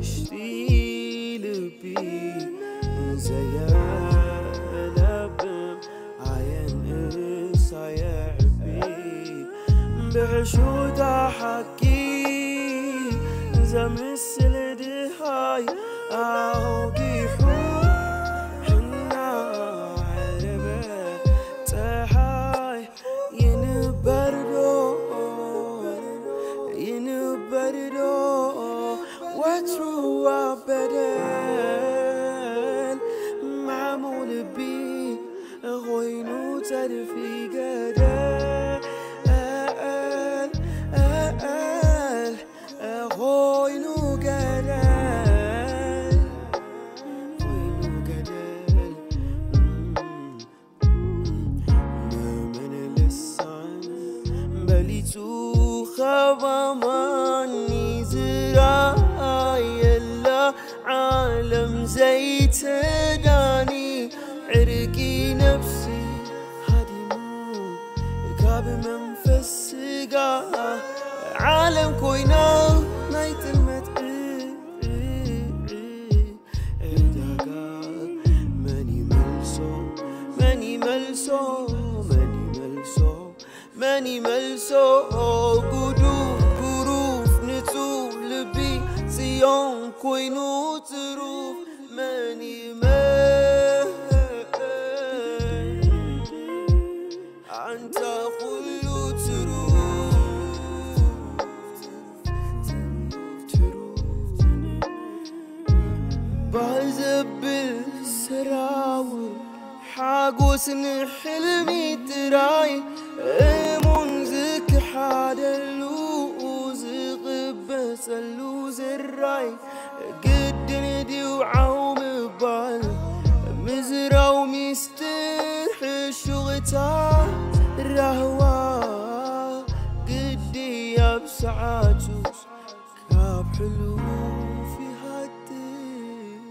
ውሽጢ ልቢ ዘየለብም ኣየንእስ ኣየዕቢ ብሕሹታ ሓቂ ዘምስል ድሃይ ኣውጊሑ እናዓረበ ፀሓይ ይንበርዶ ይንበርዶ ወትሩ ኣብ በደል ማዕሙቕ ልቢ ኾይኑ ጸድፊ ገደል ኾይኑ ገደል ኾይኑ ገደል መመን ልሳን በሊጹ ኸባማኒ ዝራየላ ዓለም ዘይትዳኒ ዕርቂ ነፍሲ ሃዲሙ ካብ መንፈስ ስጋ ዓለም ኮይና ናይ ጥልመት ዕዳጋ መን ይመልሶ መን ይመልሶ መን ይመልሶ መን ይመልሶ ጉዱ ጉሩፍ ንጹህ ልቢ ጽዮን ኮይኑ ትሩፍ መን ይመልሶ ኣንታ ኩሉ ትሩፍ ትሩፍ ትሩፍ ባህ ዘብል ሰራውር ሓጎስ ንሕልሚ ጥራይ እሙን ዝክሓደሉ ዝቕበጸሉ ዝራይ ግድን ድዩ ዓው ምባል ምዝራው ሚስጥር ሕሹቕታ ራህዋ ግዲ ኣብ ሰዓቱ ካብ ሕሉፍ ይሃድር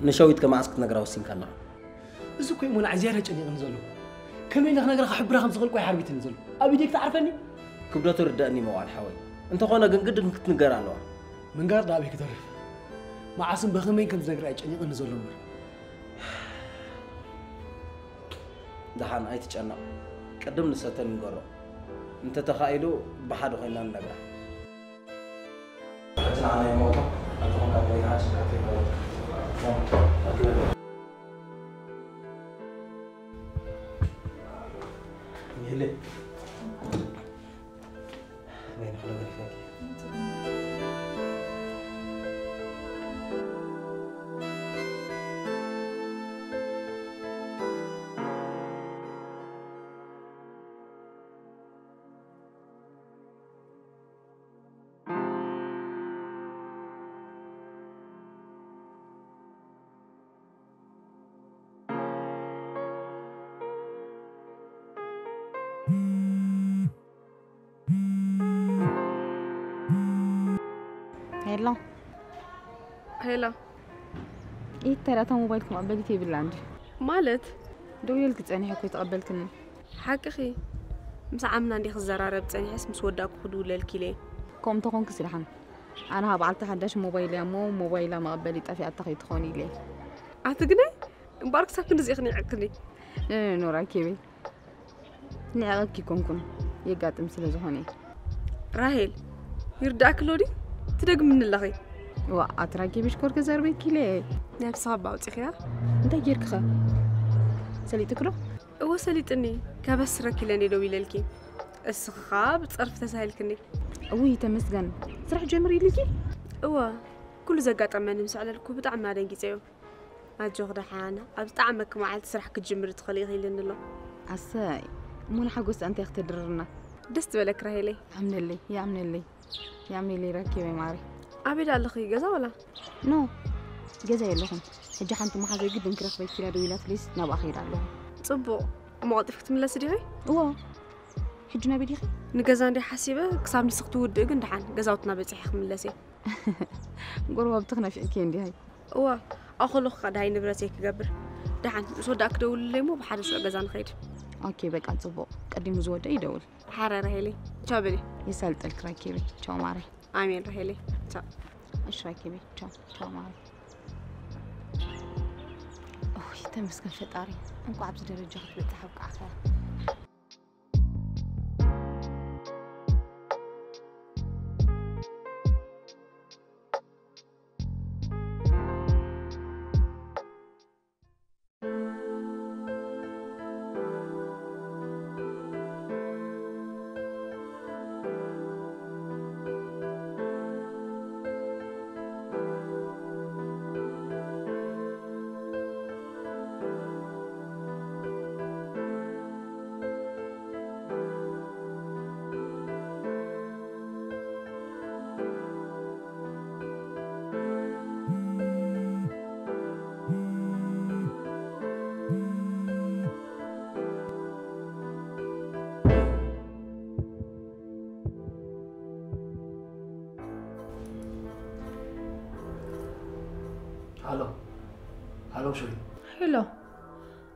ንሸዊት ከመዓስ ክትነግራ ወሲንካ ኣለኻ? እዚ እኮ እዩ ሞላዕ ዝያዳ ጨኒቕኒ ዘሎ። ከመይ ኢለ ክነግራ ክሕብራ ከም ዝኽእል እኮ እዩ ሓርቢትኒ ዘሎ። ኣብ ኢደይ ክትዓርፈኒ? ክብደቱ ርደእኒ መዋል ሓወይ። እንተኾነ ግን ግድን ክትንገር ኣለዋ። ምንጋር ደኣ ኣበይ ክተርፍ? መዓስን ብኸመይን ከም ዝነግራ እዩ ጨኒቕኒ ዘሎ እምበር። ደሓን ኣይትጨነቕ። ቅድም ንሰተን ንገሮ። እንተተኻኢሉ ብሓደ ኮይና ንነግራ። ሕጂ ንዓና ይመውቶ ኣጆኹም ካብ ገይራ ጭንቀት ይበለ ይህልይ ሄሎ ሄሎ ኢድ ተራ እታ ሞባይልኪ መቐበሊት የብላን ድዩ? ማለት ደዊለልኪ ጸኒሐ እኮ ኣይተቐበልክንን። ሓቅኺ ምስ ዓምና እንድየ ክዘራረብ ጸኒሐስ ምስ ወዳእኩ ክድውለልኪ ኢለ እየ። ከምኡ እንተኾንክስ ደሓን። ኣነ ኸኣ በዓልቲ ሓዳሽ ሞባይል እያ እሞ ሞባይላ መቐበሊ ጠፊኣታ ከይትኾን ኢለ እየ። ኣቲ ግናይ እምበኣር ክሳብ ክንድዚ ኢኺ ንዒቕክኒ። ኖኖኖ ራኬበይ ንዕቐኪ ኣይኮንኩን የጋጥም ስለ ዝኾነ እዩ። ራሄል ይርዳእኪ ኣሎ ድዩ? ትደግምኒ ኣለኺ። ዋእ ኣቲ ራኬበይ ሽኮር ክዘርበኪ ኢለ እየ። ነብስኺ እባ ኣውጺኽያ። እንታይ ጌርኪ ኸ? ሰሊጥኪ ዶ? እወ ሰሊጥኒ። ከበስረኪ ኢለ እንድየ ደዊለልኪ። እስኺ ኸኣ ብጸርፊ ተሳሂልክኒ። እውይ ተመስገን። ስራሕ ጀምሪ ኢሉኪ? እወ ኩሉ ዘጋጠመኒ ምስ ኣዕለልኩ ብጣዕሚ ኣደንጊጸዮ። ኣጆኺ ደሓን ኣብ ዝጠዓመኪ መዓልቲ ስራሕ ክትጅምሪ ትኽእሊ ኢኺ ኢሉኒ ኣሎ። ኣሰይ እሞ ንሓጎስ እንታይ ክትድርርና? ደስ ዝበለኪ ራሄለይ። ይኣምነለይ ይኣምነለይ ይኣምነለይ ራኬበይ ማዓረይ። ኣበይ ደኣ ኣለኺ ገዛ ዋላ? ኖ ገዛ የለኹን። ሕጂ ሓንቲ መሓዘይ ግድን ክረኽበኪ ኢላ ደዊላትለይስ ናብኣ ከይደ ኣለኹ። ጽቡቕ እሞ ቀልጢፍኪ ትምለሲ ዲኺ? እወ ሕጂ ናበይ ዲኺ? ንገዛ እንድየ ሓሲበ ክሳብ ንስኺ ትውድኢ ግን ደሓን ገዛውትና በጺሐ ክምለስ እየ። ጎረባብትኺ ናፊቐኪ እየን ዲሃይ? እወ ኣኸለኹ ከኣ ደሃይ ንብረተይ ክገብር። ደሓን ምስ ወዳእኪ ደውልለይ እሞ ብሓደ ሽዑ ገዛ ንኸይድ። ኦኬ፣ በቃ ጽቡቕ። ቀዲሙ ዝወደ ይደውል። ሓረ ራሄለይ፣ ቻው በሊ። ይሰልጥልክ ረኪቢ። ቻው ማሪ። ኣሜን ራሄለይ፣ ቻው። እሺ ረኪቢ። ቻው ቻው ማሪ። ኦይ ተመስገን ፈጣሪ፣ እንኳዕ ኣብዚ ደረጃ ክትበጽሕ ኣብቃዕካ። ሃሎ ሃሎ ሸዊት ሄሎ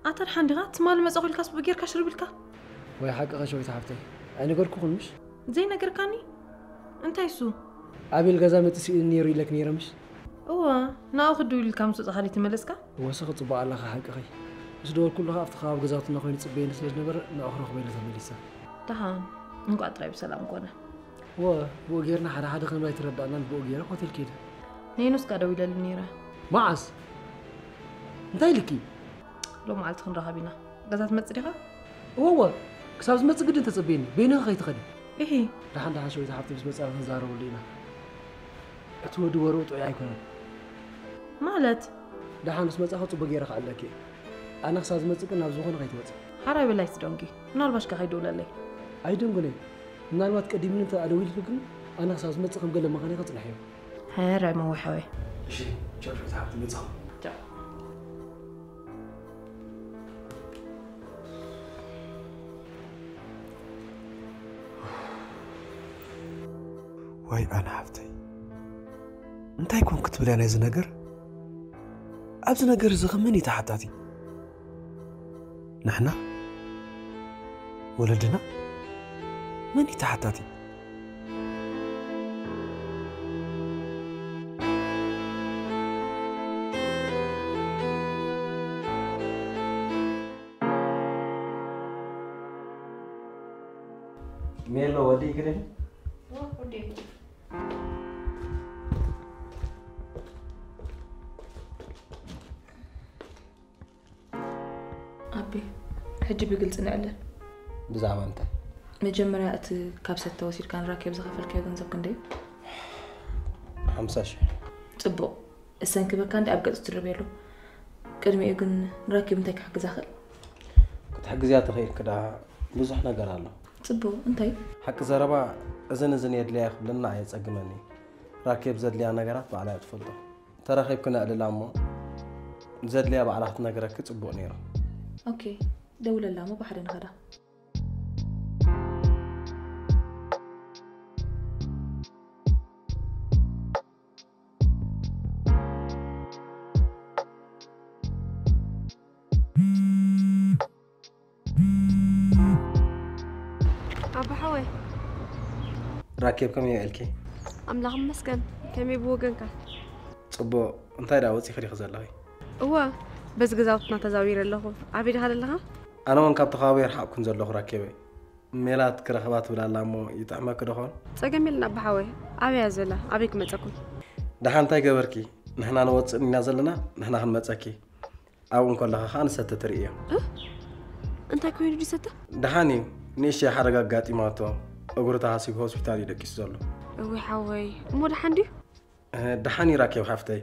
ኣታ ድሓን ዲኻ? ትማሊ መጻኹ ኢልካስ ብኡ ጌርካ ሽርብ ኢልካ? ወይ ሓቅኺ ሸዊት ሓፍተይ ኣይነገርኩኽን ምሽ? ዘይነገርካኒ? እንታይ እሱ? ኣቤል ገዛ መጺኡ ስኢኑኒ ነይሩ ኢለኪ ነይረ ምሽ? እወ ናብኡ ክድውል ኢልካ ምስ ወጻኻ ድዩ ተመለስካ? እወ ስኺ ጽቡቕ ኣለኺ ሓቅኺ። ምስ ደወልኩሉ ከኣ ኣብቲ ከባቢ ገዛውትና ኮይኑ ይጽበየኒ ስለ ዝነበረ ንዑ ክረኽቦ ኢለ ተመሊሰ። ደሓን እንቋዕ ጥራይ ብሰላም ኮነ። እወ ብኡ ጌርና ሓደ ሓደ ከም ኣይተረዳእናን ብኡ ገይረ ሆቴል ከይደ። ነይኑስ ከኣ ደዊለሉ ነይረ። መዓስ? እንታይ ኢልኪ? ሎሚ መዓልቲ ክንራኸብ ኢና። ገዛ ትመጽእ ዲኻ? እወ እወ ክሳብ ዝመጽእ ግድን ተጸበየኒ። በይንኺ ከይትኸዲ። እሂ። ደሓን ደሓን ሸዊት ሓብቲ ምስ መጻና ክንዛረበሉ ኢና። እቲ ወዲ ወርኡ ጥዑይ ኣይኮነን። ማለት? ደሓን ምስ መጻኺ ጽቡቕ ገይረ ክዕለኪ እየ። ኣነ ክሳብ ዝመጽእ ግን ናብ ዝኾነ ከይትወጺ። ሓራይ በላይ ትደንጉ። ምናልባሽ ከ ከይደውለለይ። ኣይደንጉን እየ። ምናልባት ቀዲሙኒ እንተ ደዊልኪ ግን ኣነ ክሳብ ዝመጽእ ከም ገለ መኻኒ ከጽንሕ እየ። ሕራይ መወሓወይ። እሺ ቻው ቻው ዝሓብቲ መጻኹ። ቻው። ዋይ ኣነ ሓፍተይ እንታይ ኮን ክትብል እያ ናይዚ ነገር? ኣብዚ ነገር እዚ ኸ መን እዩ ተሓታቲ? ንሕና? ወለድና? መን እዩ ተሓታቲ? ሜሎ ወዲ ይክደን ኣቤ፣ ሕጂ ብግልጺ ንዕለል። ብዛዕባ እንታይ? መጀመርያ እቲ ካብ ሰተ ወሲድካ ንራኬብ ዝኸፈልካዮ ገንዘብ ክንደይ እዩ? ሓምሳ ሽሕ። ጽቡቕ። እሰንክበካ እንዲ ኣብ ገጹ ትድርብ የሎ። ቅድሚኡ ግን ንራኬብ እንታይ ክሕግዛ ክእል? ክትሕግዝያ ተኸኢልክ ደኣ ብዙሕ ነገር ኣሎ። ጽቡቕ፣ እንታይ? ሓቂ ዘረባ እዝን እዝን የድልያ ክብለና ኣየጸግመኒ። ራኬብ ዘድልያ ነገራት ባዕላ እያ ትፈልጦ። ተራኺብክን ኣዕልላ እሞ ዘድልያ ባዕላ ክትነግረኪ ጽቡቕ ነይሩ። ኦኬ፣ ደውለላ እሞ ብሓደ ንኸዳ። ኣባ ሓወይ ራኬብ ከመይ ውዒልኪ? ኣምላኽ ይመስገን። ከመይ ብወገንካ? ጽቡቕ። እንታይ ደኣ ወጺኺ ዲኺ ዘለኺ? እወ፣ በዚ ገዛውትና ተዛዊረ ኣለኹ። ኣበይ ዲኻ ዘለኻ? ኣነ እውን ካብቲ ከባቢ ኣይረሓቕኩን ዘለኹ ራኬበይ። ሜላት ክረኽባ ትብል ኣላ እሞ ይጥዕመኪ ዶ ኾን? ጸገም የለን ኣባ ሓወይ። ኣበይ እያ ዘላ? ኣበይ ክመጸኩም? ደሓን እንታይ ገበርኪ? ንሕና ንወጽእ ኢና ዘለና፣ ንሕና ክንመጸኪ። ኣብኡ እንከለኻ ኸኣ ንሰተ ትርእዮ። እ? እንታይ ኮይኑ ድዩ ሰተ? ደሓን እዩ። ንእሽተይ ሓደጋ ኣጋጢማቶ እግሩ ተሃሲጉ ሆስፒታል እዩ ደቂሱ ዘሎ። እውይ ሓወይ፣ እሞ ደሓን ድዩ? እ፣ ደሓን እዩ ራኬብ ሓፍተይ።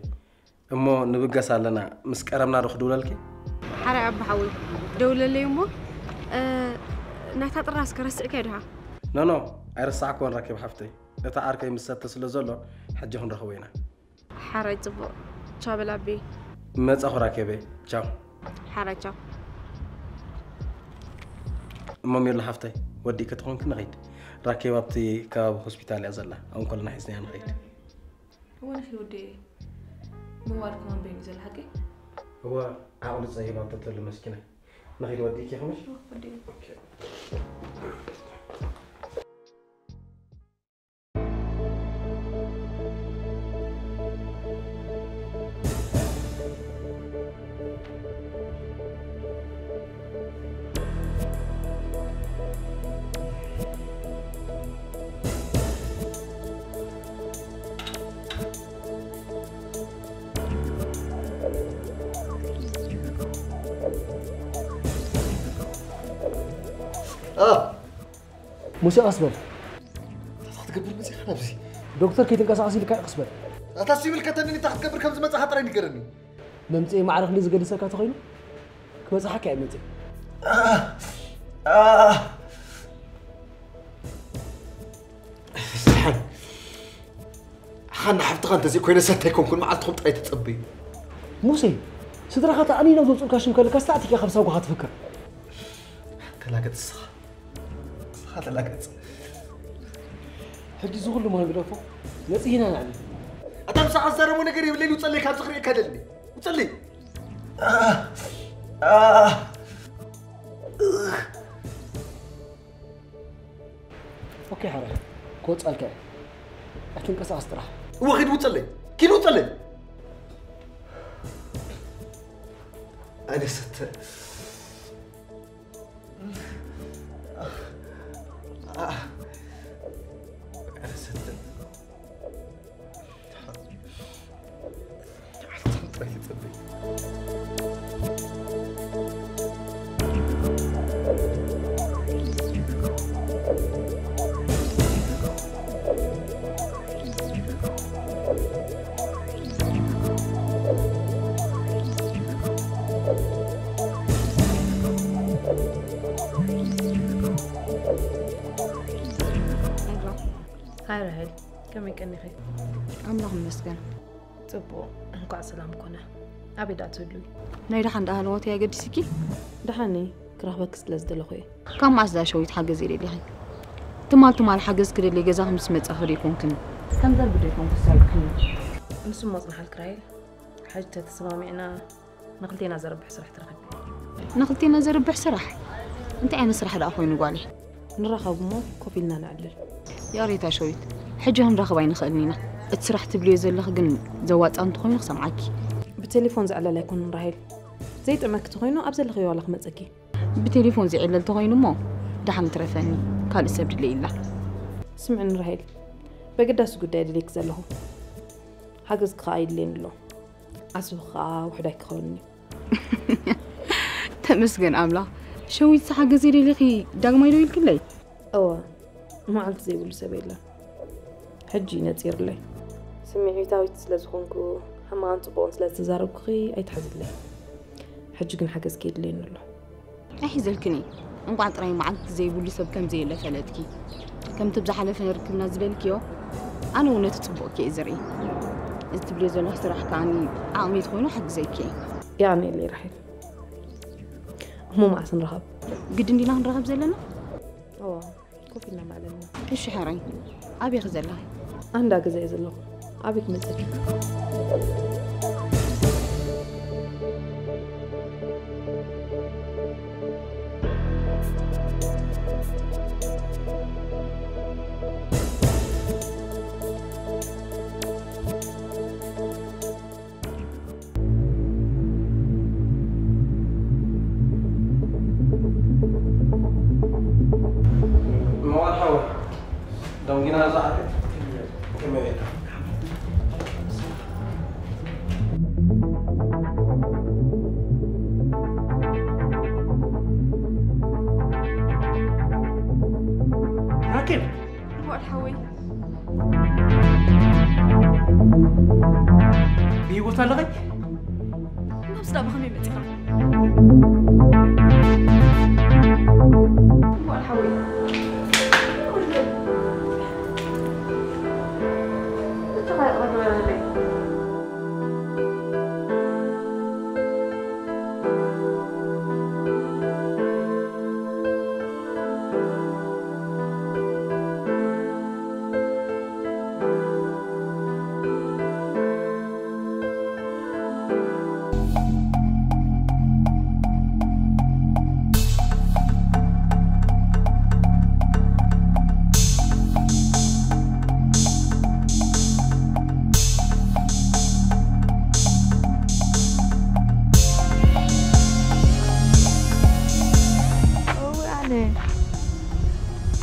እሞ ንብገስ ኣለና፣ ምስ ቀረብና ዶ ክድውለልኪ? ሓራይ ኣባ ሓወይ፣ ደውለለይ እሞ፣ እ፣ ናይታ ጥራስ ከ ረሲዕካዮ ዲኻ? ኖኖ፣ ኣይረሳዕክዎን ራኬብ ሓፍተይ። እታ ዓርከይ ምስ ሰተ ስለ ዘሎ፣ ሕጂ ክንረኽቦ ኢና። ሓራይ ጽቡቕ። ቻው በል ኣቤ። መጻኹ ራኬበይ። ቻው። ሓራይ ቻው። እሞ ሜሉ ሓፍተይ ወዲእኪ ተኾንኪ ንኸይድ። ራኬብ ኣብቲ ከባቢ ሆስፒታል እያ ዘላ። ኣብኡ እንከለና ሒዝናያ ንኸይድ። እወ ንኺ ወዲ ምዋል ከማን በይኑ ዘሎ ሓቂ? እወ ዓቕሊ ጸይባቶ ተሉ መስኪናይ። ንኺድ ወዲኪ ኸምሽ? ወዲኪ። ኦኬ። ሙሴ ቀስ በል። እንታይ ክትገብር መፂኻ ናብዚ? ዶክተር ከይትንቀሳቐስ ኢልካ እዩ፣ ቀስ በል። ኣታ ሲቪል ከተንኒ እንታይ ክትገብር ከም ዝመፃኻ ጥራይ ንገረኒ። መምፅኢ ማዕረ ክንዲ ዝገድሰካ ተኾይኑ ክበፅሓካ እየ መፅእ። ሓን ሓፍትኻ እንተዘይኮይነ ሰታይ ኮንኩን መዓልትኹም ጥራይ ተፀበዩ። ሙሴ፣ ስድራኻ ተኣኒኖም ዘውፅኡልካ ሽም ከለካ ስታዕቲካ ካብ ሳጓኻ ትፍክር። ተላገፅ ስኻ። ስኻ ተላገፅ። ሕጂ እዚ ኩሉ ማን ግደፎ? ነፂህና ንዕሊ። ኣታ ምሳኻ ዝዛረቦ ነገር የብለይን፣ ውፀለይ ካብዚ ክርእየካ ደልኒ። ውፀለይ። ኦኬ ሓራይ፣ ክወፅኣልካ እየ። ኣይትንቀሳቐስ ጥራሕ። እወ ኺድ ውፀለይ። ኪድ ውፀለይ። ኣነ ሰተ ሃይ ራሄል፣ ከመይ ቀኒኺ? ኣምላኽ ይመስገን። ጽቡቕ፣ እንኳዕ ሰላም ኮነ። ኣበይ ደኣ ትህልዊ? ናይ ደሓን ደኣ ሃለዋተይ ኣገዲስኪ? ደሓን እየ፣ ክረኽበኪ ስለ ዝደለኹ እየ። ካብ መዓስ ደኣ ሸዊት ሓገዝ የድልየኺ? ትማል ትማል ሓገዝ ክደሊ ገዛኺ ምስ መጻኺ ዶ ኣይኮንክን? ከም ዘርቢ ዶ ኣይኮንኩ ዝሰርብክኒ? ንሱ እሞ ጽንሓልኪ ራሄል፣ ሕጂ ተተሰማሚዕና ንኽልቴና ዘርብሕ ስራሕ ትረኽቢ። ንኽልቴና ዘርብሕ ስራሕ? እንታይ ዓይነት ስራሕ ደኣ ኮይኑ ጓለይ? ንራኸብ እሞ ኮፍ ኢልና ነዕልል። ይቕሬታ ሸዊት፣ ሕጂ ክንራኸብ ኣይንኽእልን ኢና። እቲ ስራሕ ትብልዮ ዘለኺ ግን ዘዋጽእ እንተኾይኑ ክሰምዓኪ። ብቴሌፎን ዝዕለል ኣይኮነን ራሄል። ዘይጥዕመኪ ተኾይኑ ኣብ ዘለኽዮ ዋላ ክመጸኪ። ብቴሌፎን ዝዕለል ተኾይኑ እሞ ደሓን ትረፈኒ፣ ካልእ ሰብ ድለይላ። ስምዕኒ ራሄል፣ በገዳሲ ጉዳይ ደልየኪ ዘለኹ። ሓገዝኪ ከኣ የድልየኒ ኣሎ። ዓስብኺ ከኣ ውሑድ ኣይክኸውንን'ዩ። ተመስገን ኣምላኽ። ሸዊት ዝሓገዘ ደሊኺ ዳግማይ ደው ኢልክለይ? እወ፣ መዓልቲ ዘይብሉ ሰብ የለን። ሕጂ እዩ ነጺርለይ። ስምዒታዊት ስለ ዝኾንኩ፣ ሕማቕን ጽቡቕን ስለ ዝተዛረብኩኺ ኣይትሓዝለይ። ሕጂ ግን ሓገዝኪ የድልየኒ ኣሎ። ኣይሕዘልክን እየ። እንቋዕ ጥራይ መዓልቲ ዘይብሉ ሰብ ከም ዘየለ ፈለጥኪ። ከምቲ ብዝሓለፈ ርክብና ዝበልክዮ፣ ኣነ እውን ነቲ ጽቡቕኪ እየ ዝርኢ። እዚ ትብልዮ ዘለኺ ስራሕ ከኣኒ ዓቕመይ ተኾይኑ ሓግዘኪ እየ። የቐንየለይ ራሄል። እሞ መዓስ ንራኸብ? ግድን ዲና ክንራኸብ ዘለና? እወ፣ ኮፍ ኢልና ማለትና። እሺ ሕራይ፣ ኣበይ ኢኺ ዘለኺ? ኣንዳ ገዛ እየ ዘለኹ። ኣበይ ክመጸኪ? መዋል ሓወይ፣ ደንጊና እዛ ዓርከይ ከመይ ኢላ? ራኬብ! መዋል ሓወይ። ብህይወት ኣለኺ? ናብዚ ዳ ብኸመይ መጺኻ? መዋል ሓወይ። ብቻኻ ይቕረ ግበረለይ።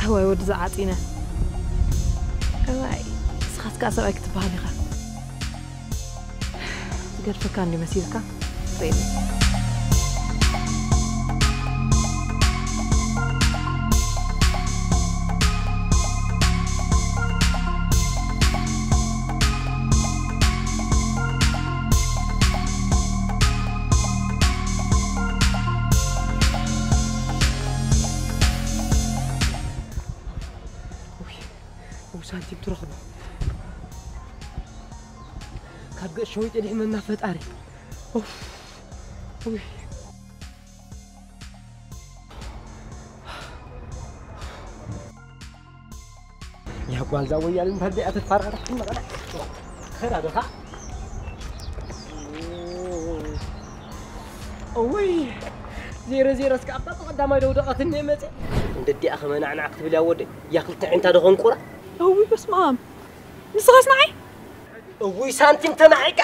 እዋይ ወዲ ዝዓፂነ። እዋይ ንስኻስ ከዓ ሰብኣይ ክትበሃል ኢኻ። ዝገድፈካ እንዲ መሲልካ ሬኒ። ሳንቲም ትረኽቡ ካብ ገሽ ሸዊጠ ድሕመና ፈጣሪ። ኡፍ። ኡይ። ያ ጓልዛ ወያል እንታ ደኣ ተፋራራሕ መቐና። ኸዳ ደኻ። እውይ ዜሮ ዜሮ እስከ ኣብታ ቀዳማይ ደው ደቐትኒ መጸ። እንደ ዲኣ ከመናዕናዕ ክትብል ያ ወደይ። ያ ክልተ ዕንታ ደኾን ቁራ። እውይ በስመ ኣብ። ንስኻስ ንዓይ? እውይ ሳንቲም ተናዒካ።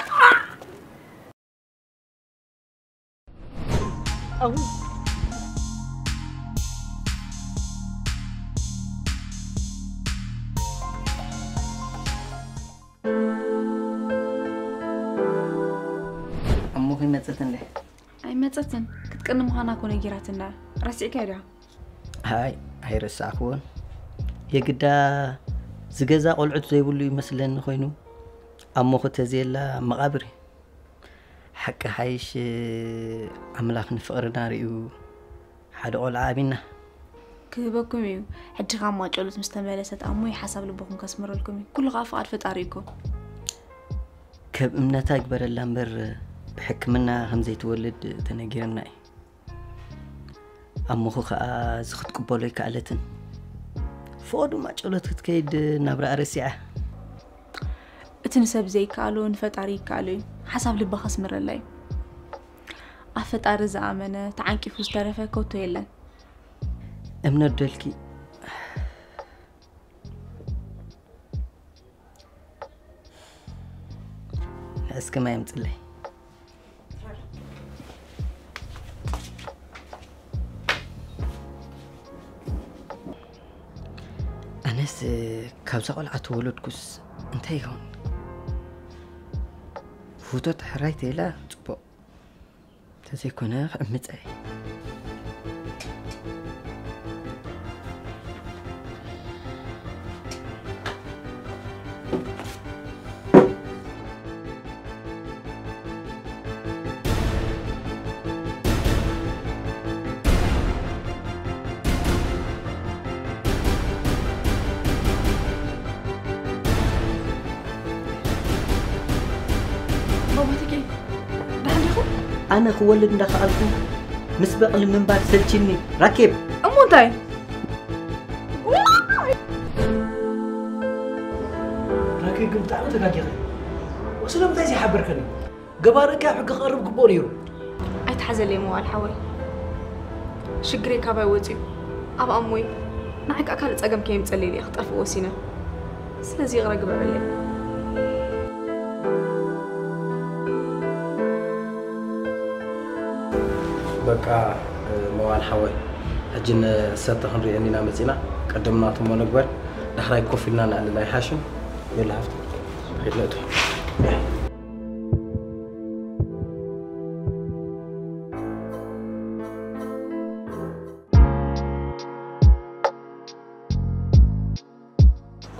ኣው። ኣሞኺ መጸት እንዴ? ኣይመጸትን። ክትቀኒ ምዃና እኮ ነጊራትና። ረሲዕካዮ ድያ? ኣይ ኣይረሳዕክዎን። የግዳ ዝገዛ ቆልዑት ዘይብሉ ይመስለኒ ኮይኑ ኣሞኺ ተዘየላ መቓብር እዩ። ሓቂ ሓይሽ ኣምላኽ ንፍቕርና ርእዩ ሓደ ቆልዓ ኣቢና። ክህበኩም እዩ። ሕጂ ካብ ማጨሎት ምስ ተመለሰት ኣሞይ ሓሳብ ልብኹም ከስምረልኩም እዩ። ኩሉ ከዓ ፍቓድ ፈጣሪ እዩ እኮ። ከብ እምነታ ይግበረላ እምበር ብሕክምና ከም ዘይትወልድ ተነጊርና እዩ። ኣሞኹ ከዓ እዚ ክትቅበሎ ኣይከኣለትን። ፍቐዱ ማጨሎት ክትከይድ ናብራ ረሲዓ። እቲ ንሰብ ዘይከኣሎ ንፈጣሪ ይከኣሎ እዩ። ሓሳብ ልባ ከስምረላ እዩ። ኣብ ፈጣሪ ዝኣመነ ተዓንቂፉ ዝተረፈ ከቶ የለን። እምነት ደልኪ እስኪ ማይ ኣምፅለይ። ኣነስ ካብዛ ቆልዓ ተወለድኩስ እንታይ ይኸውን? ፍቶት ሕራይ ተይላ ፅቡቕ። ተዘይኮነ ክዕምፀ እየ። ባባትኪ ደሓን ዲኹም? ኣነ ክወልድ እንዳኸኣልኩ ምስ በቕሊ ምንባር ሰልችኒ። ራኬብ። እሞ እንታይ? ራኬብ ግን ብጣዕሚ ተጋጊኺ። ስለምንታይ ዘይሓበርከኒ? ገባረኪ ኣብ ሕጊ ክቐርብ ግብኦ ነይሩ። ኣይትሓዘለይ መዋል ሓወይ። ሽግረይ ካባይ ወፂኡ ኣብ ኣሞይ ንዓይ ከዓ ካልእ ፀገም ከየምፀለይ ኢለ ክጠፍእ ወሲነ። ስለዚ ይቕረ ግበረለይ። በቃ መዋል ሓወይ፣ ሕጂ ንሰተ ክንሪኦ ኢና መፂና። ቀደም ናቱ እሞ ንግበር፣ ዳሕራይ ኮፍ ኢልና ንዕልል ኣይሓሽን? የለ ሃፍቲ፣ ከይድ ንእቶ።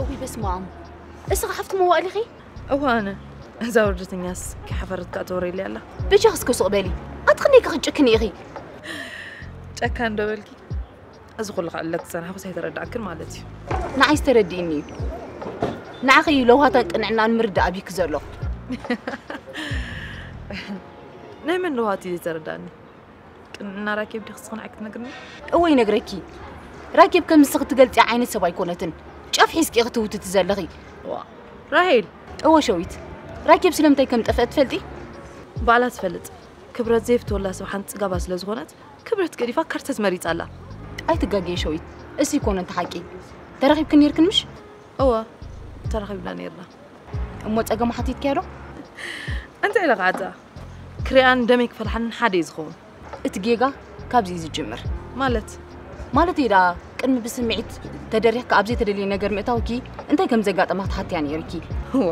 እውይ በስመ ኣብ። እስኻ ሓፍቲ መዋእል ኢኺ? እወ ኣነ። እዛ ወርደተኛስ ከይሓፈረት ከኣ ተወርየለይ ኣላ። በጃኺ እስከ ሱቕ በሊ። ኣቲ ክንደይ ከ ክትጭክኒ ኢኺ? ጨካን ዶ በልኪ? እዚ ኩሉ ክዕለክ ዝጸናሕኩስ ኣይተረዳእክን ማለት እዩ። ንዓይስ ተረዲእኒ እዩ። ንዓኺ እዩ ለውሃታን ቅንዕናን ምርዳእ ኣቢኪ ዘሎ። ናይ መን ለውሃት እዩ ዘይተረዳእኒ? ቅንዕና ራኬብ ዲኺ ስኽን ኣይክትነግርኒ? እወ ይነግረኪ። ራኬብ ከም ንስኺ ትገልጽያ ዓይነት ሰብ ኣይኮነትን። ጫፍ ሒዝኪ ኢኺ ትውትቲ ዘለኺ። ዋ፣ ራሄል። እወ ሸዊት። ራኬብ ስለምንታይ ከም ጠፍአት ትፈልጢ? ባዕላ ትፈልጥ። ክብረት ዘይፍትወላ ሰብ ሓንቲ ጽጋባ ስለ ዝኾነት፣ ክብረት ገዲፋ ከርተት መሪጻ ኣላ። ኣይትጋገየ ሸዊት። እሱ ኣይኮነን እቲ ሓቂ። ተራኺብክን ነይርክን ምሽ? እወ፣ ተራኺብና ነይርና። እሞ ጸገማ ሓቲትክያ ዶ? እንታይ ኢለ ክዓጽኣ? ክሪኣን ደመይ ክፈልሓንን ሓደ እዩ ዝኸውን። እቲ ጌጋ ካብዚ እዩ ዝጅምር። ማለት? ማለት እዩ ደኣ ቅድሚ ብስምዒት ተደሪኽካ ኣብ ዘይተደልየ ነገር ምእታውኪ እንታይ ከም ዘጋጠማ ክትሓትያ ነይርኪ። እዋ፣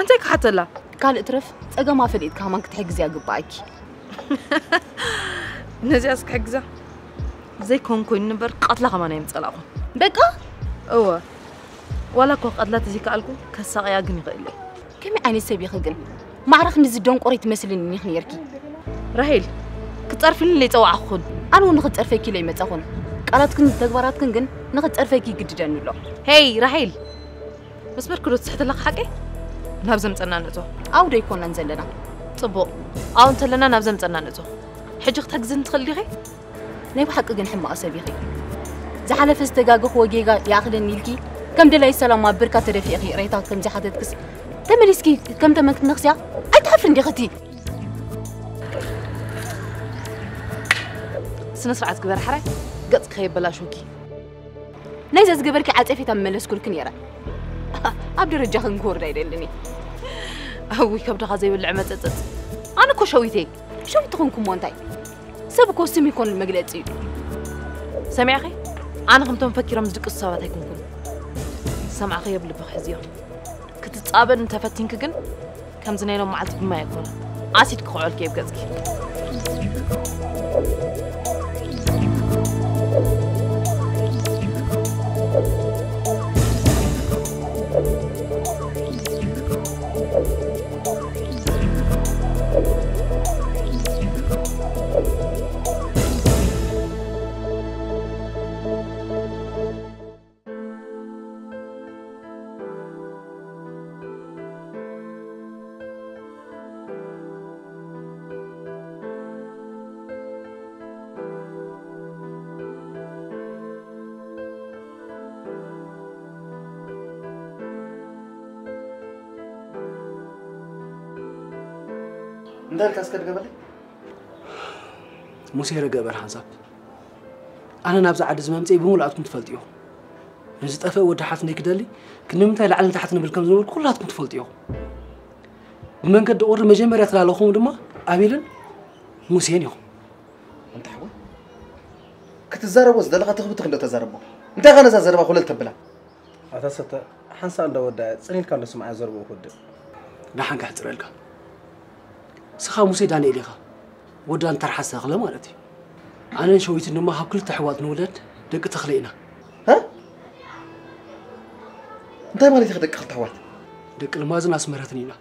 እንታይ ክሓተላ? ካልእ ትረፍ ጸገማ ፈሊጥካ ከማን ክትሕግዝያ ግባኣኪ። ነዚኣስ ክሕግዛ ዘይኮን ኮይኑ እምበር ቀትላ ከማን ኣይምጸላእኹን። በቃ እወ፣ ዋላ እኳ ክቐትላ ተዘይከኣልኩ ከሳቕያ ግን ይኽእል እየ። ከመይ ዓይነት ሰብ ኢኺ ግን? ማዕረ ክንድዚ ደንቆሮ ኣይትመስልን ኢኺ ነይርኪ። ራሄል፣ ክትጸርፍኒ ለይጸዋዕኹን። ኣነ እውን ንኽትጸርፈኪ ለይመጻኹን። ቃላትክን ተግባራትክን ግን ንኽትጸርፈኪ ይግድደኒ ኣሎ። ሄይ ራሄል፣ መስመርኪ ዶ ትስሕቲ ኣለኺ ሓቀይ? ናብ ዘምጸና ንእቶ። ኣብኡ ዶ ኣይኮናን ዘለና? ጽቡቕ፣ ኣብኡ እንተለና ናብ ዘምጸና ንእቶ። ሕጂ ክትሕግዝኒ ትኽእሊ ዲኺ? ናይ ብሓቂ ግን ሕማቕ ሰብ ኢኺ። ዝሓለፈ ዝተጋገኽዎ ጌጋ ይኣኽለኒ ኢልኪ ከም ደላይ ሰላም ኣብ ብርካ ተደፊእኺ ይቕሬታ ከም ዝሓተትክስ ተመሊስኪ ከም ተመክትነኽስያ ኣይትሓፍርን ዲኺ እቲ? ስነ ስርዓት ግበር ሓራይ፣ ገጽ ከየበላሽወኪ። ናይዛ ዝገበርኪ ዓጸፌታ ምመለስኩልኪ ነይረ። ኣብ ደረጃኽን ክወርድ ኣይደልን እየ። ኣውይ ከብድኻ ዘይበልዕ መጸጸጽ። ኣነ እኮ ሸዊተይ። ሸዊት ትኾንኩ እሞ እንታይ? ሰብ እኮ ስም ይኮን መግለጺ እዩ። ሰሚዕኺ? ኣነ ከምቶም ፈኪሮም ዝድቅሱ ሰባት ኣይኮንኩን። ሰማዕኺ ኣብ ልብኺ ሕዝዮ። ክትጻበን እንተፈቲንኪ ግን ከምዚ ናይ ሎም መዓልቲ ብማይ ኣይኮነ። ኣሲድ ክኽዖልኪ እየ ብገጽኪ። እንታይ ኢልካ እስከ ድገመለይ? ሙሴ ረገ በርሃ ሓንሳብ ኣነ ናብዛ ዓዲ ዝመምፅኢ ብምሉኣትኩም ትፈልጥዮ። ንዝጠፍአ ወዲ ሓፍትነይ ክደሊ ክንምንታይ ላዕሊ ንታሕቲ ንብል ከም ዝነበርኩ ኩላትኩም ትፈልጥዮ። ብመንገዲ ቁሪ መጀመርያ ተላለኹም ድማ ኣቤልን ሙሴን ኢኹም። እንታይ ሓወይ? ክትዛረቦ ዝደለኻ ትኽብትኽ እንዶ ተዛረቦ። እንታይ ኸ ነዛ ዘረባ ኮለል ተብላ? ኣታ ሰተ ሓንሳ እንዶ ወዳ ጽኒልካ እንዶ ስምዓ ዘረቦ ክወድእ። ደሓን ከሕጽረልካ። ስኻ ሙሴ ዳንኤል ኢኻ። ወዳ እንተርሓስ ተኽለ ማለት እዩ። ኣነን ሸዊትን ድማ ካብ ክልተ ኣሕዋት ንውለድ ደቂ ተኽለ ኢና። እ? እንታይ ማለት ኢኻ ደቂ ክልተ ኣሕዋት? ደቂ ልማዝን ኣስመረትን ኢና።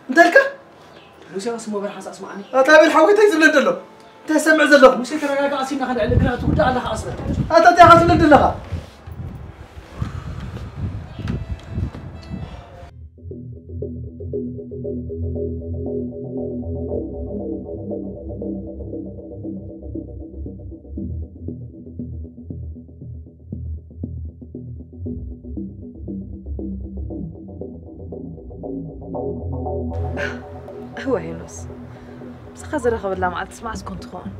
እንታይ ኢልካ? ሙሴ፣ ቀስ እሞ በል ሓንሳእ ስምዓኒ። ኣታ ኣቤል ሓወይ፣ እንታይ ዝብለ ዘሎ? እንታይ ሰምዕ ዘለኹ? ሙሴ፣ ተረጋጋ፣ ቀስ ኢልና ክንዕል፣ ግና ትጉዳእ ኣለኻ፣ ቀስ በል። ኣታ እንታይ ኢኻ ትብለ ዘለኻ? እወ ሄኖስ፣ ምሳኻ ዝራኸበላ መዓልትስ መዓስ ኮን ትኸውን?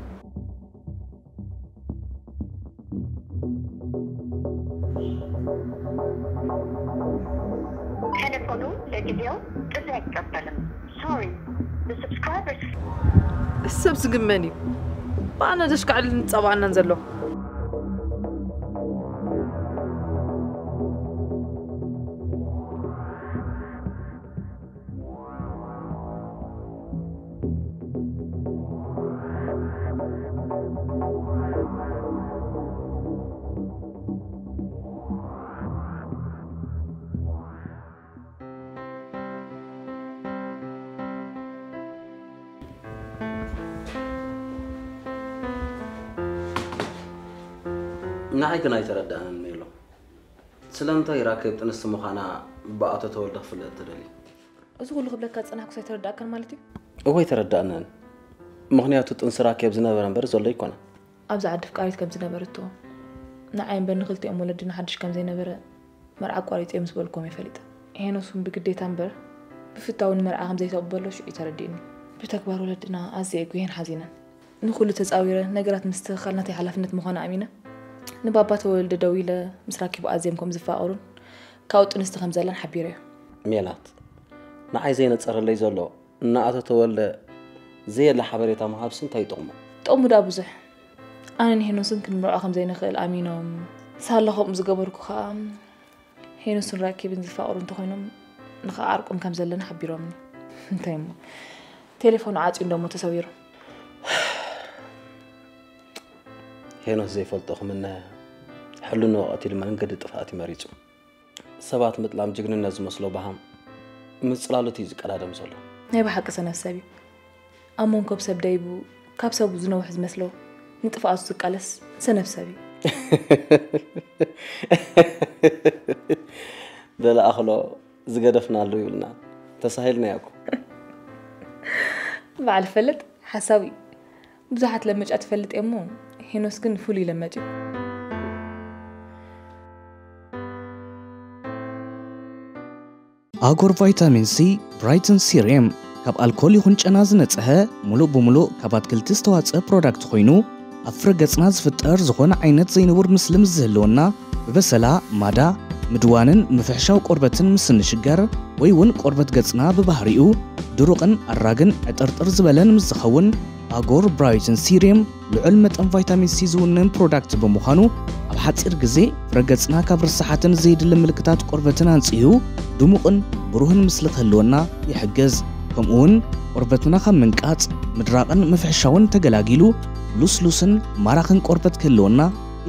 ቴሌፎኑ ለጊዜው ጥሪ ኣይቀበልም። Sorry, the subscriber ሰብ ዝግመን እዩ። ብኣና ዘሽካዕልን ጸባኣናን ዘሎ። ንዓይ ግን ኣይተረድኣንን ሜሎ። ስለምንታይ ራኬብ ጥንስቲ ምዃና ብኣቶ ተወልደ ክፍለጥ ትደሊ? እዚ ኩሉ ክብለካ ዝጸናሕኩስ ኣይተረድኣካን ማለት እዩ? እወ ኣይተረድኣንን። ምኽንያቱ ጥንሲ ራኬብ ዝነበረ እምበር ዘሎ ኣይኮነን። ኣብዚ ዓዲ ኣፍቃሪት ከም ዝነበረቶ፣ ንዓይ እምበር ንኽልቲኦም ወለድና ሓድሽ ከም ዘይነበረ፣ መርዓ ኣቋሪጸ ምስ በልኩም እየ ፈሊጠ። ሄኖስ እውን ብግዴታ እምበር ብፍታው ንመርዓ ከም ዘይተቕበሎ ሽዑ እዩ ተረዲእኒ። ብተግባር ወለድና ኣዝየ እየ ጉህየን ሓዚነን። ንኹሉ ተጻዊረ፣ ነገራት ምስትኽኻል ናተይ ሓላፍነት ምዃኑ ኣሚነ፣ ንባባ ተወልደ ደዊለ ምስ ራኬብ ኣዝዮም ከም ዝፋቐሩን ካብኡ ጥንስቲ ከም ዘላን ሓቢረዮ። ሜላት፣ ንዓይ ዘይነጸረለይ ዘሎ ንኣቶ ተወልደ ዘየለ ሓበሬታ ምሃብሲ እንታይ ይጠቕሞ? ጥቕሙ ደኣ ብዙሕ። ኣነን ሄኖስን ክንምርዖ ከም ዘይንኽእል ኣሚኖም፣ ሳላ ከምኡ ዝገበርኩ ከኣ ሄኖስን ራኪብን ዝፋቕሩ እንተኾይኖም ንኽዓርቆም ከም ዘለና ሓቢሮምኒ። እንታይ እሞ ቴሌፎኑ ዓጽዩ እንዶ እሞ ተሰዊሩ። ሄኖስ ዘይፈልጦ ክምነ ሕልንኡ ቀቲሉ መንገዲ ጥፍኣት እዩ መሪጹ። ሰባት ምጥላም ጅግንነት ዝመስሎ በሃም ምጽላሉት እዩ ዝቀዳደም ዘሎ። ናይ ብሓቂ ሰነፍ ሰብ እዩ። ኣብ መንኮብ ሰብ ደይቡ ካብ ሰቡ ዝነውሕ ዝመስሎ ንጥፍኣቱ ዝቃለስ ሰነፍ ሰብ እዩ። በለ ኣኽሎ ዝገደፍናሉ ይብልና ተሳሂልና ያኩ በዓል ፈልጥ ሓሳዊ ብዙሓት ለመጫ ትፈልጥ እሞ ሄኖስ ግን ፍሉይ ለመጭ እዩ። ኣጎር ቫይታሚን ሲ ብራይትን ሲሬም ካብ ኣልኮል ይኹን ጨና ዝነጽሀ፣ ሙሉእ ብሙሉእ ካብ ኣትክልቲ ዝተዋጽአ ፕሮዳክት ኮይኑ፣ ኣብ ፍረ ገጽና ዝፍጠር ዝኾነ ዓይነት ዘይንቡር ምስሊ ምስ ዝህልወና፣ ብበሰላ፣ ማዳ፣ ምድዋንን ምፍሕሻው ቆርበትን ምስ እንሽገር፣ ወይ እውን ቆርበት ገጽና ብባህሪኡ ድሩቕን ኣራግን ዕጥርጥር ዝበለን ምስ ዝኸውን፣ ኣጎር ብራይትን ሲሬም ልዑል መጠን ቫይታሚን ሲ ዝውንን ፕሮዳክት ብምዃኑ፣ ኣብ ሓጺር ግዜ ፍረ ገጽና ካብ ርሳሓትን ዘይድለ ምልክታት ቆርበትን ኣንጺሁ ድሙቕን ብሩህን ምስሊ ክህልወና ይሕግዝ። ከምኡውን ቆርበትና ካብ ምንቃጽ፣ ምድራቕን ምፍሕሻውን ተገላጊሉ ልስሉስን ማራኽን ቆርበት ክህልወና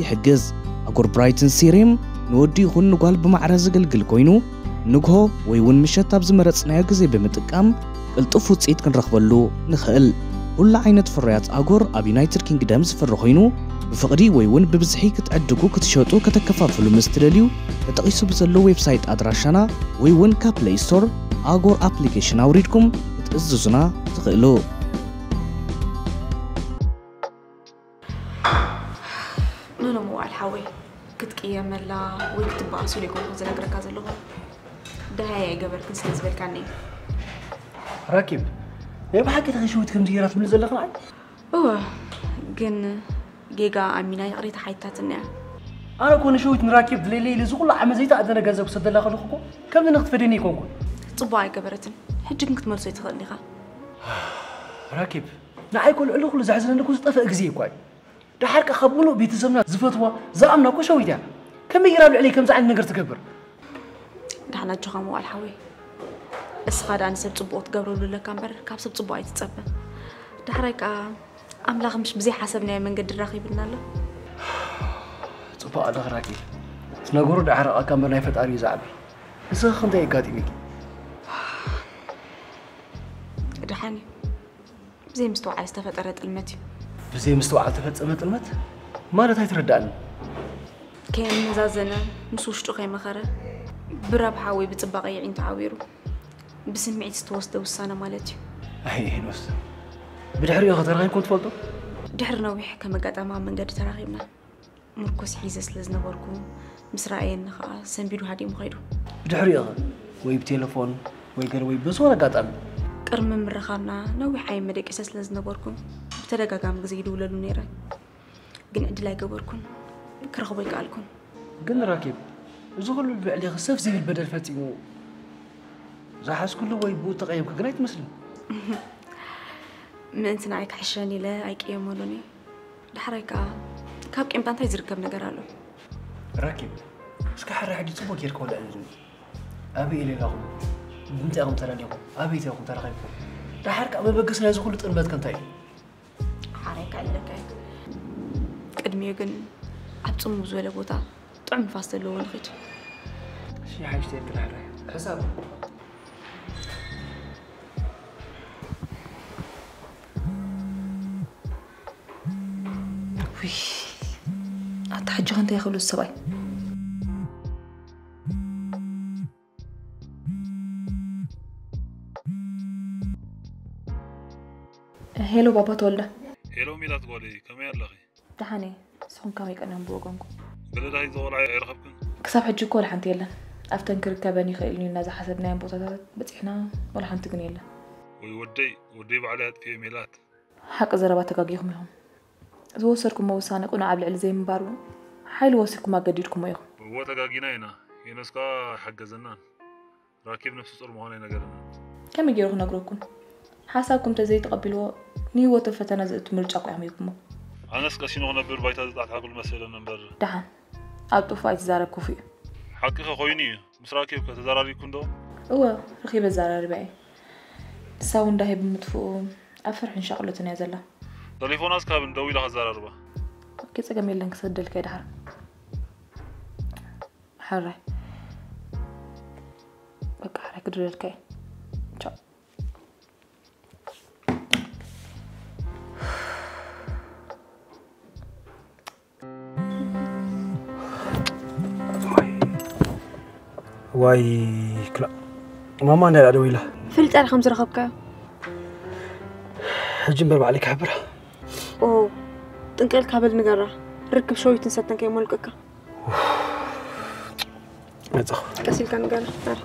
ይሕግዝ። ኣጎር ብራይትን ሲሬም ንወዲ ይኹን ንጓል ብማዕረ ዘገልግል ኮይኑ፣ ንግሆ ወይ እውን ምሸት ኣብ ዝመረጽናዮ ግዜ ብምጥቃም ቅልጡፍ ውጽኢት ክንረኽበሉ ንኽእል። ኩሉ ዓይነት ፍርያት ኣጎር ኣብ ዩናይትድ ኪንግደም ዝፍረ ኮይኑ፣ ብፍቕዲ ወይ እውን ብብዝሒ ክትዕድጉ፣ ክትሸጡ፣ ከተከፋፍሉ ምስ ትደልዩ፣ ተጠቒሱ ብዘሎ ዌብሳይት ኣድራሻና ወይ እውን ካብ ፕለይ ስቶር ኣጎር ኣፕሊኬሽን ኣውሪድኩም ክትእዝዙና ትኽእሉ። ኖኖ መዋል ሓወይ ክትቅየመላ ወይ ክትበኣሱ ዘይኮንኩ ዝነግረካ ዘለኹ ደሃይ ኣይገበርክን ስለ ዝበልካኒ እዩ። ራኪብ ናይ ብሓቂ ተኸሸዊት ከምዚ ገይራ ትብል ዘለኽ ንዓይ እወ ግን ጌጋ ኣሚና ይቕሬታ ሓይታትና እያ ኣነ እኮ ንሸዊት ንራኪብ ድሌለ ኢለ እዚ ኩሉ ዓመት ዘይተኣደነ ገንዘብ ክሰደላ ከለኹ እኮ ከምዚ ንክትፈደኒ ኣይኮንኩን ጽቡቕ ኣይገበረትን ሕጂ ግን ክትመልሶ ይትኽእል ኢኻ ራኪብ ንዓይ እኮ ልዕሊ ኩሉ ዘሕዝነኒ እኮ ዝጠፍአ ግዜ እኳ እዩ ደሓር ከ ካብ ምሉእ ቤተሰብና ዝፈትዋ ዝኣምና እኮ ሸዊት እያ ከመይ ጌራ ኣብ ልዕለይ ከምዚ ዓይነት ነገር ትገብር ደሓን ኣጆኻ መዋል ሓወይ እስኻ ደኣ ንሰብ ጽቡቕ ትገብረሉ ኣለካ እምበር ካብ ሰብ ጽቡቕ ኣይትጸበ ዳሕራይ ከኣ ኣምላኽ ምሽ ብዘይ ሓሰብናዮ መንገዲ ራኺብና ኣሎ ጽቡቕ ኣለኽ ራኪብ እቲ ነገሩ ደሓር ኣቃ እምበር ናይ ፈጣሪ እዩ ዝዓቢ ንስኺ እንታይ የጋጢሚኪ ደሓን እዩ ብዘይ ምስትውዓል ዝተፈጠረ ጥልመት እዩ። ብዘይ ምስትውዓል ተፈጸመ ጥልመት ማለት ኣይተረዳእንን። ከየመዛዘነ፣ ምስ ውሽጡ ከይመኸረ፣ ብረብሓ ወይ ብጽባቐ የዒንቱ ዓዊሩ ብስምዒት ዝተወስደ ውሳነ ማለት እዩ። ኣይ ሄኖስ፣ ብድሕሪኡ ኸ ተራኺብኩም ትፈልጡ? ድሕሪ ነዊሕ ከም ኣጋጣሚ ኣብ መንገዲ ተራኺብና። ምርኩስ ሒዘ ስለ ዝነበርኩ ምስ ረኣየኒ ኸኣ ሰንቢዱ ሃዲሙ ኸይዱ። ብድሕሪኡ ኸ ወይ ብቴለፎን ወይ ገለ ወይ ብዝኾነ ኣጋጣሚ? ቅድሚ ምርኻብና ነዊሕ ዓይኒ መደቂሰ ስለ ዝነበርኩ ብተደጋጋሚ ግዜ ይድውለሉ ነይረ፣ ግን ዕድል ኣይገበርኩን፣ ክረኽቦ ኣይከኣልኩን። ግን ራኬብ፣ እዚ ኹሉ ልዕሌኺ ሰፍ ዘይብል በደል ፈጺሙ ዝሓዝክሉ ወይ ብኡ እተቐየምኪ ግን ኣይትመስልን። ምእንቲ ንዓይ ክሕሸኒ ኢለ ኣይቅየመሉን እየ። ዳሕራይ ከኣ ካብ ቂምታ እንታይ ዝርከብ ነገር ኣሎ? ራኬብ፣ እስከ ሓራ ሕጂ ጽቡቕ ጌርኪ ወልዕልኒ። ኣበይ ኢለ ኢላኹም? ብምንታይ ኢኹም ተላሊኹም? ኣበይ ኢኹም ተራኺብኩም? ዳሓር ከኣ መበገሲ ናይዚ ኩሉ ጥልመትከ እንታይ እዩ? ሓራይ ከኣ ኢለካ እየ። ቅድሚኡ ግን ኣብ ጽምው ዝበለ ቦታ ጥዑም ንፋስ ዘለዎ ንኺድ። እሺ ሓይሽ ተየክል ሓራይ። ሕሳብ ኣታ ሕጂ ከ እንታይ ክብሉ ሰብኣይ ሄሎ ባባ ተወልደ ሄሎ ሚላት ጓለይ ከመይ ኣለኺ ደሓን እየ ንስኹም ከመይ ቀኒኹም ብወገንኩም ገለ ዳሂ ዝቖልዓ ኣይረኸብክን ክሳብ ሕጂ እኮ ወላ ሓንቲ የለን ኣብተን ክርከበን ይኽእል እዩ እናዝሓሰብናየን ቦታታት በፂሕና ወላ ሓንቲ ግን የለን ወይ ወደይ ወደይ ባዕለይ ኣጥፊኤ ሜላት ሓቂ ዘረባ ተጋጊኹም ኢኹም ዝወሰድኩሞ ውሳነ ቅኑዕ ኣብ ልዕሊ ዘይምንባሩ ሓይሊ ወሲድኩም ኣገዲድኩሞ ኢኹም እወ ተጋጊና ኢና ሄኖስ ከኣ ኣይሓገዘናን ራኪብ ነፍሲ ጡር ምዃኑ ኣይነገረናን ከመይ ገይሩ ክነግረኩም ሓሳብኩም ተዘይተቐቢልዎ ንህይወቱ ፈተና ዘእቱ ምርጫ እኮ ኢኹም ሂብኩሞ ኣነስ ቀሲኑ ክነብር ባይታ ዝጣዕጣዕኩሉ መሰለኒ እምበር። ደሓን ኣብ ጡፍ ኣይትዛረብ ክፉእ እዩ። ሓቅኸ ኮይኑ እዩ። ምስ ራኬብ ከ ተዘራሪብኩ እንዶ? እወ፣ ረኺበ ዘራርበ እየ። ንሳ እውን ዳሄ ብምጥፍኡ ኣብ ፍርሕን ሻቕሎትን እያ ዘላ። ተሌፎና እስካብ እንደው ኢላ ከዘራርባ። ኦኬ፣ ጸገም የለን፣ ክሰደልካ እየ ደሓር። ሕራይ በቃ፣ ሕራይ ክድረልካ እየ። ቻው። ዋይ ክላ ማማ እንታይ ደኣ ደው ኢላ? ፍልጠ ዲኻ ከም ዝረኸብካዮ? ሕጂ እምበር ባዕለይ ክሕብራ። ኦ ጥንቅል ካበል ንገራ። ርክብ ሸዊትን ሰተን ከይሞልቀካ። መጻኹ። ቀስ ኢልካ ንገራ። ኣረ።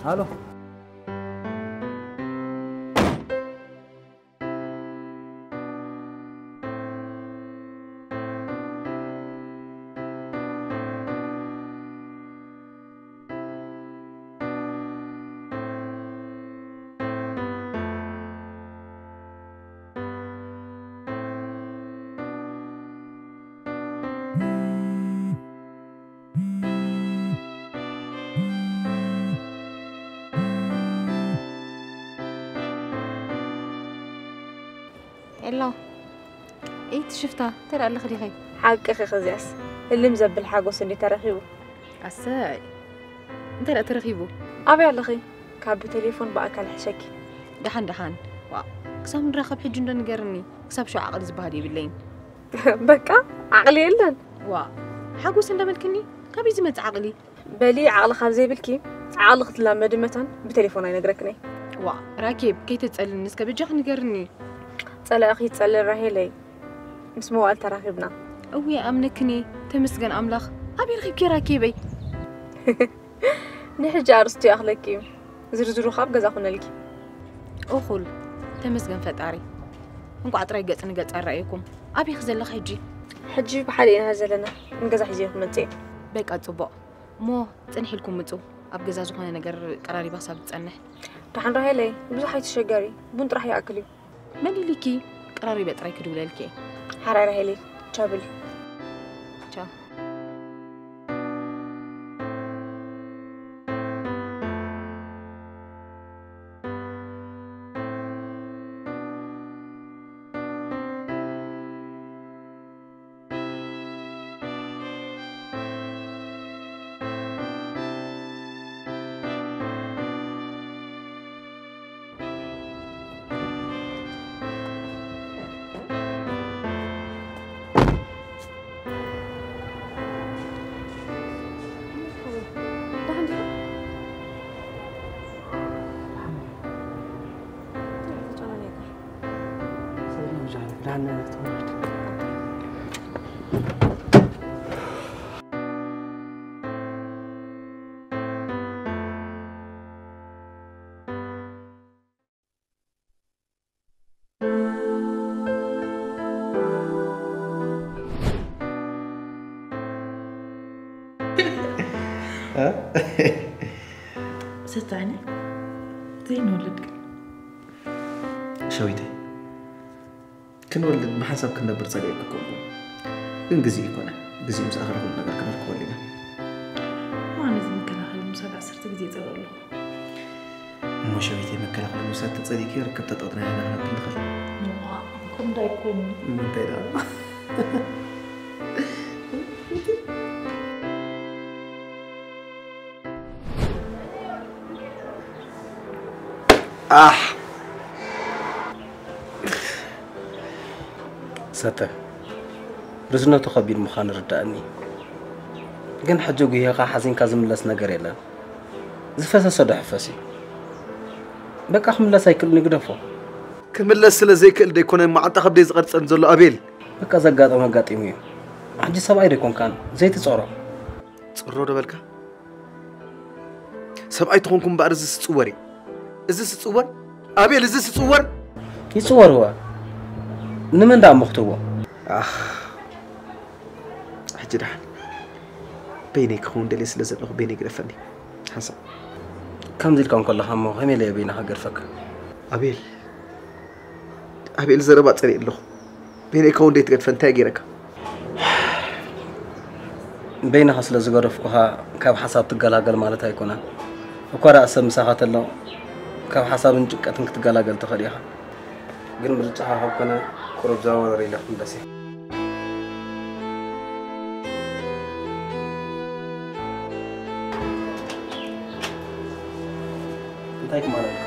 ሃሎ። ኤሎ፣ ኢቲ ሽፍታ፣ እንታይ ደኣ ኣለኺ ዲኺ? ሓቅኺ ኸዚያስ፣ ህልም ዘብል ሓጎስ እንዲ ተረኺቡ። ኣሰይ፣ እንታይ ደኣ ተረኺቡ? ኣበይ ኣለኺ? ካብ ብቴሌፎን ብኣካል ሕሸኪ። ደሓን ደሓን። ዋእ፣ ክሳብ ንራኸብ ሕጂ እንዶ ንገርኒ። ክሳብ ሽዑ ዓቕሊ ዝበሃል የብለይን። በቃ፣ ዓቕሊ የለን። ዋእ፣ ሓጎስ እንዳበልክኒ፣ ካበይ ዝመጽእ ዓቕሊ? በሊ ዓቕሊ ካብ ዘይብልኪ ዓቕሊ ክትላመዲ መታን ብቴሌፎን ኣይነግረክን እየ። ዋእ ራኬብ ከይተጸልኒ እስከ በጃኺ ንገርኒ። ጸላኢኺ ይጸልል ራሄለይ፣ ምስ መዋእል ተራኺብና። እውይ ኣይኣምነክን እየ ተመስገን ኣምላኽ። ኣበይ ረኺብኪ ራኬበይ? ንሕጂ ኣርእስቱ ይኣኽለኪ እዩ፣ ዝርዝሩ ካብ ገዛ ኩነልኪ። እኹል ተመስገን ፈጣሪ። እንቋዕ ጥራይ ገጽ ንገጽ ኣረኣየኩም። ኣበይ ኢኺ ዘለኺ ሕጂ? ሕጂ ብሓደ ኢና ዘለና፣ ንገዛ ሒዘ ክመጽእ እየ። በቃ ጽቡቕ። እሞ ጽንሕ ኢልኩም ምጹ፣ ኣብ ገዛ ዝኾነ ነገር ቀራሪባ ክሳብ ትጸንሕ። ደሓን ራሄለይ፣ ብዙሕ ኣይትሸገሪ፣ ቡን ጥራሕ ይኣክል እዩ። መን ኢሉኪ? ቀራሪበ ጥራይ ክድውለልኪ እየ። ሓራይ ራሄለይ፣ ቻው በሊ። ቻው። ሰታኒ ዘይንወልድ ግን ሸዊተይ ክንወልድ ብሓንሳብ ክንነብር ጸሊኤ ክኮንኩ ግን ግዜ ይኮነ ግዜ ምስ ኣኸለ ኩሉ ነገር ክነርክበሉ ኢና ማን እዚ መከላኸሊ ምሳድ ዓሰርተ ግዜ ይጸልኦ ኣለኹ እሞ ሸዊተይ መከላኸሊ ምውሳድ ተጸሊእኪ ርክብ ተጠቕጥና ኢና ክነብል ንኽእል ንዋ ከምኡ እንዳይኮን ንምንታይ ደኣ ኣሕ ሰተ ርዝነቱ ከቢድ ምዃኑ ርዳእኒ ግን ሕጂ ጉሂኻ ሓዚንካ ዝምለስ ነገር የለን ዝፈሰሰ ዶ ሕፈስ እዩ በቃ ክምለስ ኣይክእልን ይግደፎ ክምለስ ስለ ዘይክእል ደይኮነ መዓንጣ ከብደይ ዝቐርጸን ዘሎ ኣቤል በቃ ዘጋጠመ ኣጋጢሙ እዩ ሕጂ ሰብኣይ ደይኮንካን ዘይትጸሮ ጽሮ ዶ በልካ ሰብኣይ ተኾንኩ እምበኣር እዚ ስጽወር እዩ እዚ ስጽወር ኣቤል እዚ ስጽወር ይጽወርወ ንመን ደኣ ምኽትዎ ኣኽ ሕጂ ደሓን በይነይ ክኸውን ደልየ ስለ ዘለኹ በይነይ ግደፈኒ ሓንሳእ ከምዚ ኢልካ እንከለኻ እሞ ከመይ ኢለ በይንኻ ገድፈካ ኣቤል ኣቤል ዘረባ ጸሊእ ኣለኹ በይነይ ከውን ደይትገድፈ እንታይ ገይረካ? በይንኻ ስለ ዝገደፍኩኻ ካብ ሓሳብ ትገላገል ማለት ኣይኮነን። እኳ ደኣ ሰብ ምሳኻ ተሎ ካብ ሓሳብን ጭንቀትን ክትገላገል ትኽእል ኢኻ። ግን ምርጫኻ ካብ ኮነ ቁሩብ ዘወር ኢለ ክምለስ እየ። እንታይ ክማለልካ?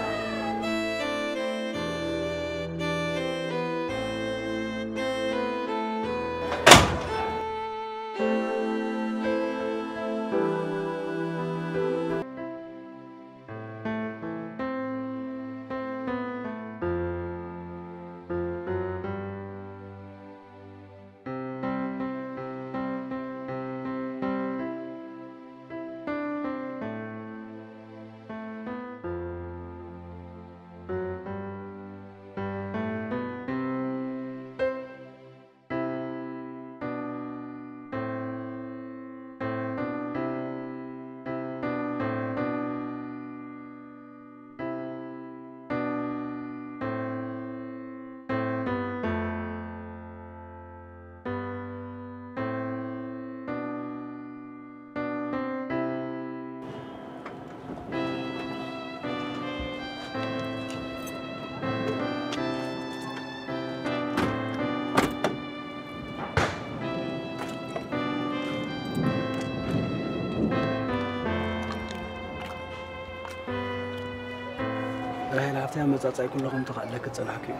ራሄል ሃብተይ፣ ኣመጻጽኣይ ኩሉ ከምቲ ክኣለኪ ዝጸናሕኩ እዩ።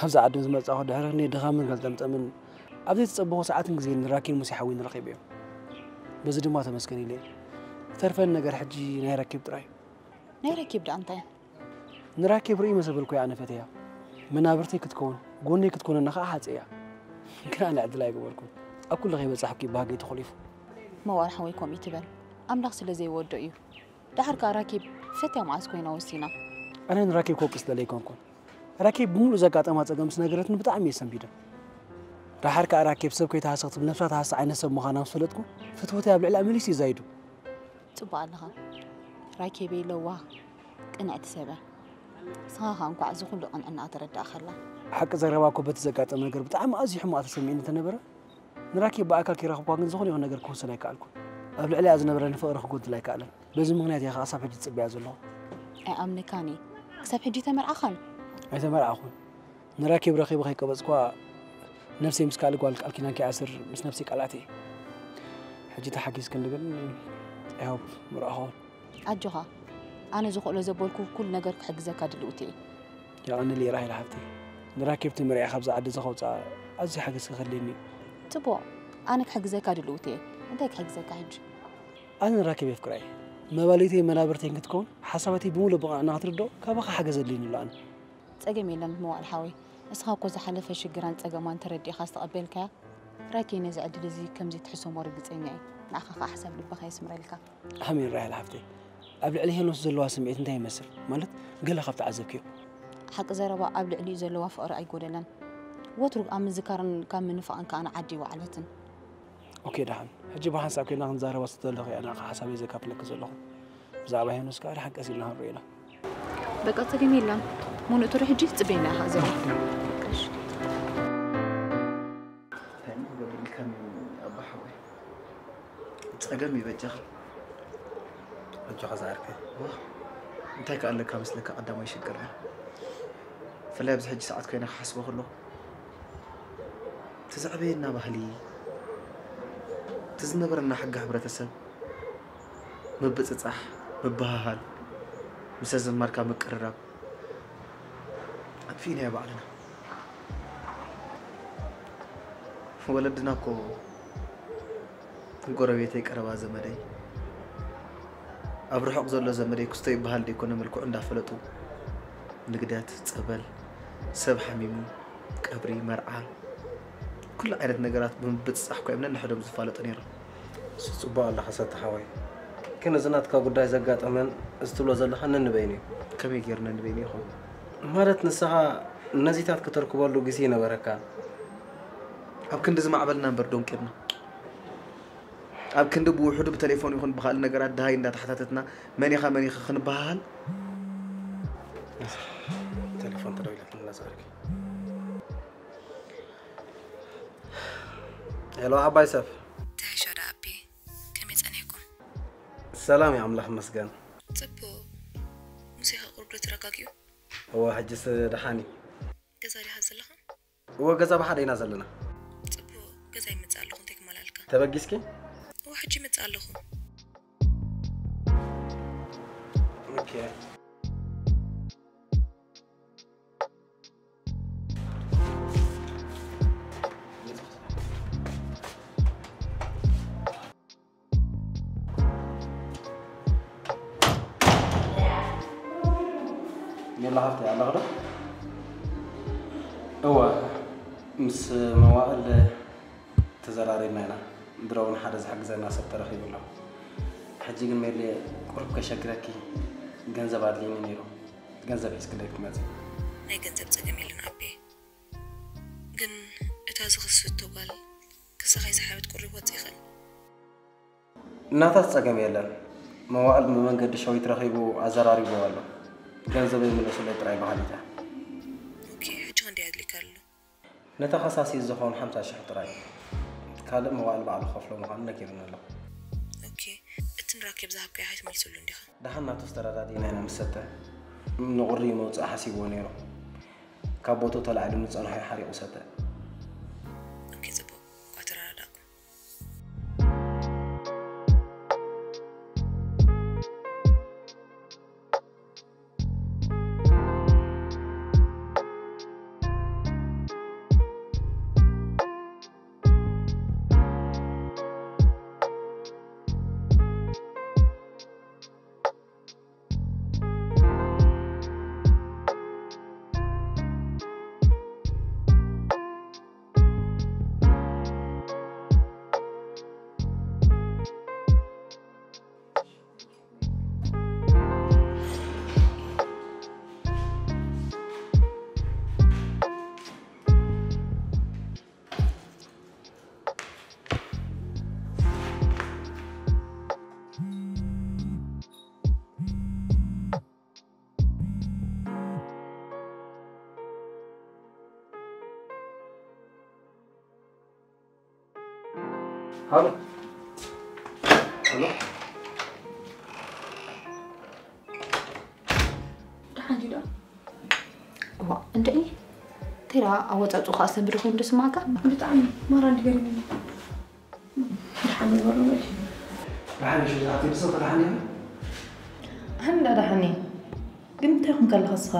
ኣብዚ ዓዲ ምስ መጻኹ ድሕሪ ክንደይ ድኻምን ገልጠምጠምን ኣብ ዘይተጸበኹ ሰዓትን ግዜን ንራኬብ ሙሴ ሓወይ ንረኺበዮ። በዚ ድማ ተመስገን ኢለ እየ። ዝተርፈኒ ነገር ሕጂ ናይ ራኬብ ጥራይ እዩ። ናይ ራኬብ ደኣ እንታይ? ንራኬብ ርእይ መሰበልኩ እያ ኣነ ፈትያ። መናብርተይ ክትከውን፣ ጎነይ ክትኮነና ኸኣ ሓፀ እያ። ግን ኣነ ዕድል ኣይገበርኩን። ኣብ ኩሉ ከይበጻሕኩ እዩ ባህገይ ተኾሊፉ። መዋል ሓወይ ከምኡ ትበል። ኣምላኽ ስለ ዘይወዶ እዩ። ደሓር ከኣ ራኬብ ፈትያ መዓስ ኮይና ወሲና? ኣነ ንራኬብ ከውቅስ ደለ ኣይኮንኩን። ራኬብ ብምሉእ ዘጋጠማ ጸገም ምስ ነገረትኒ ብጣዕሚ እየ ሰንቢደ። ደሓር ከኣ ራኬብ ሰብ ከይትሃስኽ ትብል ነብሳ ትሃስስ ዓይነት ሰብ ምዃና ምስ ፈለጥኩ ፍትወተይ ኣብ ልዕሊኣ መሊሱ እዩ ዛይዱ። ጽቡቕ ኣለኻ። ራኬበይ ለዋህ ቅንዕቲ ሰብ እያ። ንስኻ ኸኣ እንኳዕ እዚ ኩሉ ቅንዕናኣ ተረዳእካላ። ሓቂ ዘረባ እኮ በቲ ዘጋጠመ ነገር ብጣዕሚ ኣዝዩ ሕማቕ ተሰሚዕኒ እንተነበረ፣ ንራኬብ ብኣካል ከይረኸብኳ ግን ዝኾነ ይኹን ነገር ክውስን ኣይከኣልኩን። ኣብ ልዕሊኣ ዝነበረኒ ፍቕሪ ክጎድል ኣይከኣለን። በዚ ምኽንያት እየ ኸኣ ክሳብ ሕጂ ዝጽበያ ዘለኹ። ኣይኣምነካን እየ። ክሳብ ሕጂ ተመርዓኻን? ኣይተመርዓኹን። ንራኬብ ረኺበ ከይቀበጽኳ ነፍሰይ ምስ ካልእ ጓል ቃል ኪዳን ከይኣስር ምስ ነፍሰይ ቃል ኣትየ። ሕጂ ተሓጊዝክኒ ግን I hope ምርዖ ኸውን። ኣጆኻ፣ ኣነ ዝኽእሎ ዘበልኩ ኩሉ ነገር ክሕግዘካ ድልውቲ እየ። የቐንየለይ ራሄል ሓብተይ። ንራኬብ ተመርዕያ ካብዛ ዓዲ እዚ ከውፅኣ ኣዝዩ ሓገዝ ክኸድለኒ እዩ። ጽቡቕ፣ ኣነ ክሕግዘካ ድልውቲ እየ። እንታይ ክሕግዘካ ሕጂ? ኣነ ንራኬብ የፍቅራ እየ። መባልይተይ መናብርተይን ክትከውን፣ ሓሳባተይ ብምሉእ ብቕንዕና ክትርድኦ ካባኻ ሓገዝ ኣድልየኒ ኣሎ ኣነ። ጸገም የለን መዋል ሓወይ። ንስኻ እኮ ዝሓለፈ ሽግራን ጸገማን ተረዲእኻ ዝተቐበልካያ፣ ራኬብ ነዚ ዕድል እዚ ከም ዘይትሕሰሞ ርግጸኛ እየ። ንዓኻ ከኣ ሓሳብ ልብኻ የስምረልካ። ኣሜን ራሄል ሓፍተይ። ኣብ ልዕሊ ሄኖስ ዘለዋ ስምዒት እንታይ ይመስል? ማለት ገለ ካብ ተዓዘብክዮ? ሓቂ ዘረባ ኣብ ልዕሊኡ ዘለዋ ፍቕሪ ኣይጎደለን። ወትሩ ኣብ ምዝካርን ካብ ምንፋቕን ከኣ ንዓዲ ኣይወዓለትን። ኦኬ ደሓን። ሕጂ ብሓንሳብ ኮይና ክንዛረባ ስለ ዘለኹ እየ ንዓኻ ሓሳበይ ዘካፍለኪ ዘለኹ። ብዛዕባ ሄኖስ ከኣ ደሓን ቀስ ኢልና ክንሪኦ ኢና። በቃ ጸገም የለን። ሙኑ እትሪ ሕጂ ጽበየና ኢኻ ዘላ። እሺ። እንታይ እሞ ክገብር ኢልካኒ ኣባ ሓወይ? ጸገም እዩ በጃኻ። ኣጆኻ ዝዓርከይ። ዋ፣ እንታይ ከ ኣለካ መስለካ ቀዳማይ ሽግርና? ብፍላይ ኣብዚ ሕጂ ሰዓት ኮይነ ክሓስቦ ከለኹ፣ እቲ ዘዕበየና ባህሊ፣ እቲ ዝነበረና ሕጊ ሕብረተሰብ፣ ምብጽጻሕ፣ ምብህሃል፣ ምስ ኣዘማድካ ምቅርራብ፣ ኣጥፊእናዮ ባዕልና። ወለድና እኮ ጎረቤተይ፣ ቀረባ ዘመደይ፣ ኣብ ርሑቕ ዘሎ ዘመደይ ክስቶ ይበሃል ደይኮነ፣ መልክዑ እንዳፈለጡ ንግደት፣ ጸበል፣ ሰብ ሓሚሙ፣ ቀብሪ፣ መርዓ፣ ኩሉ ዓይነት ነገራት ብምብጽጻሕ እኮ እዮም ነንሕዶም ዝፋለጡ ነይሮም። እሱ ጽቡቕ ኣለኻ ሰተ ሓወይ። ግን እዚ ናትካ ጉዳይ ዘጋጠመን እዚ ትብሎ ዘለኻ ነንበይኑ እዩ። ከመይ ገይሩ ነንበይኑ ይኸውን? ማለት ንስኻ ነዚታት ከተርክበሉ ግዜ ይነበረካን። ኣብ ክንዲ ዝማዕበልና እምበር ዶንቂርና። ኣብ ክንዲ ብውሑዱ ብቴሌፎን ይኹን ብኻልእ ነገራት ደሃይ እንዳተሓታተትና መን ኢኻ መን ኢኺ ክንበሃሃል። ቴሌፎን ተደዊላትኒ እናጸርኪ። ሄሎ ዓባይ ሰብ። ተሐሻ ዶ ኣቢ? ከመይ ጸኒሕኩም? ሰላም እዩ ኣምላኽ ይመስገን። ጽቡቕ። ሙሴ ከ ቁሩብ ዶ ተረጋጊኡ? እወ፣ ሕጅስ ደሓን እዩ። ገዛ ዲኻ ዘለኻ? እወ፣ ገዛ ብሓደ ኢና ዘለና። ጽቡቕ። ገዛ ይመጽእ ኣለኹ፣ እንታይ ክመላልካ? ተበጊስኪ? እወ፣ ሕጂ ይመጽእ ኣለኹ። ኦኬ። ሜላ ሃፍቲ ኣለኽ ዶ? እወ፣ ምስ መዋእል ተዘራሪብና ኢና። ድሮ እውን ሓደ ዝሕግዘና ሰብ ተረኺቡ ኣሎ። ሕጂ ግን ሜሌ ቁሩብ ከሸግረኪ ገንዘብ ኣድልይኒ ነይሩ። ገንዘብ ሒዝክለይ ክትመጺ። ናይ ገንዘብ ጸገም የለን ኣቤ። ግን እታ ዝኽስቶ ጓል ክሳኻ ይሰሓበት ቁሩብ ወጽእ ይኽእል። ናታስ ጸገም የለን። መዋእል ብመንገዲ ሸዊት ረኺቡ ኣዘራሪብዎ ኣሎ። ገንዘበይ ምለሱለይ ጥራይ በሃሊት እያ። ኦኬ፣ ሕጂ ክንደይ ኣድሊካ ኣሎ? ነተኸሳሲ ዝኸውን ሓምሳ ሽሕ ጥራይ። ካልእ መዋእል ባዕሉ ክኸፍሎ ምዃኑ ነጊሩኒ ኣሎ። ኦኬ፣ እቲ ንራኬብ ዝሃብካዮ ኣይትመልሰሉ እንዲኻ? ደሓን ናቱስ ተረዳዲእና ኢና ምስ ሰተ። ንቑሪ መውጽኢ ሓሲብዎ ነይሩ። ካብ ቦትኡ ተላዒሉ ንጸንሖ ሓሪቑ ሰተ። ኦኬ፣ ጽቡቕ። እኳ ተረዳዳእኩም። ሃሎ። ሃሎ። ደሓን ዲዶ? እዋ፣ እንድዒ። ተይራ ኣወጻጽኡ ከኣ ሰብሪ ኮይኑ ደስማዕካ? ብጣዕሚ ማራ እንዲገርም እዩ። ደሓን ይበሉ ወይ? ደሓን እዩ፣ ሽዛዕቲ ብሰው ደሓን እዩ። ኣንዳ ደሓን እዩ። ግን እንታይ ኹን ከለኻ እስኻ?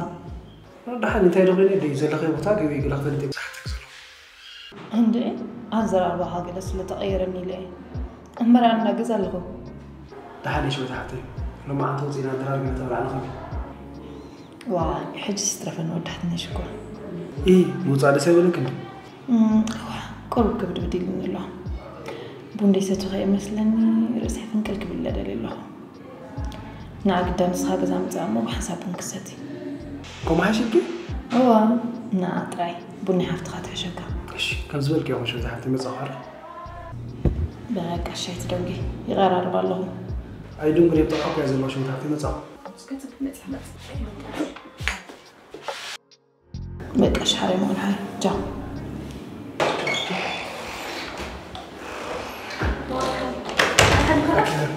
ደሓን እንታይ ዶ ኮይነ ደይ ዘለኸ ቦታ ገቢ ግለኽተን እንታይ ብዙሓት ዘሎ። እንዴ፣ ኣዘራርባኻ ገለ ስለ ተቐየረኒ ኢለ እየ። እምበር ኣነ ገዛ ኣለኹ። ደሓን እየ ሽወት ሓፍተይ። ሎማዓንቲ ወፂእና ድራር ገለ ተበላዕና ኸም። ዋይ፣ ሕጂ ስትረፈኒ ወዳሕትኒ ሽኮር። ኢ፣ ምውፃእ ደስ ኣይበለክን? እም፣ እዋ፣ ቁሩብ ክብድብድ ኢሉኒ ኣሎ። ቡን ደይሰትኹ እየ መስለኒ፣ ርእሰይ ፍንቅል ክብል ደልየ ኣለኹ። ንዓ ግዳ ንስኻ ገዛ ምጻእ እሞ ብሓንሳብ ቡን ክሰቲ። ከምኡ ሓይሽልኪ? እዋ፣ ንዓ ጥራይ ቡን ናይ ሓፍትኻ ትሕሸካ። እሺ፣ ከም ዝበልክዮ ይኹን ሽወት ሓፍተይ መጻኹ ሓራ። በቃ ሻሂ ትደንጉ፣ ይቐራርብ ኣለኹ። ኣይድንጉን እየ፣ ብጥዑም እኮ እያ ዘለዋ ሽወት ሓፍተይ መጻኹ። እስከ ትብል መጽእ መጽእ። በቃ እሺ ሓራይ መቐል ሓራይ ቻው።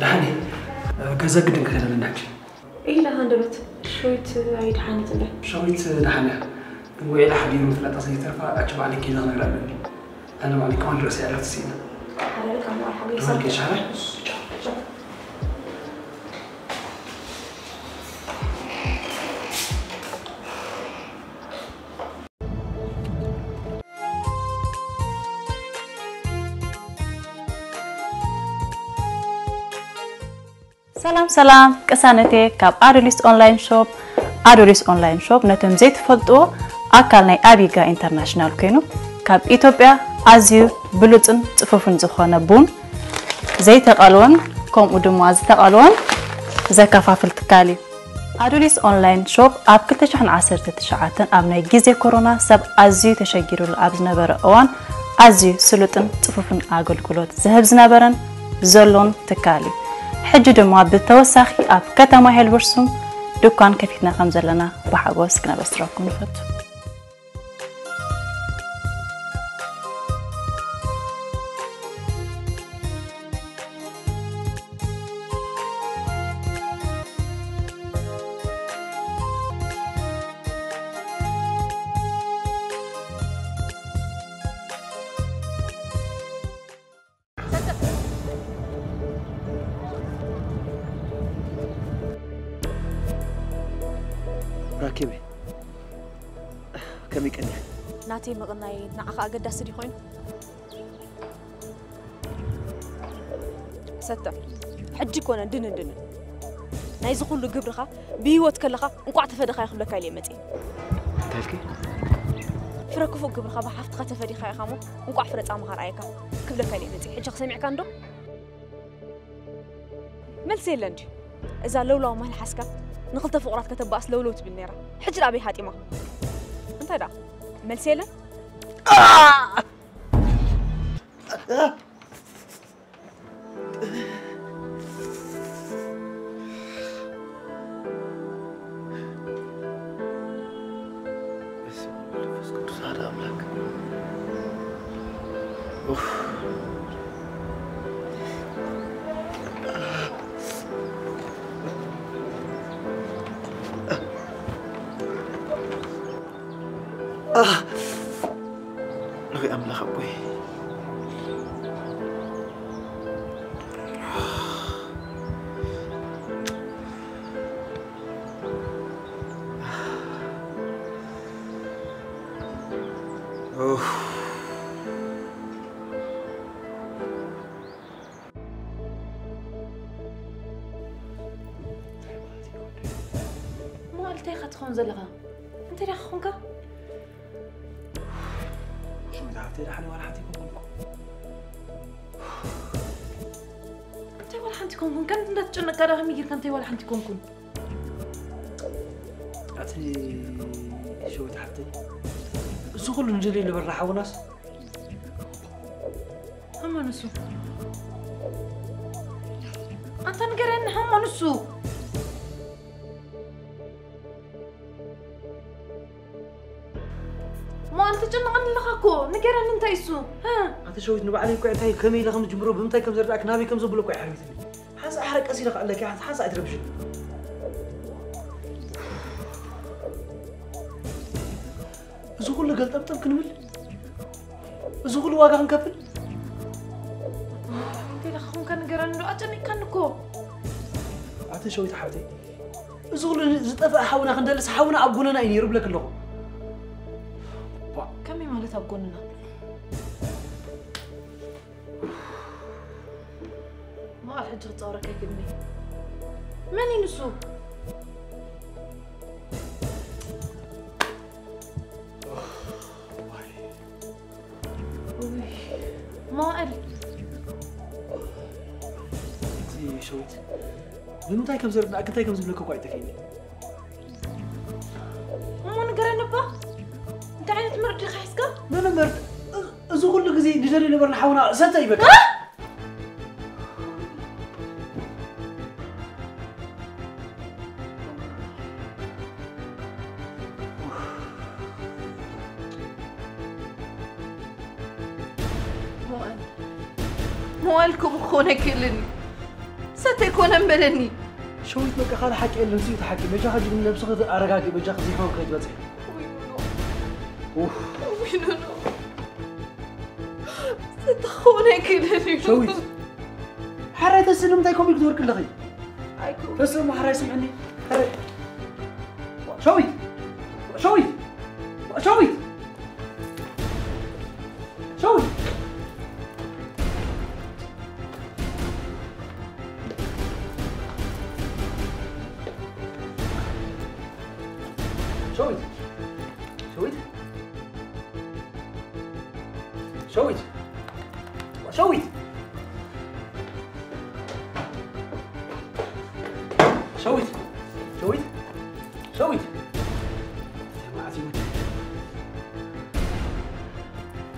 ደሓን እየ። ገዛ ግድን ክኸደለና ሕጂ። ኢላ ሃንደበት ሸዊት ኣይደሓነት እንደ ሸዊት ደሓን እያ። ግን ውዒላ ሓዲሩ ፍላጣ ዘይተርፋ ኣጭ ባዕሊ ኪዳ ክነግራ ኣለኒ። ኣነ ባዕሊ ከማን ርእሲ ዕረፍቲ ስኢነ። ሓራይ ካብ መቐል ሓገይ ተባልከ ሻራ? ሰላም ሰላም ቅሳነቴ ካብ ኣዶሊስ ኦንላይን ሾፕ። ኣዶሊስ ኦንላይን ሾፕ ነቶም ዘይትፈልጥዎ ኣካል ናይ ኣቢጋ ኢንተርናሽናል ኮይኑ ካብ ኢትዮጵያ ኣዝዩ ብሉጽን ጽፉፍን ዝኾነ ቡን ዘይተቐልወን ከምኡ ድማ ዝተቐልወን ዘከፋፍል ትካል እዩ። ኣዱሊስ ኦንላይን ሾፕ ኣብ ክልተ ሽሕን ዓሰርተ ትሽዓተን ኣብ ናይ ግዜ ኮሮና ሰብ ኣዝዩ ተሸጊሩሉ ኣብ ዝነበረ እዋን ኣዝዩ ስሉጥን ጽፉፍን ኣገልግሎት ዝህብ ዝነበረን ዘሎን ትካል እዩ። ሕጂ ድማ ብተወሳኺ ኣብ ከተማ ሄልበርሱም ድኳን ከፊትና ከም ዘለና ብሓጎስ ክነበስረኩም ንፈቱ። ኪበይ፣ ከመይ ቀኒኻ? ናተይ ምቕናይ ንዓኻ ኣገዳሲ ድዩ ኮይኑ? ሰተ፣ ሕጂ ኮነ ድንን ድንን። ናይዚ ኩሉ ግብርኻ ብህይወት ከለኻ እንቋዕ ተፈደኻ ክብለካ ኢለ መጽእ። እንታይ ኢልኪ? ፍረ ክፉእ ግብርኻ ብሓፍትኻ ተፈዲኻ ኢኻ እሞ እንቋዕ ፍረ ጻማኻ ረኣየካ ክብለካ ኢለ መጽእ። ሕጂ ክሰሚዕካ እንዶ? መልሲ የለን ድዩ? እዛ ለውላው መልሓስካ ንኽልተ ፍቑራት ከተባእስ ለውለው ትብል ነይራ። ሕጂ ደኣ ኣበይ ሃጢማ? እንታይ ደኣ? መልሲ የለን? በስመ አብ ወወልድ ወመንፈስ ቅዱስ አሐዱ አምላክ። ኡፍ። ኣህ! ንሪኢ ኣምላኽ ኣቦይ። ኡፍ። መዋእል እንታይ ኢኻ ትኸውን ዘለኻ? እንታይ ደኣ ኾንካ? ሽም ዝሓፍተይ ደሓን ዋላ ሓንቲ ኣይኮንኩን እኮ። እንታይ ዋላ ሓንቲ ኮንኩን? ከምዚ እንዳተጨነቅካ ደኣ ከመይ ጌርካ እንታይ ዋላ ሓንቲ ኮንኩን? ኣቲ ሸዊት ሓፍተይ፣ እዚ ኩሉ ንደልዮ ነበርና ሓውናስ። ሃማ ንሱ። ኣንታ ንገረኒ፣ ሃማ ንሱ። እሞ ኣንተ ጨነቐኒ ኣለኻ እኮ፣ ንገረኒ እንታይ እሱ? እ? ኣቲ ሸዊት ንባዕለይ እኮ እንታይ ከመይ ኢለ ከም ዝጅምሮ፣ ብምንታይ ከም ዘርድኣክ፣ ናበይ ከም ዘብሎ እኮ ኣይሓርቢትኒ። ሓንሳእ ሓረ ቀስ ኢለ ክኣለኪ፣ ሓንሳእ ኣይትረብሽኒ። እዚ ኩሉ ገልጠምጠም ክንብል፣ እዚ ኩሉ ዋጋ ክንከፍል? እንታይ ኢልካ ኮንካ ንገረኒ ዶ? ኣጨኒቕካኒ እኮ። ኣቲ ሸዊት ሓብተይ፣ እዚ ኩሉ ዝጠፍአ ሓውና ክንደልስ ሓውና ኣብ ጎንና እዩ ነይሩ ብለክ ኣለኹ። ቧ። ከመይ ማለት ኣብ ጎንና? መዓል ሕጂ ክጻወረካ ኣይክእልን እየ። መን እዩ ንሱ? ውይ፣ መዋእል። እቲ ሸዊት ብምንታይ ከም ዘርድኣክ እንታይ ከም ዝብለካ እኳ ኣይጠፍእኒ። እሞ ንገረኒ እባ፣ እንታይ ዓይነት መርድእ ኢኻ ሒዝካ? ምንም መርድእ። እ-፣ እዚ ኩሉ ግዜ ንደልዮ ነበርና ሓውና፣ ሰተ እዩ በቃ። እ? ሞኣል፣ ሞኣል ከምኡ ክኾን ኣይክእልን እዩ። ሰተይ ኮነ እምበለኒ። ሸዊት በቃ ካልእ ሓቂ የለን፣ ስዩ እቲ ሓቂ። በጃኻ ሕጂ ግን ነብስኺ ኣረጋግኢ፣ በጃኺ ዘይሕማም ከይትበጽሒ። ውይ ኖኖ። ኡፍ። ውይ ኖኖ። ሰተ ክኾን ኣይክእልን እዩ። ሸዊት። ሓራይ ተስእ ንምንታይ ከምኡ ኢልኪ ትወድቂ ኣለኺ? ኣይኮ- ተስእ እሞ ሓራይ ስምዕኒ። ሓራይ። ሸዊት! ሸዊት! ሸዊት! ሸዊት! ሸዊት! ሸዊት! ሸዊት! ሸዊት! ሸዊት! ሸዊት! ሸዊት!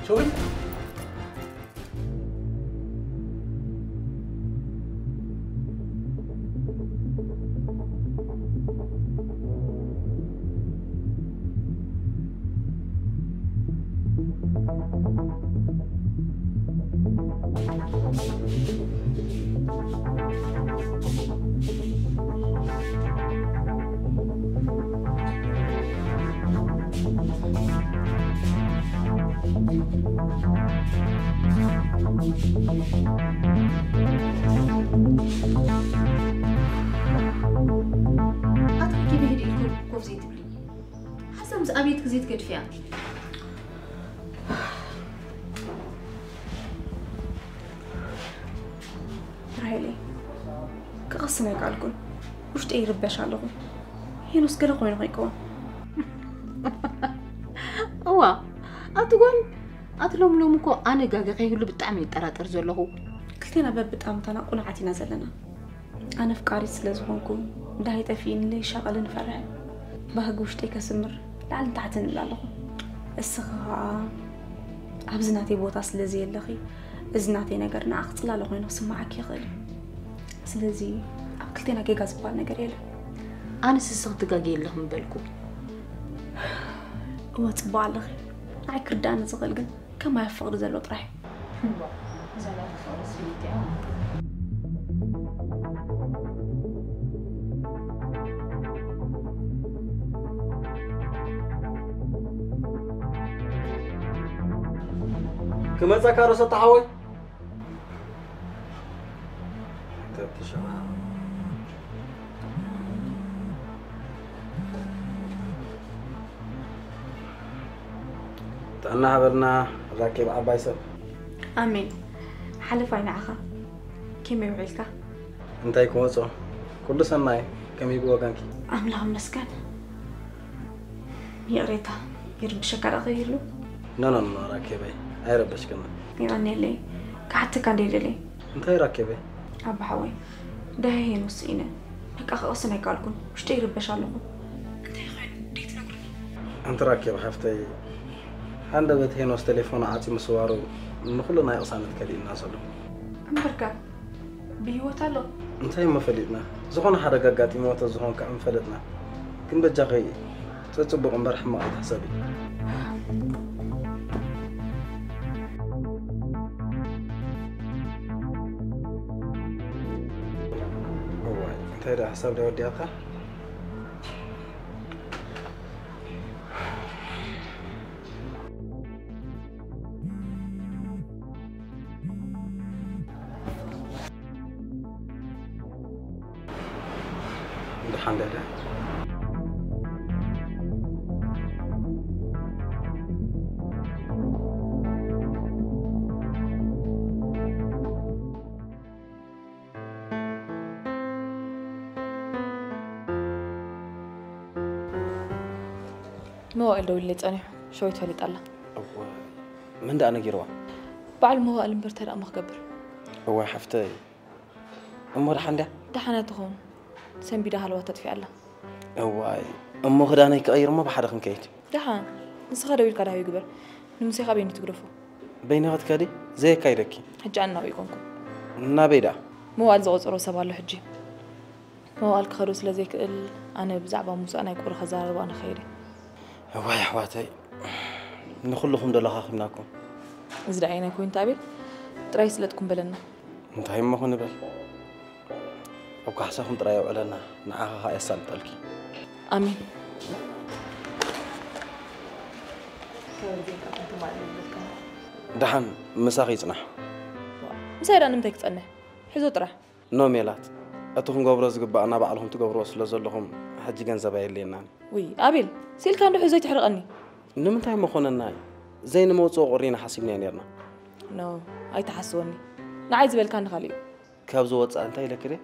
ሸዊት! ኣታ ኪበ ሂድ ኢልኩም ኮፍ ዘይትብሊ። እዛ ምስ ኣብየት ግዜ ትገድፍያ። ራሄለይ፣ ክቐስን ኣይከኣልኩን። ውሽጠይ ይርበሽ ኣለኹ። ሄኖስ ገለ ኮይኑ ከይከውን። እዋ፣ ኣቲ ጓል፣ ኣቲ ሎሚ ሎሚ እኮ ኣነ ጋገ ከይህሉ ብጣዕሚ ይጠራጠር ዘለኹ። ክልቴና በብጣምታና ቁኑዓት ኢና ዘለና። ኣነ ኣፍቃሪት ስለ ዝኾንኩ፣ ዳሃይ ጠፊእንለይ ሻቐልን ፈርሕን። ባህጊ ውሽጠይ ከስምር ላዕልን ታሕትን እብል ኣለኹ። እስኺ ኸኣ ኣብዚ ናተይ ቦታ ስለ ዘየለኺ፣ እዚ ናተይ ነገር ንዓኺ ጽላለ ኮይኑ ክስምዓኪ ይኽእል እዩ። ስለዚ ኣብ ክልቴና ጌጋ ዝበሃል ነገር የለን። ኣነስ እስኺ ትጋገዪ ኣለኺ ምበልኩ። እወ፣ ጽቡቕ ኣለኺ። ንዓይ ክርድኣኒ ዝኽእል ግን ከማይ ኣብ ፍቕሪ ዘሎ ጥራሕ እዩ። እዋ፣ እዛ ናትኪ ፍቕሪ ስኒት እያ። ክመጸካ ዶ ሰጣ ሓወይ? ተብትሽዓ። ጥዕና ሃበልና ራኬብ ዓባይ ሰብ። ኣሜን። ሓለፋይ ንዓኻ። ከመይ ውዒልካ? እንታይ ክወጾ? ኩሉ ሰናይ። ከመይ ብወገንኪ? ኣምላኽ ይመስገን። ይቕሬታ፣ ይርብሸካ ደኣ ከይህሉ? ኖ፣ ኖ፣ ኖ፣ ራኬበይ፣ ኣይረበሽክን። የቐንየለይ፣ ክሓተካ እንደ ደለይ። እንታይ ራኬበይ? ኣባ ሓወይ፣ ደሃይ ሄኖስ ስኢነ። በቃ ክቕስን ኣይከኣልኩን። ውሽጠይ ይርበሽ ኣለኹ። እንታይ ኮይኑ? ደይትነግሩኒ? ኣንቲ ራኬብ ሓፍተይ፣ ሃንደበት ሄኖስ ቴሌፎኑ ዓጽዩ ምስዋሩ ንኹሉ ናይ ቅሳነት ከሊእና ዘሎ። እምበርከ፣ ብህይወት ኣሎ? እንታይ እሞ ፈሊጥና? ዝኾነ ሓደጋ ኣጋጢምዎ ተዝኾን ከኣ ምፈለጥና። ግን በጃኺ ጽጽቡቕ እምበር ሕማቕ ኣይትሕሰቢ። እዋይ፣ እንታይ ደኣ ሓሳብ ደኣ ወዲኣታ? ደሓን ደደ። መዋእል ደዊሉለይ ጸኒሑ፣ ሸዊት ፈሊጣ ኣላ። እወ፣ መን ደኣ ነጊርዋ? በዓል መዋእል እምበር፣ እንታይ ደኣ እሞ ክገብር? እዋይ ሓፍተይ፣ እሞ ደሓን ድያ? ደሓን እያ ትኸውን፣ ሰንቢዳ ሃለዋ ተጥፊኣ ኣላ። እዋይ፣ እሞ ክዳነይ ክቐይር እሞ ብሓደ ክንከይድ። ደሓን፣ ንስኻ ደዊልካ ዳሃዩ ግበር፣ ንሙሴ ካበይኒ ትግደፎ? በይንኺ ትከዲ፣ ዘየካይደኪ። ሕጂ ኣነ ናበይ ኮንኩ? ናበይ ደኣ? መዋእል ዝቖጸሮ ሰብ ኣሎ ሕጂ። መዋእል ክኸዶ ስለ ዘይክእል፣ ኣነ ብዛዕባ ሙሳእ ናይ ቁሪ ከዘራርባ ንኸይድ እየ። እዋይ ኣሕዋተይ፣ ንኹልኹም ዶ ለኻኺምናኩም? እዚ ደኣ ኣየናይ ኮይኑ ተኣቤል? ጥራይ ስለጥኩም በለና። እንታይ እሞ ክንበል? ኣብ ካሕሳኹም ጥራይ ኣውዕለና፣ ንዓኻ ኸኣ የሳልጠልኪ። ኣሜን። ደሓን ምሳኺ ይጽናሕ። ምሳይ ደኣ ንምንታይ ክጸንሕ? ሕዞ ጥራሕ። ኖ ሜላት፣ እቲ ክንገብሮ ዝግባኣና ባዕልኹም ትገብርዎ ስለ ዘለኹም፣ ሕጂ ገንዘብ ኣየድልየናን። ውይ፣ ኣቤል፣ ስኢልካ እንዶ ሕዞ ኣይትሕርቐኒ። ንምንታይ እሞ ኮነና እዩ? ዘይንመውጽኦ ቁሪ ኢና ሓሲብናዮ ኔርና። ኖ፣ ኣይትሓስወኒ። ንዓይ ዝበልካኒ ካልእ እዩ። ካብዚ ወጻኢ እንታይ ኢለኪ ድየ?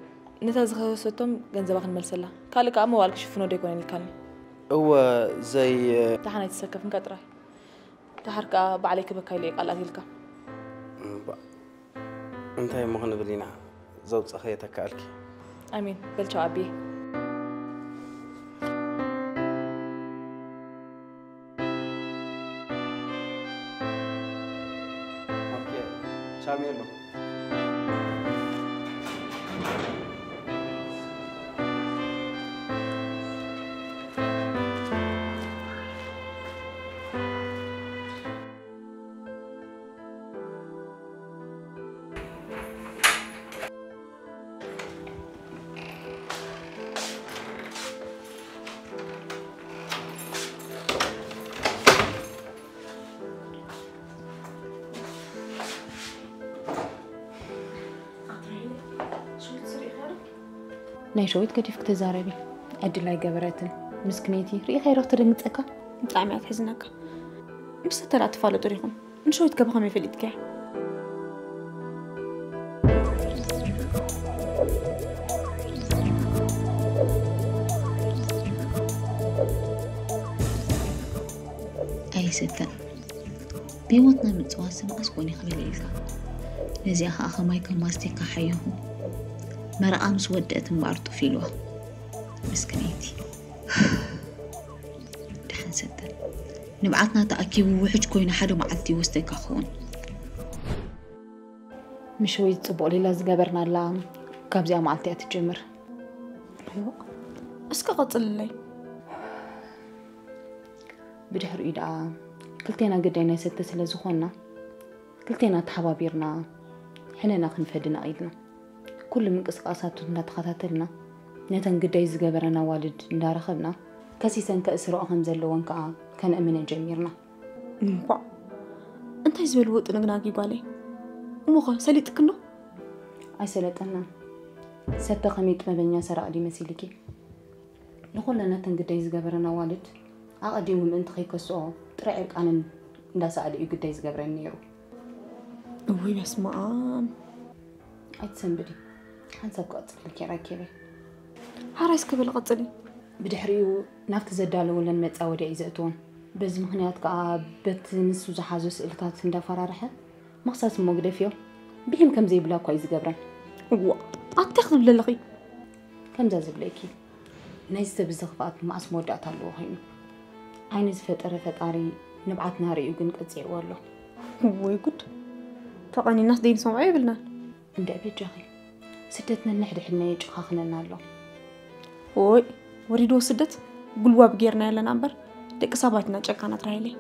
ነታ ዝኸሰሰቶም ገንዘባ ክንመልሰላ። ካልእ ከኣ መዋእል ክሽፍኖ ዶ ኣይኮነን ኢልካኒ? እወ፣ ዘይ-፣ ደሓን ኣይትሰከፍ እንካ ጥራይ። ደሓር ከኣ ባዕለይ ክበካ ኢለ እየ ቃል ኣትየልካ። እምባ-፣ እንታይ እሞ ክንብል ኢና? ዘውጸኸ የተካኣልኪ። ኣሜን። በል ቻው ኣቢየ። ኦኬ፣ ቻሜሎ። ናይ ሸዊት ገዲፍኪ ትዛረቢ። ዕድል ኣይገበረትን። ምስክነይቲ፣ ርኢኻዮ ዶ ክተደንግጸካ? ብጣዕሚ እያ ትሕዝነካ። ምስ ተራ ትፋለጡ ዲኹም? ንሸዊት ከ ብኸመይ ፈሊጥካያ? ኣይሰተን። ብህይወትና ምፅዋት መዓስ ኮን ይኽእል ኢልካ? ነዚኣ ከዓ ከማይ ከም ማስቲካ ሓየኹ። መረቓ ምስ ወደአት እምበኣር ጡፍ ኢልዋ። ምስክነይቲ። ደሓን ሰተን። ንብዓትና ተኣኪቡ ውሕጅ ኮይኑ ሓደ መዓልቲ ይወስደካ ክኸውን። ምሽወይ ጽቡቕ ሌላ ዝገበርናላ ካብዚኣ መዓልቲ እያ ትጅምር። እስከ ቀጽልለይ። ብድሕሪኡ ደኣ ክልቴና ግዳይ ናይ ሰተ ስለ ዝኾንና ክልቴና ተሓባቢርና ሕነና ክንፈዲ ነቒድና። ኩሉ ምንቅስቃሳቱ እንዳተኸታተልና ነተን ግዳይ ዝገበረን ኣዋልድ እንዳረኸብና ከሲሰን ከእስረኦ ከም ዘለወን ከኣ ከነእምነ ጀሚርና። እንኳዕ እንታይ ዝበልዎ ጥንግናጊ ጓለይ። እሞኸ ሰሊጥክኖ? ኣይሰለጠናን። ሰተ ከመይ ጥበበኛ ሰራቒ ድዩ መሲልኪ? ንኹለን ነተን ግዳይ ዝገበረን ኣዋልድ ኣቐዲሙ ምእንቲ ከይከስኦ ጥረ ዕርቃነን እንዳሰኣለ እዩ ግዳይ ዝገብረን ነይሩ። እውይ በስመ ኣብ። ኣይትሰንብዲ። ሓንሳብ ክቐጽለልኪ ራኬበይ። ሓራይ እስከ በለ ቀጽሊ። ብድሕሪኡ ናብቲ ዘዳለወለን መጻወድያ እዩ ዘእትወን። በዚ ምኽንያት ከኣ በቲ ንሱ ዝሓዞ ስእልታት እንዳፈራርሐ ምኽሳስ እሞ ግደፍዮ ብሒም ከም ዘይብላ እኳ እዩ ዝገብረን። እዋ ኣታ ክትብሊ ኣለኺ። ከምዛ ዝብለኪ ናይ ዝተብዘ ክፍኣት መዓስ መወዳእታ ኣለዎ ኮይኑ። ዓይኒ ዝፈጠረ ፈጣሪ ንብዓትና ርእዩ ግን ቀጺዕዎ ኣሎ። ወይ ጉድ። ተቐኒናስ ደይንሰምዖ የብልናን። እንድዒ በጃኺ። ስደት ነንሕድሕድና የጨኻኽነና ኣሎ። ኦይ ወሪድዎ ስደት ጉልባብ ጌርና ኣለና እምበር ደቂ ሰባት ኢና ጨካናት ራሄለይ።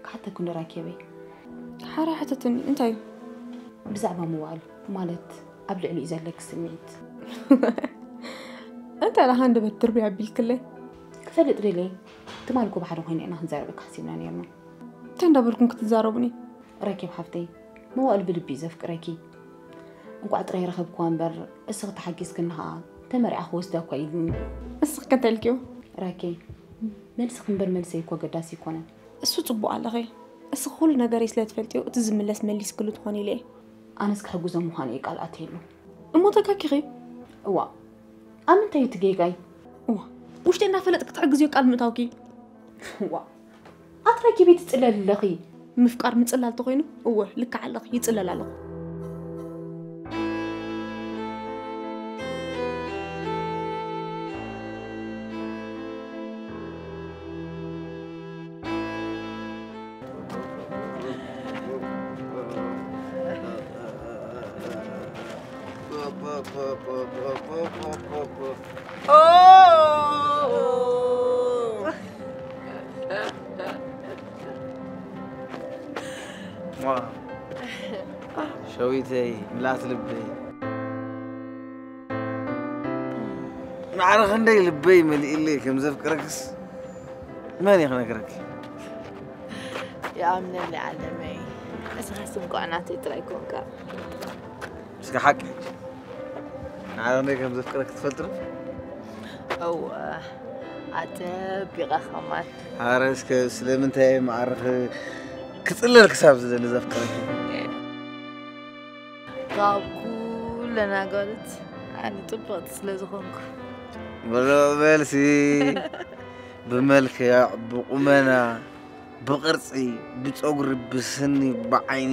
ክሓተኪ እንዶ ራኬበይ። ሓራ ሕተትኒ እንታይ እዩ? ብዛዕባ ምውዓል ማለት ኣብ ልዕሊኡ ዘለኪ ስምዒት። እንታይ ደኣ ሃንደበት ድርብይ ኣቢልክለይ? ክፈልጥ ደልየ። ትማሊ እኮ ብሓደ ኮይና ኢና ክንዛረበካ ሓሲብና ነይርና። እንታይ እንዳበልኩም ክትዛረቡኒ? ራኬብ ሓፍተይ፣ መዋእል ብልቢ እዩ ዘፍቅረኪ። እንቋዕ ጥራይ ረኸብክዋ እምበር እስኺ ተሓጊዝክኒ ኸኣ ተመሪዓ ክወስዳ እኳ ኢሉኒ። እስኺ ከ እንታይ ኢልክዮ? ራኬ፣ መልስኺ እምበር መልሰይ እኮ ኣገዳሲ ኣይኮነን። እሱ ጽቡቕ ኣለኺ። እስኺ ኩሉ ነገረይ ስለ ትፈልጥዮ እቲ ዝምለስ መሊስክሉ ትኾኒ ኢለ እየ። ኣነስ ክሕግዞ ምዃነይ ቃል ኣትየሉ። እሞ ተካኪኺ? እዋእ፣ ኣብ ምንታይ እዩ እቲ ጌጋይ? እዋ፣ ውሽጢ እናፈለጥኪ ክትሕግዝዮ ቃል ምእታውኪ። እዋ፣ ኣትረኪቢ ትጽለሊ ኣለኺ። ምፍቃር ምጽላል ተኾይኑ፣ እወ፣ ልክዕ ኣለኺ፣ ይጽለል ኣለኹ። ሸዊተይ ምልኣት ልበይ ማዕረ ክንደይ ልበይ መሊእለይ ከም ዘፍቅረክስ መን እዩ ክነግረኪ? ይኣምነኒ ዓለመይ፣ እስኻስ እንቋዕ ናተይ ጥራይ ኮንካ። እስከ ሓቂ ሕጂ ንዓና ክንደይ ከም ዘፍቅረኪ ትፈልጢ ዶ? እወ ኣጸቢቐ ከማን። ኣረ እስከ ስለምንታይ እየ መዓርኽ ክጽለል ክሳብ ዝደሊ ዘፍቅረኪ? ካብ ኩለን ኣጋልት ኣነ ጽብቕቲ ስለ ዝኾንኩ። ብሉዕ መልሲ። ብመልክዕ፣ ብቑመና፣ ብቕርጺ፣ ብጸጉሪ፣ ብስኒ፣ ብዓይኒ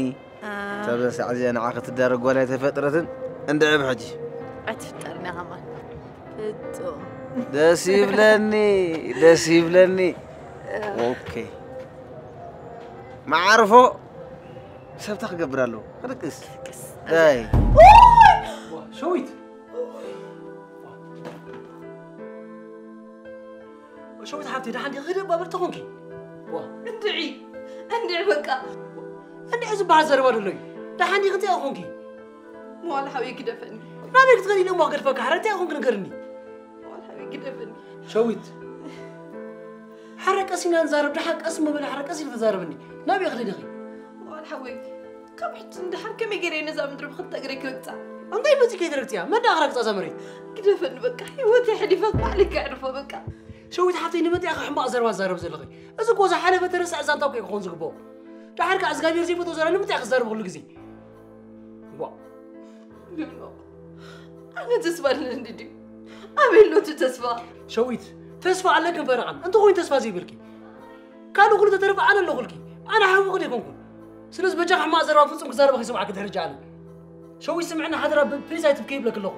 እታ በሳዕ እዚኣ ንዓ ክትዳረግ ጓል ኣይተፈጥረትን። እንድዒ ብሕጂ። ኣይትፍጠርኒ ከማን ፍጹም። ደስ ይብለኒ፣ ደስ ይብለኒ። ኦኬ። መዓርፎ ሰብታ ክገብር ኣለዎ። ክድቅስ። ዳይ። ሸዊት ሸዊት ሓብተይ ደሓን ዲኺ? ክደባ በርቲ ኾንኪ? ዋ እንድዒ እንድዒ በቃ እንድዒ ዝበሃል ዘረባ ደሎ እዩ። ደሓን ዲኺ? እንታይ ኮንኪ? መዋል ሓውየ ግደፈኒ። ናበይ ክትኸዲ ኢለ እሞ ክገድፈካ? ሓረ እንታይ ኮንኪ ንገርኒ? መዋል ሓውየ ግደፈኒ። ሸዊት ሓረ ቀስ ኢና ንዛረብ። ደሓን ቀስ እሞ በሊ ሓረ ቀስ ኢልኪ ተዛረብኒ። ናበይ ክትኸዲ ኢኺ? መዋል ሓወይ ካብ ሕጂ ንደሓር ከመይ ገይረ እየ ነዛ ምድሪ ብኽልተ እግረይ ክረግጻ? እንታይ መጺ ከይትረግጽያ? መን ደኣ ክረግጻ እዛ መሬት? ግደፈኒ በቃ። ህይወተይ ሕሊፈ ባዕለይ ከዕርፎ በቃ። ሸዊት ሓፍተይ፣ ንምንታይ ኢኻ ሕማቕ ዘረባ ትዛረብ ዘለኺ? እዚ እኮ ዝሓለፈ ተረሳዕ ዛንታ እኮ እዩ ክኾን ዝግብኦ። ደሓር ከኣ እግዚኣብሔር ዘይፈትዎ ዘረባ ንምንታይ ኢኻ ትዛረብ ኩሉ ግዜ? ዋ። ኖ፣ ኣነ ተስፋ ኣለኒ ድዩ? ኣበይ ኣሎ እቲ ተስፋ? ሸዊት፣ ተስፋ ኣለክን ፈረቓን። እንተኾይኑ ተስፋ ዘይብልኪ። ካልእ ኩሉ ተተረፈ ኣነ ኣለኹልኪ። ኣነ ሓውኺ ዶ ኣይኮንኩን? ስለዚ በጃኺ ሕማቕ ዘረባ ፍጹም ክዛረባ ከይሰማዕኪ ድሕሪ ሕጂ ኣነ። ሸዊት ስምዕኒ ሓደራ ብ-፣ ፕሊዝ ኣይትብከይ ይብለኪ ኣለኹ።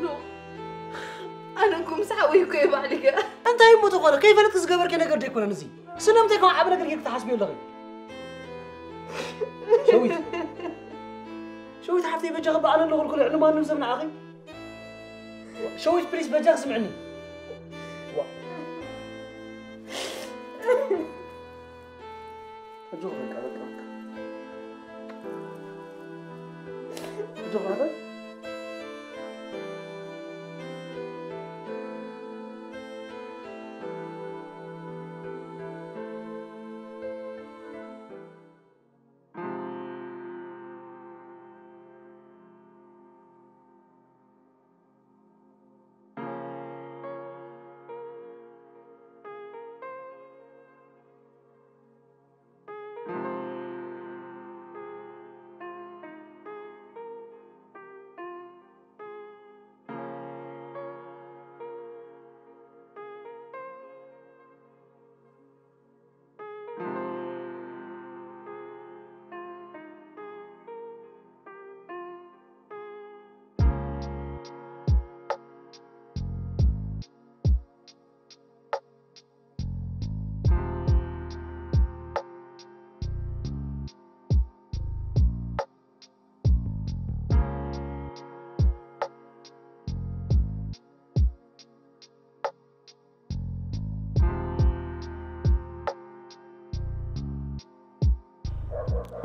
ኖ፣ ኣነ እኮ ምስ ሓወይ እኮ እየ ባዕሊ ገ-፣ እንታይ እሞ ተኾነ? ከይፈለጥኪ ዝገበርኪ ነገር ዶ ኣይኮነን እዚ? ስለምንታይ ከም ዓቢ ነገር ጌርኪ ትሓስብዮ ኣለኺ? ሸዊት። ሸዊት ሓፍተይ በጃኺ ብኣነ ኣለኹልኪ ልዕሊ ማንም ሰብ ንዓኺ። ሸዊት ፕሊዝ በጃኺ ስምዕኒ። ዋ። ኣጆኺ በቃ፣ በቃ፣ በቃ። ኣጆኺ ኣረ።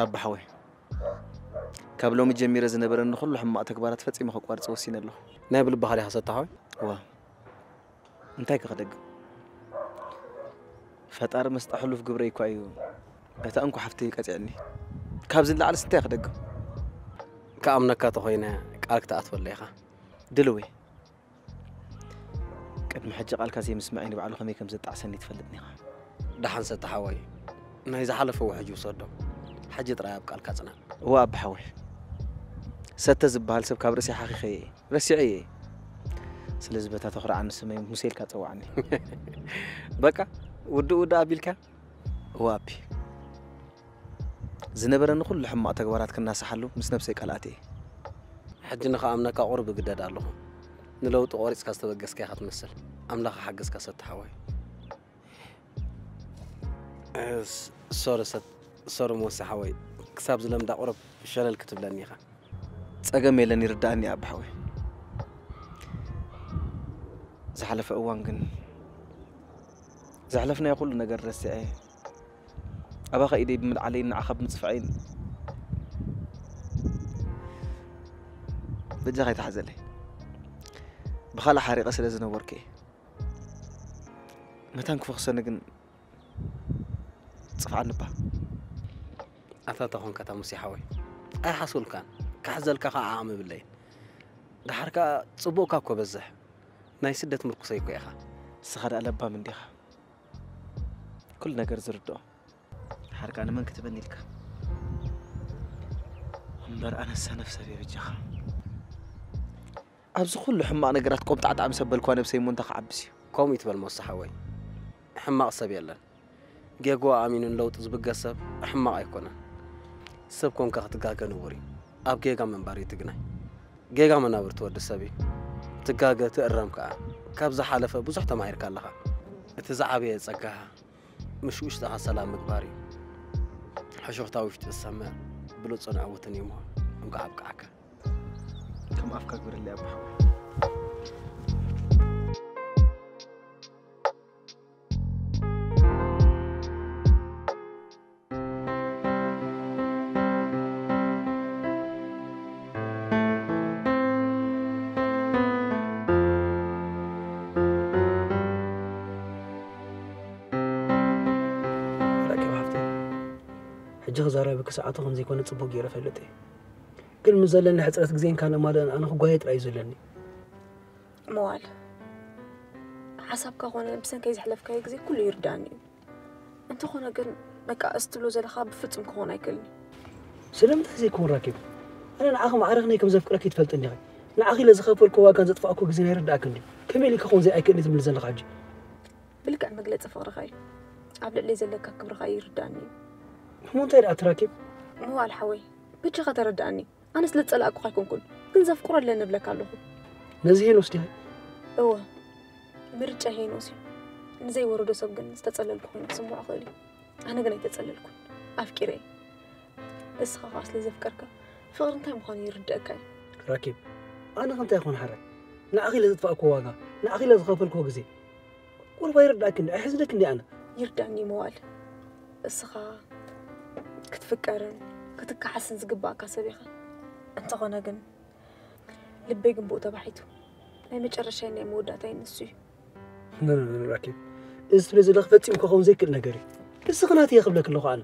ኣባ ሓወይ፣ ካብ ሎሚ ጀሚረ ዝነበረኒ ኩሉ ሕማቕ ተግባራት ፈጺመ ከቋርጾ ወሲነ ኣለኹ። ናይ ብልብኻ ዲኻ ሰታ ሓወይ? እዋ። እንታይ ከ ክደግም? ፈጣሪ መስጣ ሕሉፍ ግብረይ እኳ እዩ በታ እንኮ ሓፍተይ ቀጺዕኒ። ካብዚ ንላዕሊ እንታይ ክደግም? ክኣምነካ ተኾይነ ቃል ክትኣትወለይ ኢኻ። ድልዊ፣ ቅድሚ ሕጂ ቃልካ ዘይምስማዐይ ንባዕሉ ከመይ ከም ዘጣዕሰኒ ትፈልጥኒ ኢኻ። ደሓን ሰተ ሓወይ፣ ናይ ዝሓለፈ ውሕጅ ውሰዶ። ሕጂ ጥራይ ኣብ ቃልካ ጽናዕ። እዋ ኣባ ሓወይ፣ ሰተ ዝበሃል ሰብ ካብ ርእሲ ሓኺኸ እየ፣ ረሲዐ እየ። ስለዚ በታ ተኹርዓኒ ስመይ ሙሴ ኢልካ ጸውዓኒ። በቃ፣ ውድእ ውድእ ኣቢልካ? እዋ ኣቢ። ዝነበረኒ ኩሉ ሕማቕ ተግባራት ክናሳሓሉ ምስ ነብሰይ ቃል ኣትየ። ሕጂ ንኽኣምነካ ቁሩብ እግደድ ኣለኹ። ንለውጢ ቆሪጽካ ዝተበገስካ ኢኻ ትመስል። ኣምላኽ ይሓግዝካ ሰቲ ሓወይ። እ፣ ስ-፣ ሶሪ ሰት-፣ ሶሪ ሞሲ ሓወይ። ክሳብ ዝለምዳ ቁሩብ ሸለል ክትብለኒ ኢኻ። ጸገም የለን፣ ይርድኣኒ ኣባ ሓወይ። ዝሓለፈ እዋን ግን ዘሕለፍናዮ ኩሉ ነገር ረሲዐ፣ ኣባኻ ኢደይ ብምልዓለይን ንዓኻ ብምጽፍዐይን በጃኻ ኣይትሓዘለይ። ብኻልእ ሓሪቐ ስለ ዝነበርኩ እየ። መታን ክፈኽሰኒ ግን ጽፍዓኒ እባ። ኣታ ተኾንካ እታ ሙሴ ሓወይ፣ ኣይሓስብልካን፣ ክሕዘልካ ኸዓ ዓቕሚ የብለይን። ደሓር ከኣ ጽቡቕካ እኮ በዝሕ፣ ናይ ስደት ምርኩሰይ እኮ ኢኻ። ንስኻ ደኣ ለባም እንዲኻ፣ ኩሉ ነገር ዝርድኦ። ደሓር ከኣ ንመን ክትበኒ ኢልካ? እምበር ኣነሳ ነፍሰ በጃኻ። ኣብዚ ኩሉ ሕማቕ ነገራት ቆምጣዕጣዕ ምስ ኣበልኳ ነብሰይ እሞ እንታይ ክዓብስ እዩ? ከምኡ ይትበል ሞሳ ሓወይ። ሕማቕ ሰብ የለን። ጌግኡ ኣሚኑ ንለውጢ ዝብገስ ሰብ ሕማቕ ኣይኮነን። ሰብ ኮንካ ክትጋገ ንቡር እዩ። ኣብ ጌጋ ምንባር እዩ ትግናይ። ጌጋ መናብርቲ ወዲ ሰብ እዩ። ትጋገ ትእረም ከኣ። ካብ ዝሓለፈ ብዙሕ ተማሂርካ ኣለኻ። እቲ ዝዓበየ ጸጋኻ ምስ ውሽጥኻ ሰላም ምግባር እዩ። ሕሹኽታ ውሽጢ ዝሰምዕ ብሉጽን ዕዉትን እዩ ምኾን። እንኳዕ ኣብቅዓካ። ከም ኣፍካ ግበረለይ ኣቦ ሓወይ። ራኪብ ሃፍተይ፣ ሕጂ ክዛረበኪ ሰዓቱ ከም ዘይኮነ ጽቡቕ ገይረ እፈልጥ እየ። ግን ምስ ዘለኒ ሕጽረት ግዜን ካልእ ማልእን ኣነ ክጓየ ጥራይ እዩ ዘለኒ። መዋል፣ ሓሳብካ ኮነ ብሰንከይ ዘሕለፍካዮ ግዜ ኩሉ ይርዳእኒ እዩ። እንተኾነ ግን በቃ እዚ ትብሎ ዘለኻ ብፍጹም ክኾን ኣይክእልን እዩ። ስለምንታይ ዘይከውን ራኪብ? ኣነ ንዓኺ ማዕረኽነይ ከም ዘፍቅረኪ ትፈልጥኒ ኢኺ። ንዓኺ ኢለ ዝኸፈልኩ ዋጋን ዘጥፋእኩ ግዜን ኣይርዳእክን ድዩ? ከመይ ኢልካ ክኸውን ዘይኣይክእልን ትብሊ ዘለኻ ሕጂ? ብልክዕ መግለጺ ፍቕርኻ እዩ። ኣብ ልዕለይ ዘለካ ክብርኻ ይርዳእኒ እዩ። እሞ እንታይ ደኣ እቲ ራኪብ? መዋል ሓወይ፣ በጃኻ ተረዳእኒ። ኣነ ስለ ዝጸላእኩኻ ኣይኮንኩን፣ ግን ዘፍቅሮ ኣለኒ እብለካ ኣለኹ። ነዚ ሄኖስ ዲኻ? እወ፣ ምርጫ ሄኖስ እዩ። ንዘይወረዶ ሰብ ግን ዝተጸለልኩ ኮይኑ ክስምዖ ይኽእል እዩ። ኣነ ግን ኣይተጸለልኩን። ኣፍቂረ እየ። እስኻ ኸኣ ስለ ዘፍቀርካ ፍቕሪ እንታይ ምዃኑ ይርደእካ እዩ። ራኪብ፣ ኣነ ከ እንታይ ይኾን ሓራይ? ንዓኺ ኢለ ዘጥፋእኩዎ ዋጋ፣ ንዓኺ ኢለ ዝኸፈልኩዎ ግዜ ቁሩብ ኣይርዳእክን ድዩ? ኣይሕዝነክን ድየ ኣነ? ይርዳእኒ መዋል። እስኻ ክትፍቀርን ክትከሓስን ዝግባእካ ሰብ ኢኻ። እንተኾነ ግን ልበይ ግን ብኡ ተባሒቱ። ናይ መጨረሻይ ናይ መወዳእታይ ንሱ እዩ። ኖ ኖ ኖ ራኪብ፣ እዚ ትብለ ዘለኺ ፈጺሙ ክኸውን ዘይክእል ነገር እዩ። እስኺ ናተይ እየ ክብለኪ ኣለኹ ኣነ።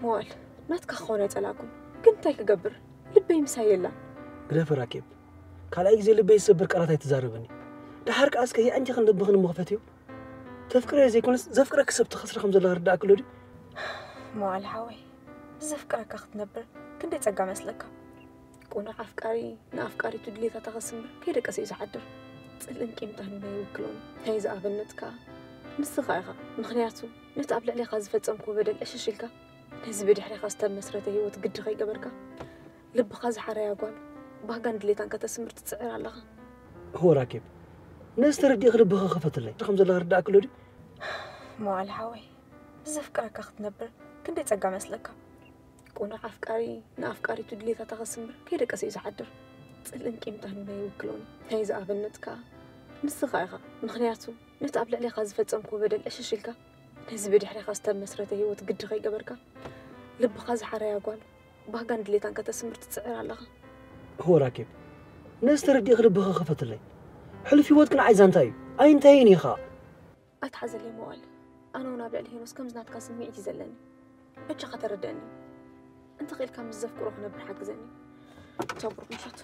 መዋል፣ ናትካ ክኸውን ኣይጸላእኩን፣ ግን እንታይ ክገብር? ልበይ ምሳይ የላን። ግደፊ ራኪብ፣ ካልኣይ ግዜ ልበይ ዝሰብር ቃላት ኣይትዛረብኒ። ደሓር ከኣ እስከ የዕንቲኽን ልብኽን እሞ ክፈትዮ። ተፍቅረዮ ዘይኮነስ ዘፍቅረኪ ሰብ ትኸስሪ ከም ዘለኺ ርዳእኪ ኣሎ ድዩ? መዋል ሓወይ፣ ብዘፍቅረካ ክትነብር ክንደይ ጸጋ መስለካ። ቁኑዕ ኣፍቃሪ ንኣፍቃሪቱ ድሌታታ ከስምር ከይደቀሰ እዩ ዝሓድር። ጽልእን ቂምታን እውን ኣይውክሎን እዩ። ናይዚ ኣብነት ከኣ ንስኻ ኢኻ። ምኽንያቱ ነቲ ኣብ ልዕሌኻ ዝፈጸምክዎ በደል ዕሽሽ ኢልካ ነዚ ብድሕሬኻ ዝተመስረተ ህይወት ግዲ ከይገበርካ ልብኻ ዝሓረያ ጓል ባህጋን ድሌታን ከተስምር ትጽዕር ኣለኻ። እወ ራኬብ፣ ነዚ ተረዲእኺ ልብኺ ክፈትለይ ከም ዘለኻ ርዳእኪ ኣሎ ድዩ? መዋል ሓወይ፣ ብዘፍቅረካ ክትነብር ክንደይ ጸጋ መስለካ። ቁኑዕ ኣፍቃሪ ንኣፍቃሪቱ ድሌታታ ከስምር ከይደቀሰ እዩ ዝሓድር። ጽልእን ቂምታን እውን ኣይውክሎን እዩ። ናይዚ ኣብነት ከኣ ንስኻ ኢኻ። ምኽንያቱ ነቲ ኣብ ልዕሌኻ ዝፈጸምክዎ በደል ዕሽሽ ኢልካ ነዚ ብድሕሬኻ ዝተመስረተ ህይወት ግዲ ከይገበርካ ልብኻ ዝሓረያ ጓል ባህጋን ድሌታን ከተስምር ትጽዕር ኣለኻ። እወ ራኬብ፣ ነዚ ተረዲእኺ ልብኺ ክፈትለይ። ሕሉፍ ህይወትኪ ንዓይ ዛንታ እዩ፣ ኣይንታይን እዩ ኸኣ። ኣይትሓዘለይ መዋል፣ ኣነ እውን ኣብ ልዕሊ ሄኖስ ከምዚ ናትካ ስምዒት እዩ ዘለኒ። በጃኻ ተረደእኒ። እንተኽኢልካ ምስ ዘፍቅሮ ክነብር ሓግዘኒ። ቻው ብሩኽ ምሸት።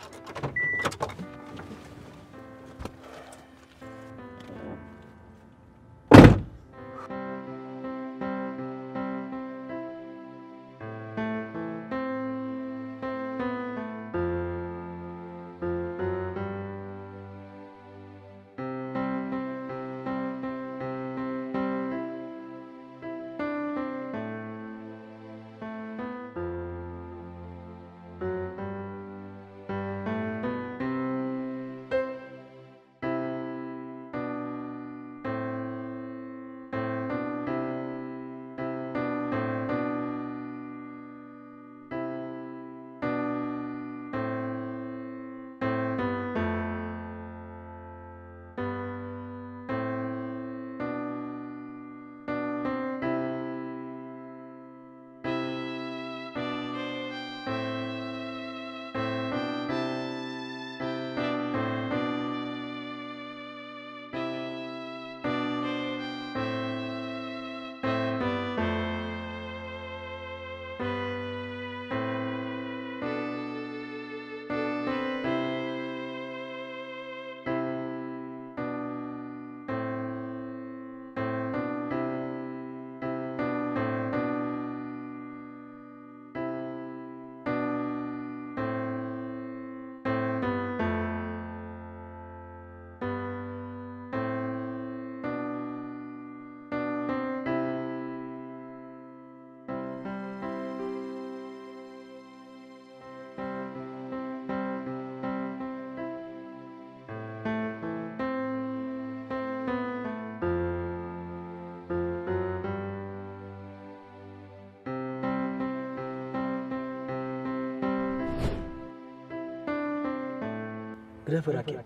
ግደፊ ራኬብ፣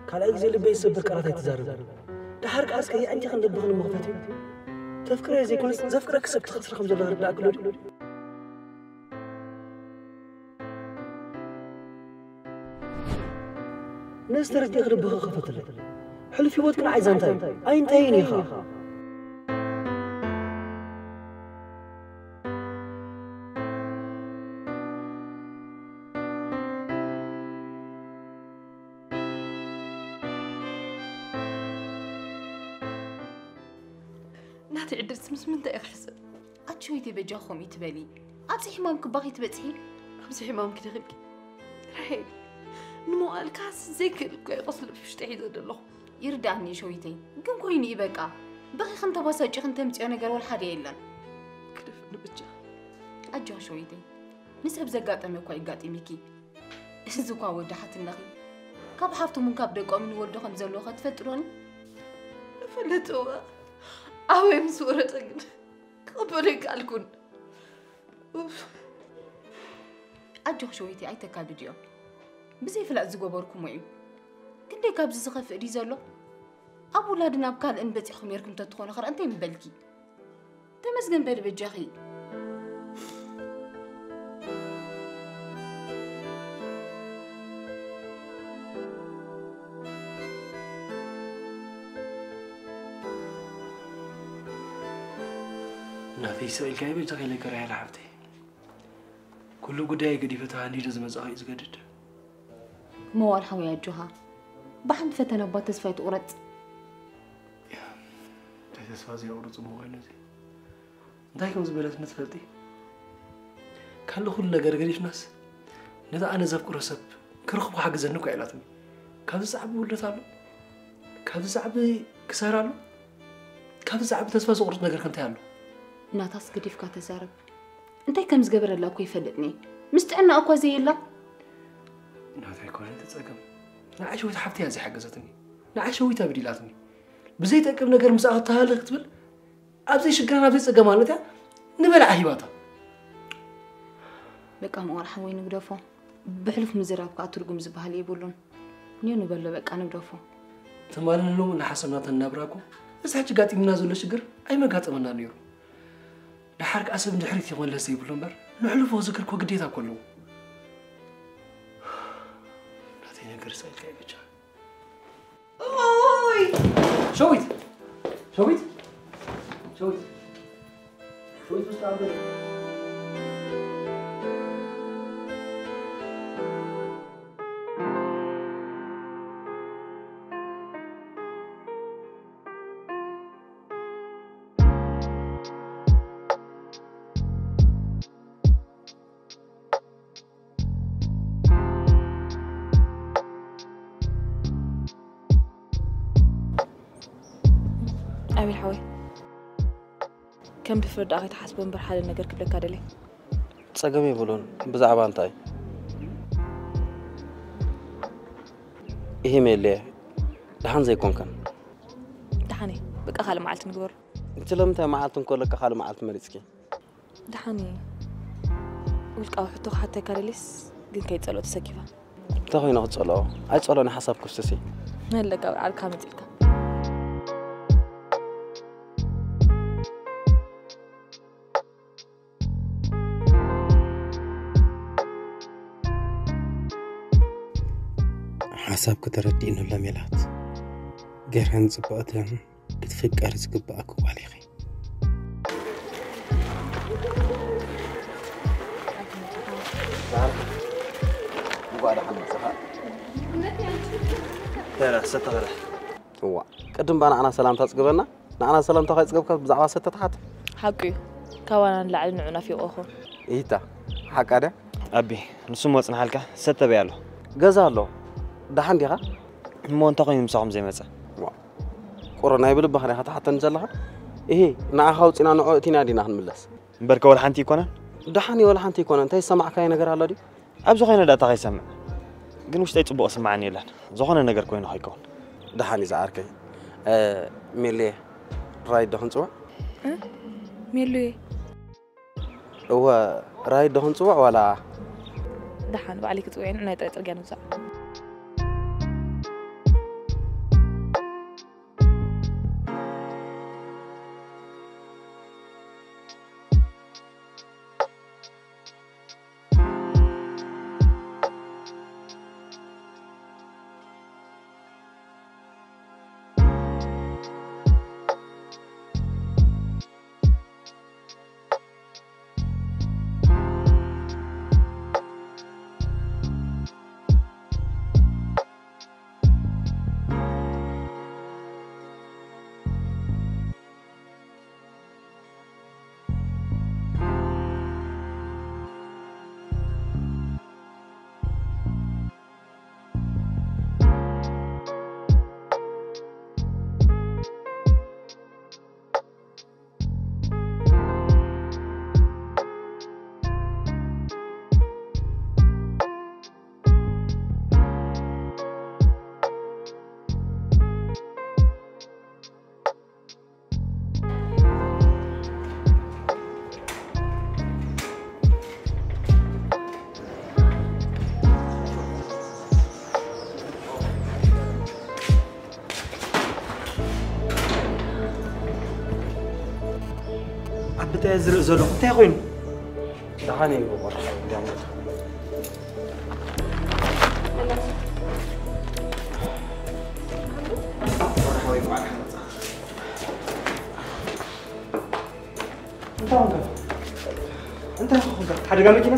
ካልኣይ ግዜ ልበይ ዝሰብር ቃላት ኣይትዛረቢ። ደሓር ከኣ እስከ የዕንቲኽን ልብኽን እሞ ክፈትዮ። ተፍቅረዮ ዘይኮነስ ዘፍቅረኪ ሰብ ትኸስሪ ከም ዘለኺ ርዳእኪ ኣሎ ድዩ? ነዚ ተረዲእኺ ልብኺ ክፈትለይ። ሕሉፍ ህይወትኪ ንዓይ ዛንታ እዩ። ኣይንታይን ኢኻ። ናተይ ዕድልስ ምስ ምንታይ እየ ክሕሰብ? ኣቲ ሸዊተይ በጃኺ ከምኡ ይትበሊ። ኣብዚ ሕማም ክባኺ ትበጽሒ። ኣብዚ ሕማም ክደኺምኪ ራሄል፣ ንመዋእልካስ ዘይክእል እኮ እየ ቁስሊ ብውሽጠይ ሒዘ ዘለኹ። ይርዳእኒ እዩ ሸዊተይ፣ ግን ኮይኑ እዩ በቃ። በኺ ከም ተባሳጭ ከም ተምጽዮ ነገር ወላ ሓደ የለን። ክደፍኒ ብቻ። ኣጆኺ ሸዊተይ፣ ንሰብ ዘጋጠመ እኳ የጋጢምኪ። እዚ እኳ ወዳሓትነኺ ካብ ሓፍቶምን ካብ ደቆምን ወልዶ ከም ዘለዎ ከ ትፈልጥዶኒ? እፈልጥ እወ፣ ኣበይ ምስ ወረደ ግን ክቕበሎ ይከኣልኩን። ኡፍ። ኣጆኺ ሸዊተይ ኣይተካብድዮ። ብዘይ ፍላጥ ዝገበርኩሞ እዩ። ክንደይ ካብዚ ዝኸፍእ ድዩ ዘሎ? ኣብ ውላድን ኣብ ካልእን በጺሕኩም ኔርኩም ተትኾኑ ኸረ እንታይ ምበልኪ? ተመስገን በሊ በጃኺ። ናተይ ስቕ ኢልካ በጃኺ ኢለኪ ራሄል ሓፍተይ። ኩሉ ጉዳይ ገዲፈ ተሃንዲደ ዝመጻኹ እዩ ዝገድድ። መዋል ሓወይ ኣጆኻ። ብሓንቲ ፈተነ እባ ተስፋ ኣይትቑረጽ። እንታይ ተስፋ ዘየቑርጽ እሞ ኮይኑ እዚ? እንታይ ከም ዝበለትኒ ትፈልጢ? ካልእ ኩሉ ነገር ገዲፍናስ ነቲ ኣነ ዘፍቅሮ ሰብ ክረኽቦ ሓግዘኒ እኳ ኢላትኒ። ካብዚ ዛዕቢ ውርደት ኣሎ? ካብዚ ዛዕቢ ክሳራ ኣሎ? ካብዚ ዛዕቢ ተስፋ ዘቑርጽ ነገር ከ እንታይ ኣሎ? ናታስ ገዲፍካ ተዛረብ። እንታይ ከም ዝገበረላ እኮ ይፈልጥኒ። ምስ ጥዕና እኳ ዘየላ። ናተይ ኣይኮነን እቲ ጸገም። ንዓይ ሸዊት ሓፍቲ እያ ዘይሓገዘትኒ። ንዓይ ሸዊት ኣበዲላትኒ። ብዘይጠቅም ነገር ምስኣ ክትተሃለኽ ክትብል ኣብዘይ ሽግረን ኣብዘይ ጸገም ኣለትያ ንበልዓ ሂባታ። በቃ መዋል ሓወይ ንግደፎ። ብሕሉፍ ምዝራብ ከኣ ትርጉም ዝበሃል የብሉን። ኒዮ ንበሎ በቃ ንግደፎ። ትማልን ሎምን እናሓሰብና ተናብራኩም እዚ ሕጂ ጋጢምና ዘሎ ሽግር ኣይመጋጠመና ነይሩ። ደሓር ከኣ ሰብ ንድሕሪት ይመለስ ዘይብሉ እምበር ንሕሉፎ ዝክር እኮ ግዴታ እኮ ኣለዎ። ናተይ ነገር ሳይልካ ብቻ። ኦይ! ሸዊት! ሸዊት! ሸዊት! ሸዊት ውስጥ አለ። ኣቤል ሓወይ፣ ከም ድፍረት ደኣ ከይትሓስቦ እምበር ሓደ ነገር ክብለካ ደልየ። ጸገም የብሉን። ብዛዕባ እንታይ? ይሄ ሜሌ፣ ደሓን ዘይኮንከን? ደሓን እየ። በቃ ካልእ መዓልቲ ንግበሮ። እቲ ለምንታይ መዓልቲ እንኮ ለካ ካልእ መዓልቲ መሪጽኪ? ደሓን እየ። ውልቃዊ ሕቶ ክሓተካ ደልየስ ግን ከይጸልኦ ተሰኪፋ። እንታይ ኮይነ ክጸልኦ? ኣይጸልኦን፣ ሓሳብ ክፍስስ እየ። መለካ ዓርካ መጺእካ። ሓሳብ ከተረዲእኒ ኣሎ ሜላት። ገርህን ጽብቕትን ክትፍቀሪ ዝግብኣኪ ጓል ኢኺ። እንኳዕ ደሓን መጻኻ። ተራ፣ ሰተ ተራ። እዋ፣ ቅድም ባ ንዓና ሰላምታ ጽግበና። ንዓና ሰላምታ ከይጽገብካ ብዛዕባ ሰተ ትሓት። ሓቁ እዩ። ካባና ንላዕሊ ንዑ ናፊቑ ይኸውን። ኢታ፣ ሓቃ ድያ? ኣቢ፣ ንሱ እሞ ጽንሓልካ፣ ሰተ በይ ኣሎ። ገዛ ኣሎ። ደሓን ዲኻ? እሞ እንታይ ኮይኑ ምሳኹም ዘይመጸ? ዋ፣ ቁሩብ ናይ ብልብኻ ዲኻ ትሓተኒ ዘለኻ? እሂ፣ ንዓኻ ኣውጺና ንዑ እቲና ዲና ክንምለስ? እምበርከ ወላ ሓንቲ ኣይኮነን? ደሓን እዩ፣ ወላ ሓንቲ ኣይኮነን። እንታይ ዝሰማዕካዮ ነገር ኣሎ ድዩ? ኣብ ዝኾነ ዳታ ከይሰምዕ። ግን ውሽጠይ ጽቡቕ ስምዓኒ የለን። ዝኾነ ነገር ኮይኑ ከይከውን። ደሓን እዩ ዝዓርከይ። እ፣ ሜሌ፣ ራይድ ዶ ክንጽውዕ? እ? ሜሉዬ። እወ፣ ራይድ ዶ ክንጽውዕ ዋላ? ደሓን፣ ባዕለይ ክጽውዕ እየ፣ ንዑ ናይ ጥራይ ጽርግያ ንውጻእ። እንታይ ዝርኢ ዘለኹ እንታይ ኮይኑ? ደሓን እዩ ቆርሓ። እንታይ ኾንካ? እንታይ ኾንካ? ሓደጋ መኪና?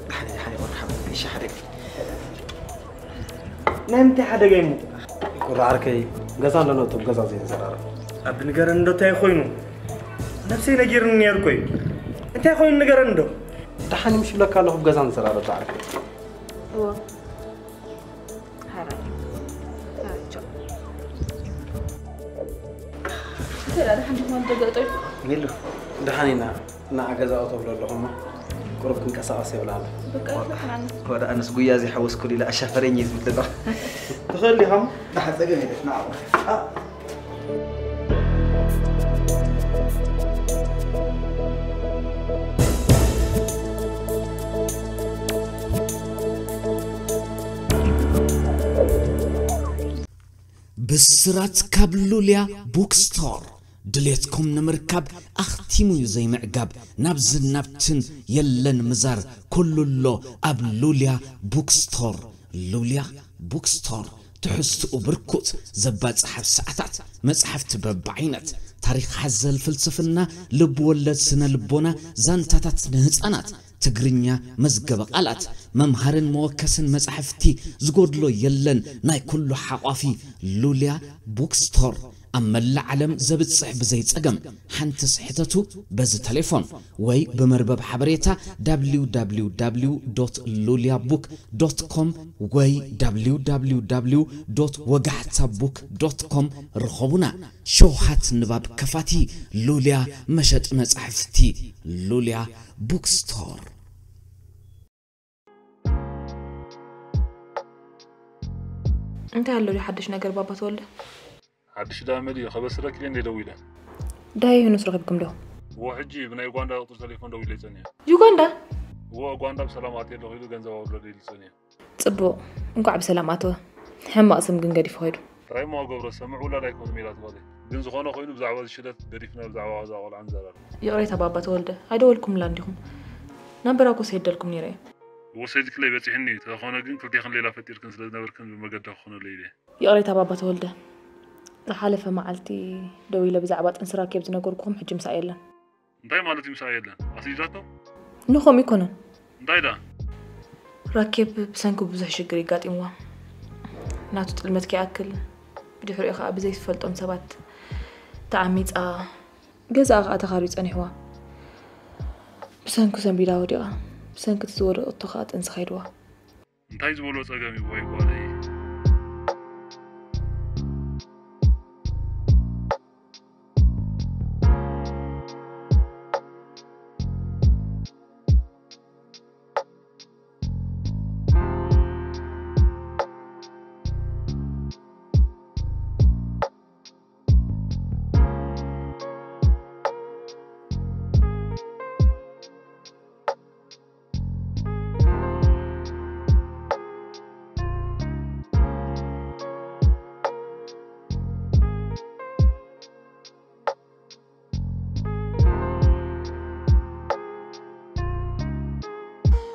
ደሓን እዩ፣ ደሓን እዩ ቆርሓ። እሺ ሓደጋ። ናይ ምንታይ ሓደጋ እዩ እሞ? ቁሪ ዓርከይ፣ ገዛ ኣለና፣ እቶም ገዛ ዘይንዘራረብ። ኣብ ንገረኒ እንዶ እንታይ ኮይኑ? ነብሰይ ነጊርኒ ነይሩ እኮ እዩ። እንታይ ኮይኑ ንገረኒ እንዶ? ደሓን እዩ ምሽ ይብለካ ኣለኹ፣ ኣብ ገዛ ንዘራረብ ዓርከይ። እዎ። ሓራይ። ሓራይ፣ ቻው። እንታይ ደኣ፣ ደሓን ዲኹም? ኣብ ደገ ጠይቁ። ሚሉ፣ ደሓን ኢና። ንዓ ገዛ እተብሎ ኣለኹ እሞ ቁሩብ ክንቀሳቐስ የብላ ኣሎ። በቃ፣ ይኹን፣ ኣነስ። ወደ ኣነስ ጉያ ዘይሓወስኩ ኢለ ኣሻፈረኝ እዩ ዝብል ዘሎ። ትኽእል ኢኻ እሞ ደሓን ጸገም የለን። ንዓ። ኣ። ብስራት ካብ ሉልያ ቡክስቶር። ድሌትኩም ንምርካብ ኣኽቲሙ እዩ ዘይምዕጋብ። ናብዝን ናብትን የለን ምዛር፣ ኩሉ ኣሎ ኣብ ሉልያ ቡክስቶር። ሉልያ ቡክስቶር፣ ትሕዝትኡ ብርኩት፣ ዘባጽሕ ኣብ ሰዓታት፣ መጻሕፍቲ በብዓይነት፣ ታሪኽ ሓዘል ፍልስፍና፣ ልብ ወለድ ስነ ልቦና፣ ዛንታታት ንህጻናት፣ ትግርኛ፣ መዝገበ ቃላት፣ መምሃርን መወከስን መጻሕፍቲ ዝጎድሎ የለን። ናይ ኩሉ ሓቋፊ ሉልያ ቡክስቶር፣ ኣብ መላእ ዓለም ዘብጽሕ ብዘይ ጸገም። ሓንትስ ሕተቱ በዚ ተሌፎን ወይ ብመርበብ ሓበሬታ www.luliabook.com ወይ www.ወጋሕታbook.com ርኸቡና። ሸውሃት ንባብ ከፋቲ ሉልያ መሸጢ መጻሕፍቲ ሉልያ ቡክስቶር። እንታይ ኣሎ ድዩ ሓድሽ ነገር ባባ ተወልደ? ሓድሽ ደኣ መን እዩ? ከበስረኪ ኢለ እንደ ደዊለ። ዳይ ሄኖስ ረኺብኩም ዶ? እዎ፣ ሕጂ ብናይ ኡጋንዳ ቁጽሪ ተሌፎን ደዊለ ይጸንየ። ዩጋንዳ? እዎ፣ ኡጋንዳ ብሰላም ኣትየ ኣለኹ ኢሉ ገንዘብ ኣውርደሉ ኢሉ ይጸንየ። ጽቡቕ፣ እንኳዕ ብሰላም ኣተወ። ሕማቕ ስም ግን ገዲፉ ኸይዱ። ጥራይ እሞ ገብረ ሰምዕ ውላድ ኣይኮኑን ሜላት ጓለይ። ግን ዝኾነ ኮይኑ ብዛዕባ እዚ ሽለት ገዲፍና ብዛዕባ ገዛ ቆልዓ ንዘራረብ። ይቕሬታ ባባ ተወልደ፣ ኣይደወልኩምላን ዲኹም? ናምበራ እኮ ሰይደልኩም ነይረ እየ። እዎ ሰይድክለይ በጺሕኒ፣ ተኾነ ግን ክልቴኽን ሌላ ፈጢርክን ስለ ዝነበርክን ብመገዳ ክኾነለይ ኢለ። ይቕሬታ ባባ ተወልደ፣ ዝሓለፈ መዓልቲ ደዊለ ብዛዕባ ጥንሲ ራኬብ ዝነገርኩኹም ሕጂ ምሳይ የለን። እንታይ ማለት እዩ ምሳይ የለን? ኣስሪዳቶ? ንኾም ይኮነን። እንታይ ደኣ? ራኬብ ብሰንኪ ብዙሕ ሽግር ይጋጢምዋ። ናቱ ጥልመት ከይኣክል ብድሕሪኡ ኸኣ ብዘይትፈልጦም ሰባት ተዓሚጻ። ገዛኣ ኸኣ ተኻርዩ ጸኒሕዋ። ብሰንኩ ሰንቢዳ ወዲቓ። ብሰንኪ እቲ ዝወደቐቶ ኸኣ ጥንሲ ከይድዋ። እንታይ ዝበሎ ጸገም እዩ ወይ ጓለይ?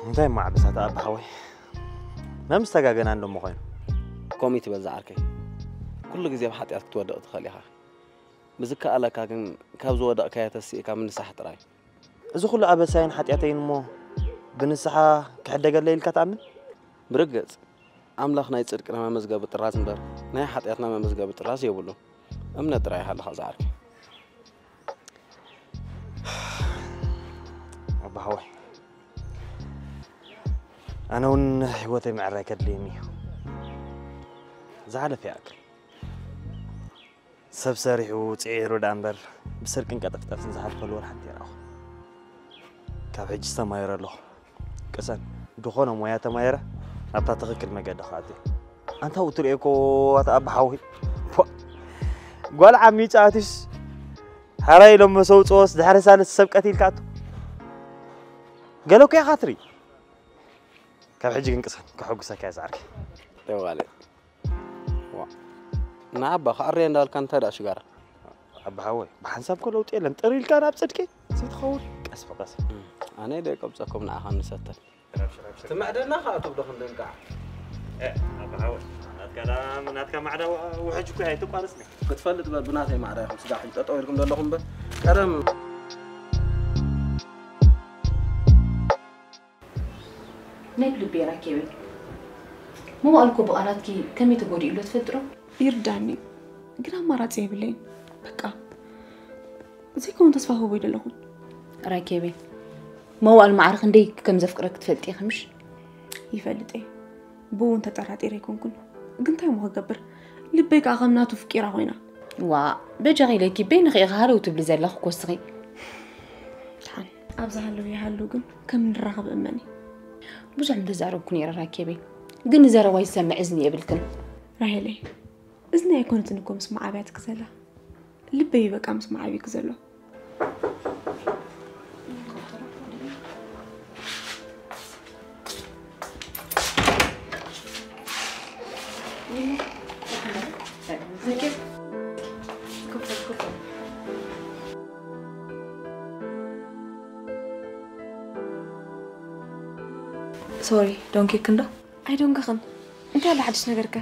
እንታይ ማዕበሳት ኣባ ሓወይ? መምስ ተጋገና እንዶ እሞ ኮይኑ? ከምኡ ትበል ዝዓርከይ። ኩሉ ግዜ ኣብ ሓጢኣት ክትወድቕ ትኽእል ኢኻ። ብዝከኣለካ ግን ካብ ዝወደቕካዮ ተሲእካ ምንሳሕ ጥራይ። እዚ ኩሉ ኣበሳይን ሓጢኣተይን እሞ ብንስሓ ክሕደገለይ ኢልካ ትኣምን? ብርግጽ፣ ኣምላኽ ናይ ጽድቅና መመዝገቢ ጥራዝ እምበር፣ ናይ ሓጢኣትና መመዝገቢ ጥራዝ የብሉን። እምነት ጥራይ ይሃልኻ ዝዓርከይ። ኣባ ሓወይ፣ ኣነ እውን ህይወተይ ምዕራይ ከድልየኒ እዩ። ዝሓለፈ ይኣክል። ሰብ ሰሪሑ ጽዒሩ ደኣ እምበር፣ ብስርቅን ቀጠፍጠፍን ዝሓልፈሉ ወላ ሓንቲ ኣይረኣኹ። ካብ ሕጂ ዝተማየረ ኣለኹ። ቅሰን፣ ዝኾነ ሞያ ተማየረ፣ ናብታ ትኽክል መገዲ ክኣቱ። ኣንታ ብኡ ትርእዮ እኮ ኣታ ኣባ ሓወይ። ፖ! ጓል ዓሚጻ ኣትዩስ፣ ሓራይ ኢሎም መሰው ጽወስ፣ ድሕሪ ሳልስ ሰብ ቀቲልካ ኣቱ። ገለ እኮ ኢኻ ትርኢ። ካብ ሕጂ ግን ቅሰን፣ ከሐጉሰካ እየ ዝዓርከይ። ደዋለ። ዋ። ንዓባ ክዕርየ እንዳበልካ እንታይ ደኣ ሽጋራ? ኣባ ሓወይ፣ ብሓንሳብ እኮ ለውጢ የለን። ጥር ኢልካ ናብ ጽድቂ። ዘይትኸውን ቀስ ብቐስ። ኣነ ደቀብፀኩም ንዓኻ ንሰተል። ትምዕደና ከኣ ትብሎ ክንደንቃዕ። ኣባሓወ ናትካ ዳ ናትካ ማዕዳ ውሕጅ እኮ ኣይተቋርጽኒ። ክትፈልጥ በ ብናተይ ማዕዳ ኢኹም ስጋዕኩም ጠጠው ኢልኩም ዘለኹም እምበር ቀደም ናይ ብልቢ ራኬበይ መዋእልኮ ብቓላትኪ ከመይ ተጎዲኡ ኣሎ ትፈልጥሮ? ይርዳኒ ግን ኣማራፂ የብለይን በቃ ዘይከውን ተስፋ ህቦ ይደለኹም ራኬበይ መዋእል ማዕረ ክንደይ ከም ዘፍቅረክ ትፈልጢ ኢኺ ምሽ? ይፈልጥ እየ ብእውን ተጠራጢረ ኣይኮንኩን ግን እንታይ ሞ ክገብር ልበይ ከዓ ከም ናቱ ፍቂራ ኮይና ዋ በጃኺ ኢለኪ በይንኺ ኢኺ ሃለው ትብሊ ዘለኺ ኮስኺ ድሓን ኣብዛ ሃለው ይሃሉ ግን ከም ንራኸብ እመኒ ብዙሕ ምተዛረብኩ ነይረ ራኬበይ ግን ንዘረባይ ዝሰምዕ እዝኒ የብልክን ራሄለይ እዝኒ ኣይኮነትን እኮ ምስ መዓብያትክ ዘላ ልበይ እዩ በቃ ምስ መዓብይክ ዘሎ ሶሪ ዶንኪክ እንዶ ኣይዶንግኽን እንታይ ኣሎ ሓድሽ ነገርከ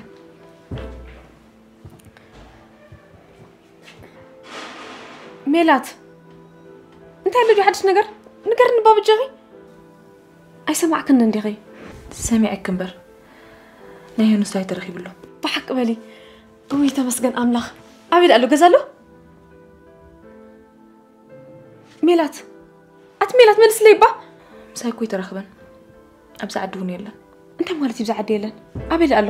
ሜላት እንታይ ኣሎ ድዩ ሓድሽ ነገር ንገርኒ ባብጀኺ ኣይሰማዕክን እንዲኺ ሰሚዐክ እምበር ናይ ሄኖስ እንታይ ተረኺብሎ ብሓቂ በሊ እውይ ተመስገን ኣምላኽ ኣበይ ኣሎ ገዛ ኣሎ ሜላት ኣቲ ሜላት መልስለይ እባ ምሳይ እኮ ይተራኽበን ኣብዚ ዓዲ እውን የለን እንታይ ማለት እዩ ኣብዚ ዓዲ የለን ኣበይ ኣሎ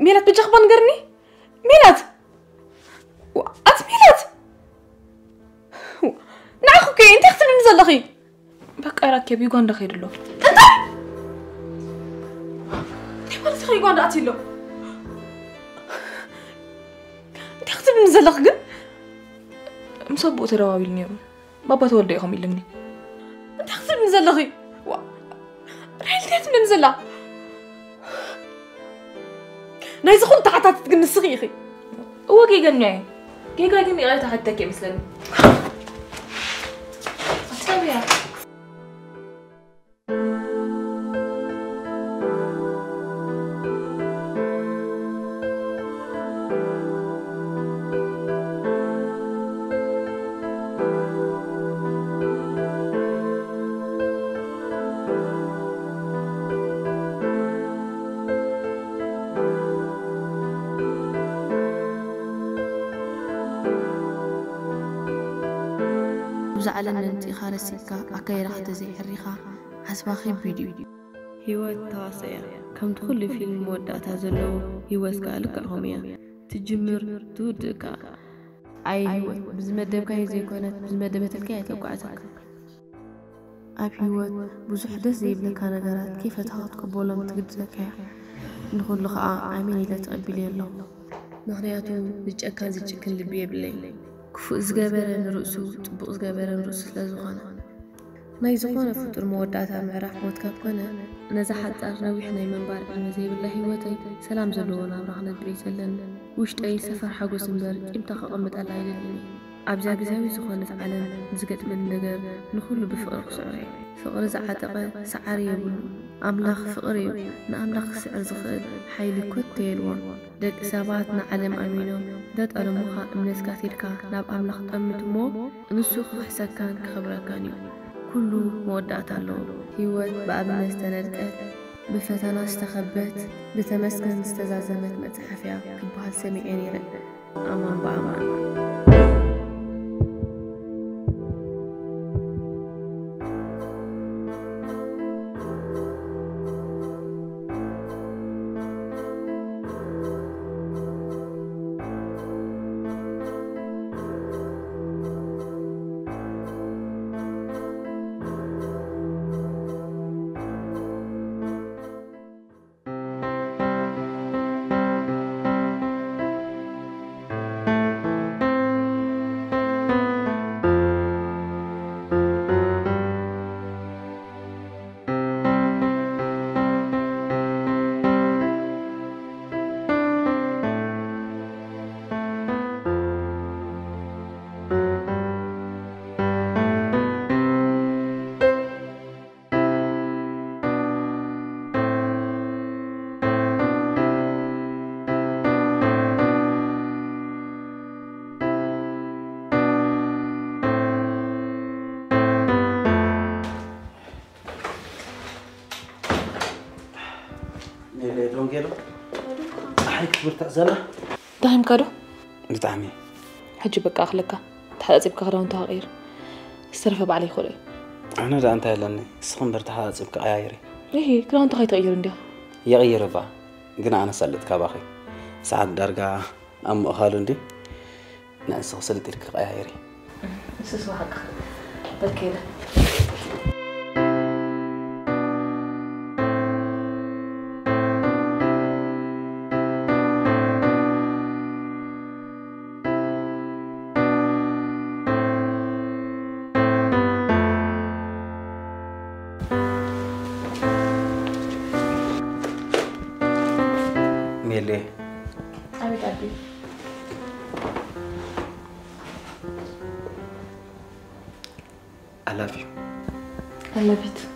ሜላት በጃኺ እባ ንገርኒ ሜላት ኣቲ ሜላት ንዓኺ እኮ እየ እንታይ ክትብልኒ ዘለኺ በቃ ራኬብ ዩጋንዳ ከይዱ ኣሎ እንታይ እንታይ ማለት ኢኺ ዩጋንዳ ኣትዩ ኣሎ እንታይ ክትብልኒ ዘለኺ ግን ምስ ኣቦኡ ተደዋዊሉ ነይሩ ባባ ተወልደ ኢኹም ኢሉኒ እንታይ ክትብልኒ ዘለኺ ራይል እንታይ ትብልኒ ዘላ ናይ ዝኾን ተሓታትት ግን ንስኺ ኢኺ እወ ጌገኛ እየ ጌጋ ግን ይቕሬታ ሓተኪ ይመስለኒ ኣትሰብያ ብዛ ዓለም መምጺእኻ ረሲእካ ኣካይዳኻ ተዘይዕሪኻ ዓስባ ከቢድ እዩ። ህይወት ተዋስኦ እያ። ከምቲ ኩሉ ፊልም መወዳእታ ዘለዎ ህይወት ከኣ ልክዕ ከምኡ እያ። ትጅምር ትውድእ ከኣ። ኣየ ህይወት ብዝመደብካዮ ዘይኮነት ብዝመደበትልካያ እያ ተጓዕዘካ። ኣብ ህይወት ብዙሕ ደስ ዘይብለካ ነገራት ከይፈተኻ ክትቅበሎም ትግድደካ እያ። ንኹሉ ኸኣ ኣሜን ኢለ ተቐቢለዮ ኣለኹ። ምኽንያቱ ዝጨካን ዝጭክን ልቢ የብለይን። ክፉእ ዝገበረ ንርእሱ፣ ጽቡቕ ዝገበረ ንርእሱ ስለ ዝኾነ። ናይ ዝኾነ ፍጡር መወዳእታ ምዕራፍ ሞት ካብ ኮነ፣ ነዛ ሓጻር ነዊሕ ናይ ምንባር ዕድመ ዘይብላ ህይወተይ ሰላም ዘለዎ ናብራ ክነብር እየ ዘለኒ። ውሽጠይ ሰፈር ሓጎስ እምበር ቂምታ ከቐምጠላ ኣይደልን እየ። ኣብዛ ግዝያዊት ዝኾነት ዓለም ንዝገጥመኒ ነገር ንኹሉ ብፍቕሪ ክስዕሮ እየ። ፍቕሪ ዝዓጠቐ ሰዓሪ የብሉን። ኣምላኽ ፍቕሪ እዩ። ንኣምላኽ ክስዕር ዝኽእል ሓይሊ ኮቴ የልቦን። ደቂ ሰባት ንዓለም ኣሚኖም እንተጠለሙኻ እምነትካ ኣትሒድካ ናብ ኣምላኽ ጠምት እሞ ንሱ ክኽሕሰካን ከኽብረካን እዩ። ኩሉ መወዳእታ ኣለዎ። ህይወት ብኣብነት ዝተነድቀት፣ ብፈተና ዝተኸበት፣ ብተመስገን ዝተዛዘመት መጽሓፍ እያ ክበሃል ሰሚዐ ነይረ። ኣማን ብኣማን። ዶንጌሎ፣ ፀሓይ ክትብርትዕ ዘላ። ደኺምካ ዶ? ብጣዕሚ። ሕጂ በቃ ኣኽለካ። ተሓጻጺብካ ክዳውንትኻ ቀይር። ዝተረፈ ባዕለይ ይኽእሎ እየ። ኣነ ደኣ እንታይ ኣለኒ? ንስኺ እምበር ተሓጻጺብኪ ቀያይሪ። እሂ፣ ክዳውንትኻ ኣይትቕይር እንዲኻ። ይቕይር እባ፣ ግን ኣነ ሳልጥ ካባኺ። ሰዓት ዳርጋ ኣብ ምእኻሉ እንድዩ። ንእስኺ ስልጥ ኢልኪ ቀያይሪ። ንስስ ብሓቅኻ። በል ከይደ። ሜሌ። ኣቤት ኣቢ። I love you. I love you too.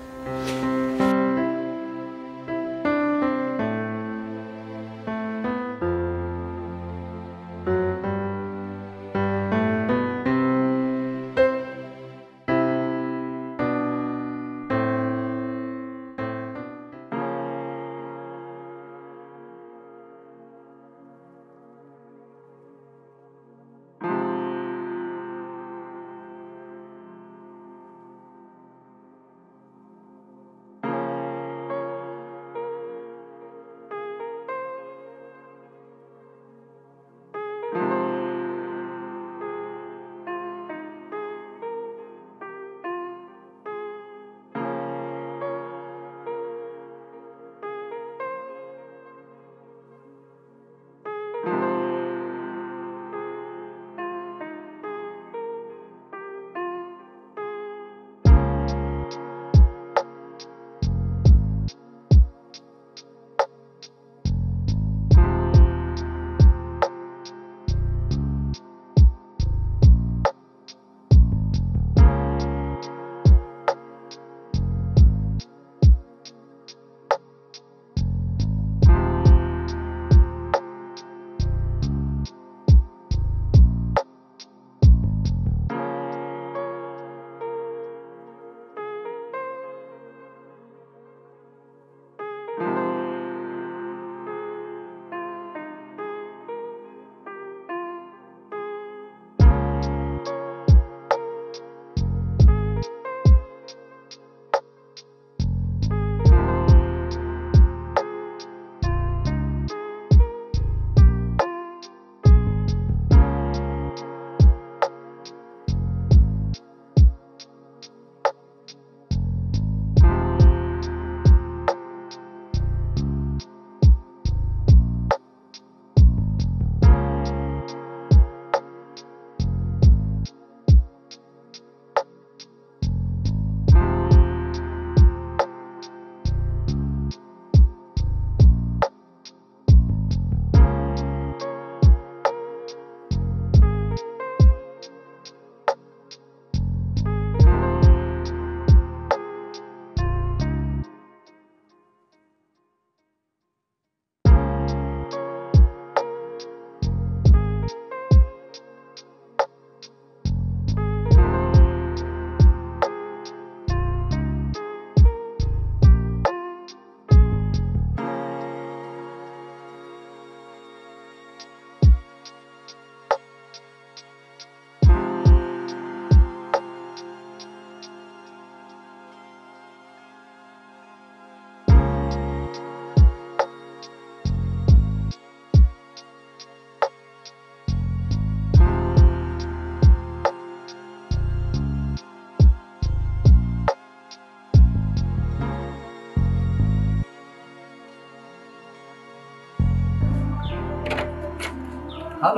ሃሎ።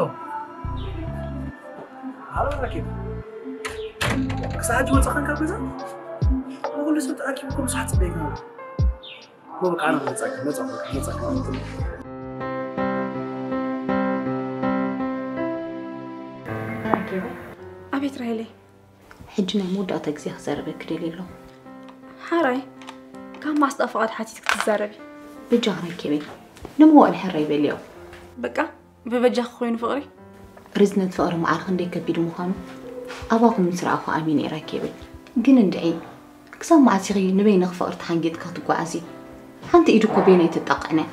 ሃሎ፣ ራኪብ። ክሳብ ሕጂ ወጻእካን ካብ ገዛ? ኩሉ ሰብ ተኣኪቡ እኮ ብዙሓት ጽበይካ ኣሎ። እኮ በቃ፣ ኣነ መጻእካ፣ መጻእካ፣ መጻእካ። ኣቤት ራሄለይ። ሕጂ ናይ መወዳእታ ግዜ ክዛረበኪ ደልየ ኣለኹ። ሓራይ፣ ካብ ማስጣ ፍቓድ ሓቲት ክትዛረቢ። በጃኺ ራኬበይ፣ ንመዋእል ሕራይ በልዮ። በቃ፣ ብበጃኺ ኮይኑ ፍቕሪ። ርዝነት ፍቕሪ መዓር ክንደይ ከቢድ ምዃኑ ኣባኹም ምስ ረኣኹ ኣሚነ እየ ራኬበይ። ግን እንድዒ፣ ክሳብ መዓስ ኢኺ ንበይንኺ ፍቕሪ ተሓንጊጥኪ ክትጓዓዚ? ሓንቲ ኢዱ እኮ ቤነይ ትጣቕዕን እያ።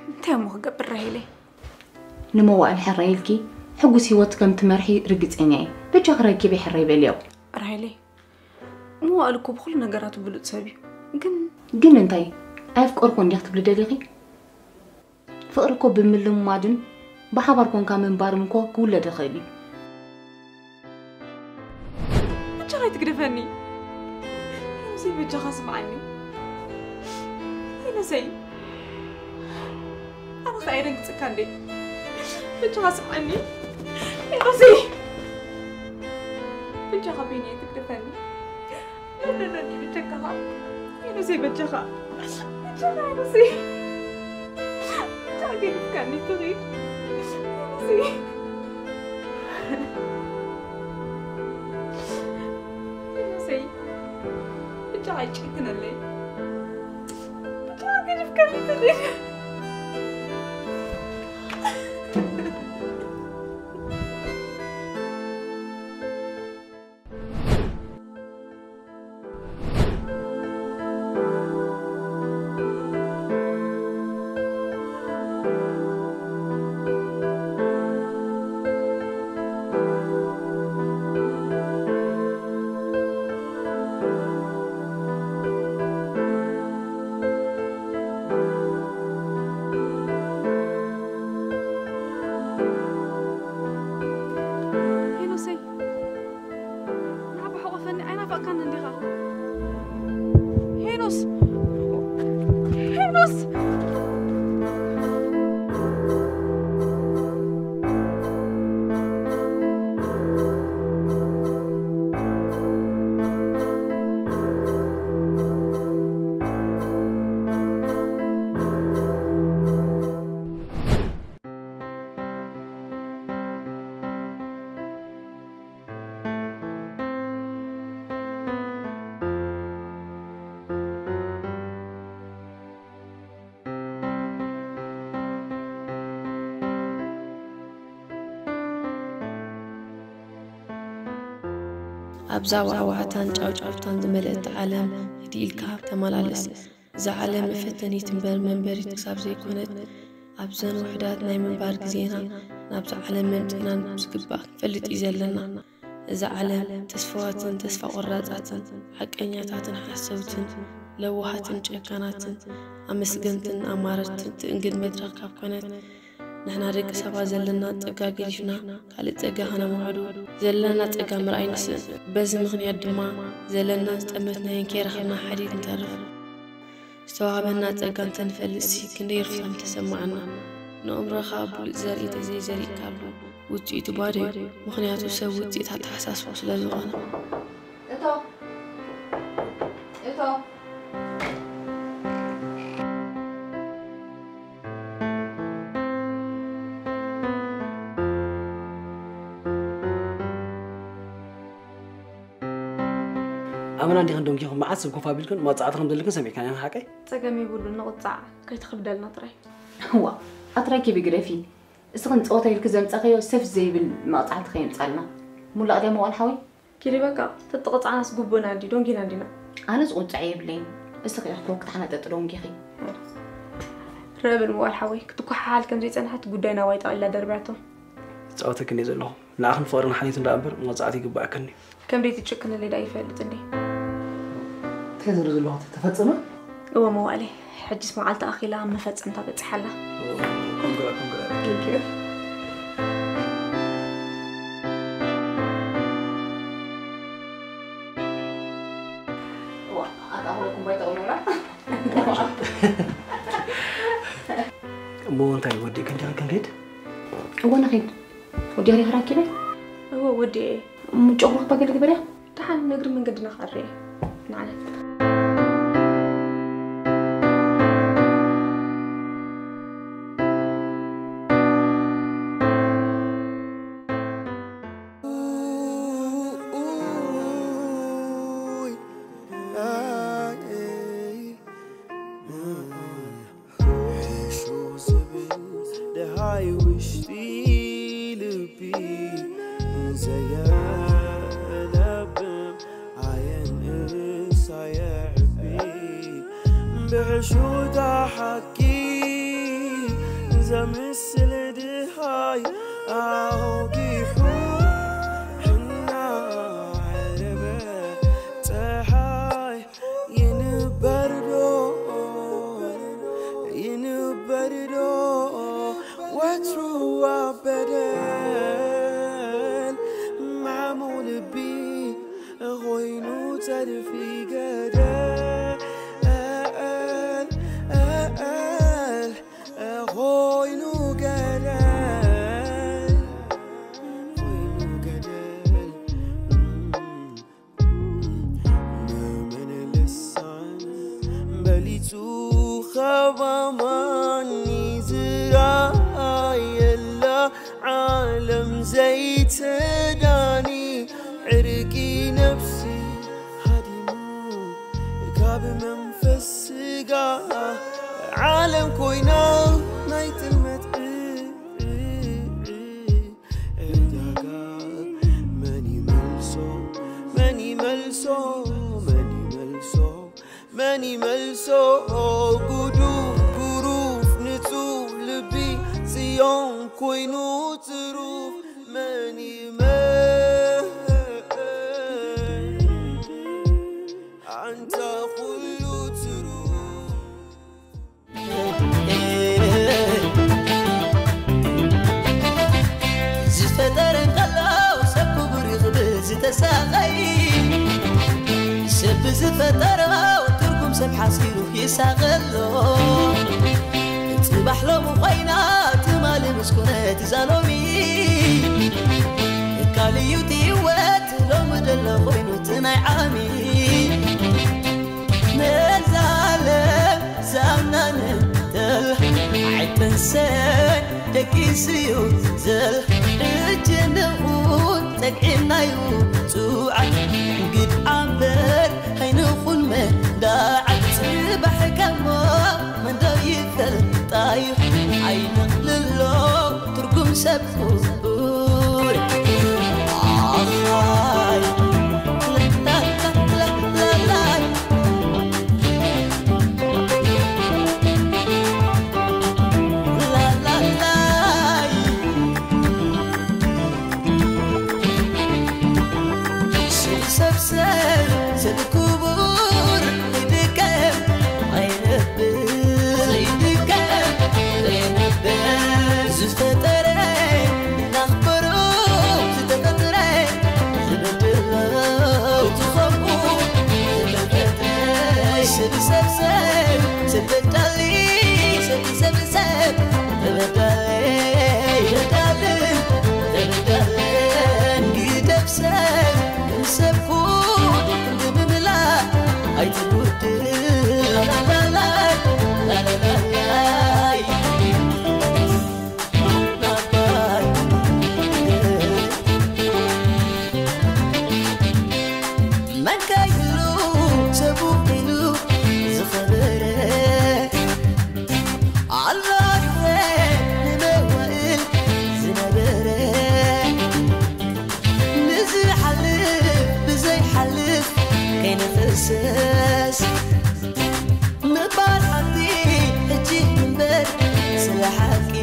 እንታይ እሞ ክገብር ራሄለይ? ንመዋእል ሕራይ ኢልኪ ሕጉስ ህይወት ከም ትመርሒ ርግጸኛ እየ። በጃኺ ረኪበይ ሕራይ በልዮ። ራሄለይ፣ መዋእል እኮ ብኹሉ ነገራቱ ብሉጽ ሰብ እዩ። ግን ግን እንታይ? ኣየፍቀርኩን እንዲያ ክትብሊ ደሊኺ? ፍቕሪ እኮ ብምልማድን ብሓባር ኮንካ ምንባርን እኮ ክውለድ ይኽእል እዩ። በጃኻ ኣይትግደፈኒ። ሄኖሰይ፣ በጃኻ ስምዓኒ። ሄኖሰይ፣ ኣነ ኸኣ የደንግጽካ እንዴ? በጃኻ ስምዓኒ። ሄኖሰይ፣ በጃኻ ቤኒ ኣይትግደፈኒ። በጃኻ፣ በጃኻ። ሄኖሰይ፣ በጃኻ። በጃኻ፣ ሄኖሰይ። በጃኻ ገዲፍካኒ ትኺድ። ሄኖሰይ። ሄኖሰይ። በጃኻ ኣይጨክነለይ። በጃኻ ገዲፍካኒ ትኺድ። ሄኖሰይ፣ ንዓባ ሕቆፈኒ፣ ኣይናፈቅካን እንዲኻ? ሄኖስ! ሄኖስ! ኣብዛ ዋዕዋዕታን ጫውጫውታን ዝመልአት ዓለም ህድእ ኢልካ ተመላለስ። እዛ ዓለም መፈተኒት እምበር መንበሪት ክሳብ ዘይኮነት፣ ኣብዘን ውሑዳት ናይ ምንባር ግዜና ናብዛ ዓለም መምጺእና ብዝግባእ ክንፈልጥ እዩ ዘለና። እዛ ዓለም ተስፋዋትን ተስፋ ቆራጻትን፣ ሓቀኛታትን ሓሰውትን፣ ለዋሃትን ጨካናትን፣ ኣመስገንትን ኣማረርትን ትእንግድ መድረኽ ካብ ኮነት፣ ንሕና ደቂ ሰባት ዘለና ጸጋ ገዲፍና ካልእ ጸጋ ከነማዕዱ ዘለና ጸጋ ምርኣይ ንስእን። በዚ ምኽንያት ድማ ዘለና ዝጠመትናዮን ከይረኸብና ሓዲግ ንተርፍ። ዝተዋህበና ጸጋ እንተንፈልጥሲ ክንደይ ርፍታ ምተሰማዓና። ንእምሮኻ ብሉጽ ዘርኢ ተዘይዘሪእካሉ ውጽኢቱ ባዶ እዩ። ምኽንያቱ ሰብ ውጽኢት ኣተሓሳስብኡ ስለ ዝኾነ። እቶ፣ እቶ። ኣመና እንዲኽን ደንጊኹም መዓት ሰብ ኮፍ ኣቢልክን መቕጻዕቲ ከም ዘለክን ሰሚዕካን ኢና፣ ሓቀይ? ጸገም የብሉን፣ ንቕጻዕ፣ ከይትኽብደልና ጥራይ። እዋ፣ ኣትረኪቢ ግደፊ። እስኽን ጸወታ ኢልኪ ዘምጻኽዮ ሰፍ ዘይብል መቕጻዕቲ ከየምጻልና። ሙላቕ ድያ መዋል ሓወይ? ኪዲ በቃ፣ ተትቕጻዕናስ ጉቡእና እንዲ፣ ደንጊና እንዲና። ኣነ ዝቕጻዕ የብለይን። እስኺ ኢኺ ክትሓናጠጢ ደንጊኺ። ረብል መዋል ሓወይ፣ ክትኳሓሓል ከም ዘይጸንሐት ጉዳይ ናባይ ጠቕሊላ ደርብያቶ። እጻወተክን እየ ዘለኹ። ንዓኽን ፍቕርን ሓልዮትን ደኣ እምበር መቕጻዕቲ ይግባኣክን እዩ። ከም ደይትጭክንለይ ደኣ ይፈልጥ እንዴ? እንታይ ዝብሎ ዘለኹ ተፈጸመ? እወ መዋእለይ፣ ሕጅስ መዓልቲ ኣኺላ ኣብ መፈጸምታ በጺሓ ኣላ። ኮንግራ፣ ኮንግራ። Thank you። እዋ፣ ኣታ ኣኽለኩም ባይታ ቁኖራ። እሞ እንታይ ወዲእክን ዲኽን ክንከይድ? እወ ንኺድ። ወዲያ ዲኺ ራኪበ? እወ ወዲኤ። እሞ ጨጉርኺ ባገል ግበርያ? ደሓን ንእግሪ መንገድና ክኣሪ እየ። ንዓና። ርሑስ ዝብል ደሃይ ውሽጢ ልቢ ዘየለብም ኣየንእስ ኣየዕቢ ብሕሹታ ሓቂ ዘምስል ድሃይ ኣውጊሑ ሕና ዓለበ ጸሓይ ይንበርዶ ይንበርዶ ወትሩ ኣብ በደል ማዕሙቕ ልቢ ኾይኑ ጸድፊ ገደል ኾይኑ ገደል ኾይኑ ገደል ንመን ልሳን በሊጹ ኸባማኒ ዝራየላ ዓለም ዘይትዳኒ ዕርቂ ነፍሲ ሃዲሙ ካብ መንፈስ ስጋ ዓለም ኮይና ናይ ጥልመት ዕዳጋ መን ይመልሶ መን ይመልሶ መን ይመልሶ መን ይመልሶ ጉዱፍ ጉሩፍ ንጹህ ልቢ ጽዮን ኮይኑ ትሩፍ መን ይመልሶ ኣንታ ኩሉ ትሩፍ ዝፈጠረ እንከሎ ሰብ ክቡር ይኽብል ዝተሳቐይ ሰብ ብዝፈጠሮ ትርጉም ሰብ ሓሲሩ ይሳቐሎ ጽባሕ ሎሚ ኮይና ትማሊ ምስ ኮነት እዛ ሎሚ ካልእ እዩ እቲ ህይወት ሎሚ ደሎ ኮይኑ እቲ ናይ ዓሚ መዛለ ዛምናን ተል ኣይተንሰን ደቂስዩ ዘል እጅንኹን ጠግዒናዩ ጽውዓት ግድዓ እምበር ኣይንኹን መዳዓት ጽባሕ ከሞ መንዶ ይፈልጣዩ ኣይንኽልሎ ትርጉም ሰብ ክቡር ኣኻይ ላላላላላይ ላላላይ ሰብ ሰብ ሰብ ክቡር ይድገም ኣይነብር ይድገም ኣይነብር ዝተፈጠረ እናኽበሮ ዝተፈጥረ ዝበድሎ እቲ ከምኡ ዝተፈጥረ ሰብ ሰብ ሰብ ሰብ በዳሊ ሰብ ሰብ ሰብ ተበዳሊ በዳልን ተበዳልን ግደፍ ሰብ ሰብ ኩን ብምምላእ ኣይትጉድል ላላላላይ ላላላላይ ናባይ መን ከይህሉ ሰቡ ኢሉ ዝኸበረ ኣሎ ይኹን ንመዋእል ዝነበረ ንዝሓልፍ ብዘይሓልፍ ከይንኽሰስ ምባል ሓቂ ሕጂ እምበር ስለ ሓቂ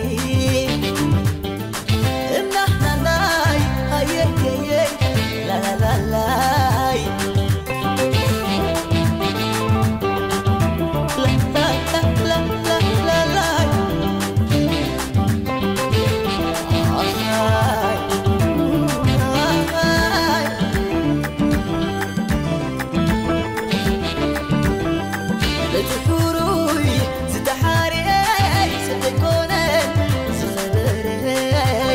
እናሕናናይ ሃየየየ ላላላላይ ላላላላላይ ኣኻይ ኣኻይ እቲ ሕሩይ ዝተሓርየ ሰብ ዘይኮነ ዝኸበረ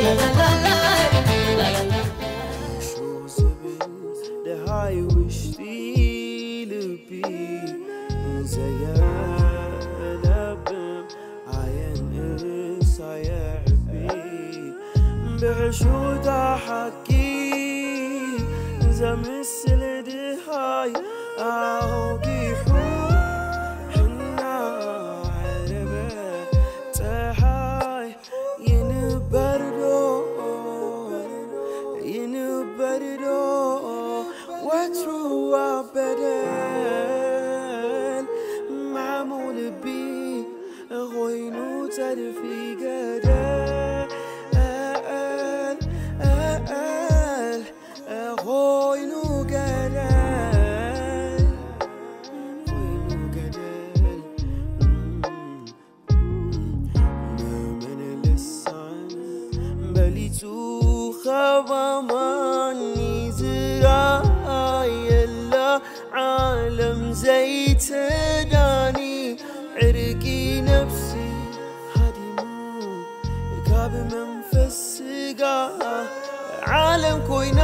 ላላላይ ላላላይ እሾህ ዝብል ደሃይ ውሽጢ ልቢ ዘየለብም ኣየንእስ ኣየዕቢ ብሕሹታ ሓቂ ዘምስል ድሃይ ኣውጊሑ እናዓለበ ጸሓይ ይንበርዶ ይንበርዶ ወትሩ ኣብ በደል ማዕሙቕ ፊገደል ኾይኑ ገደል ኮይኑ ገደል መመን ልሳን በሊጹ ኸባማኒ ዝራየላ ዓለም ዘይትዳኒ ዕርቂ ነፍሲ ሃዲሙ ካብ መንፈስ ስጋ ዓለም ኮይና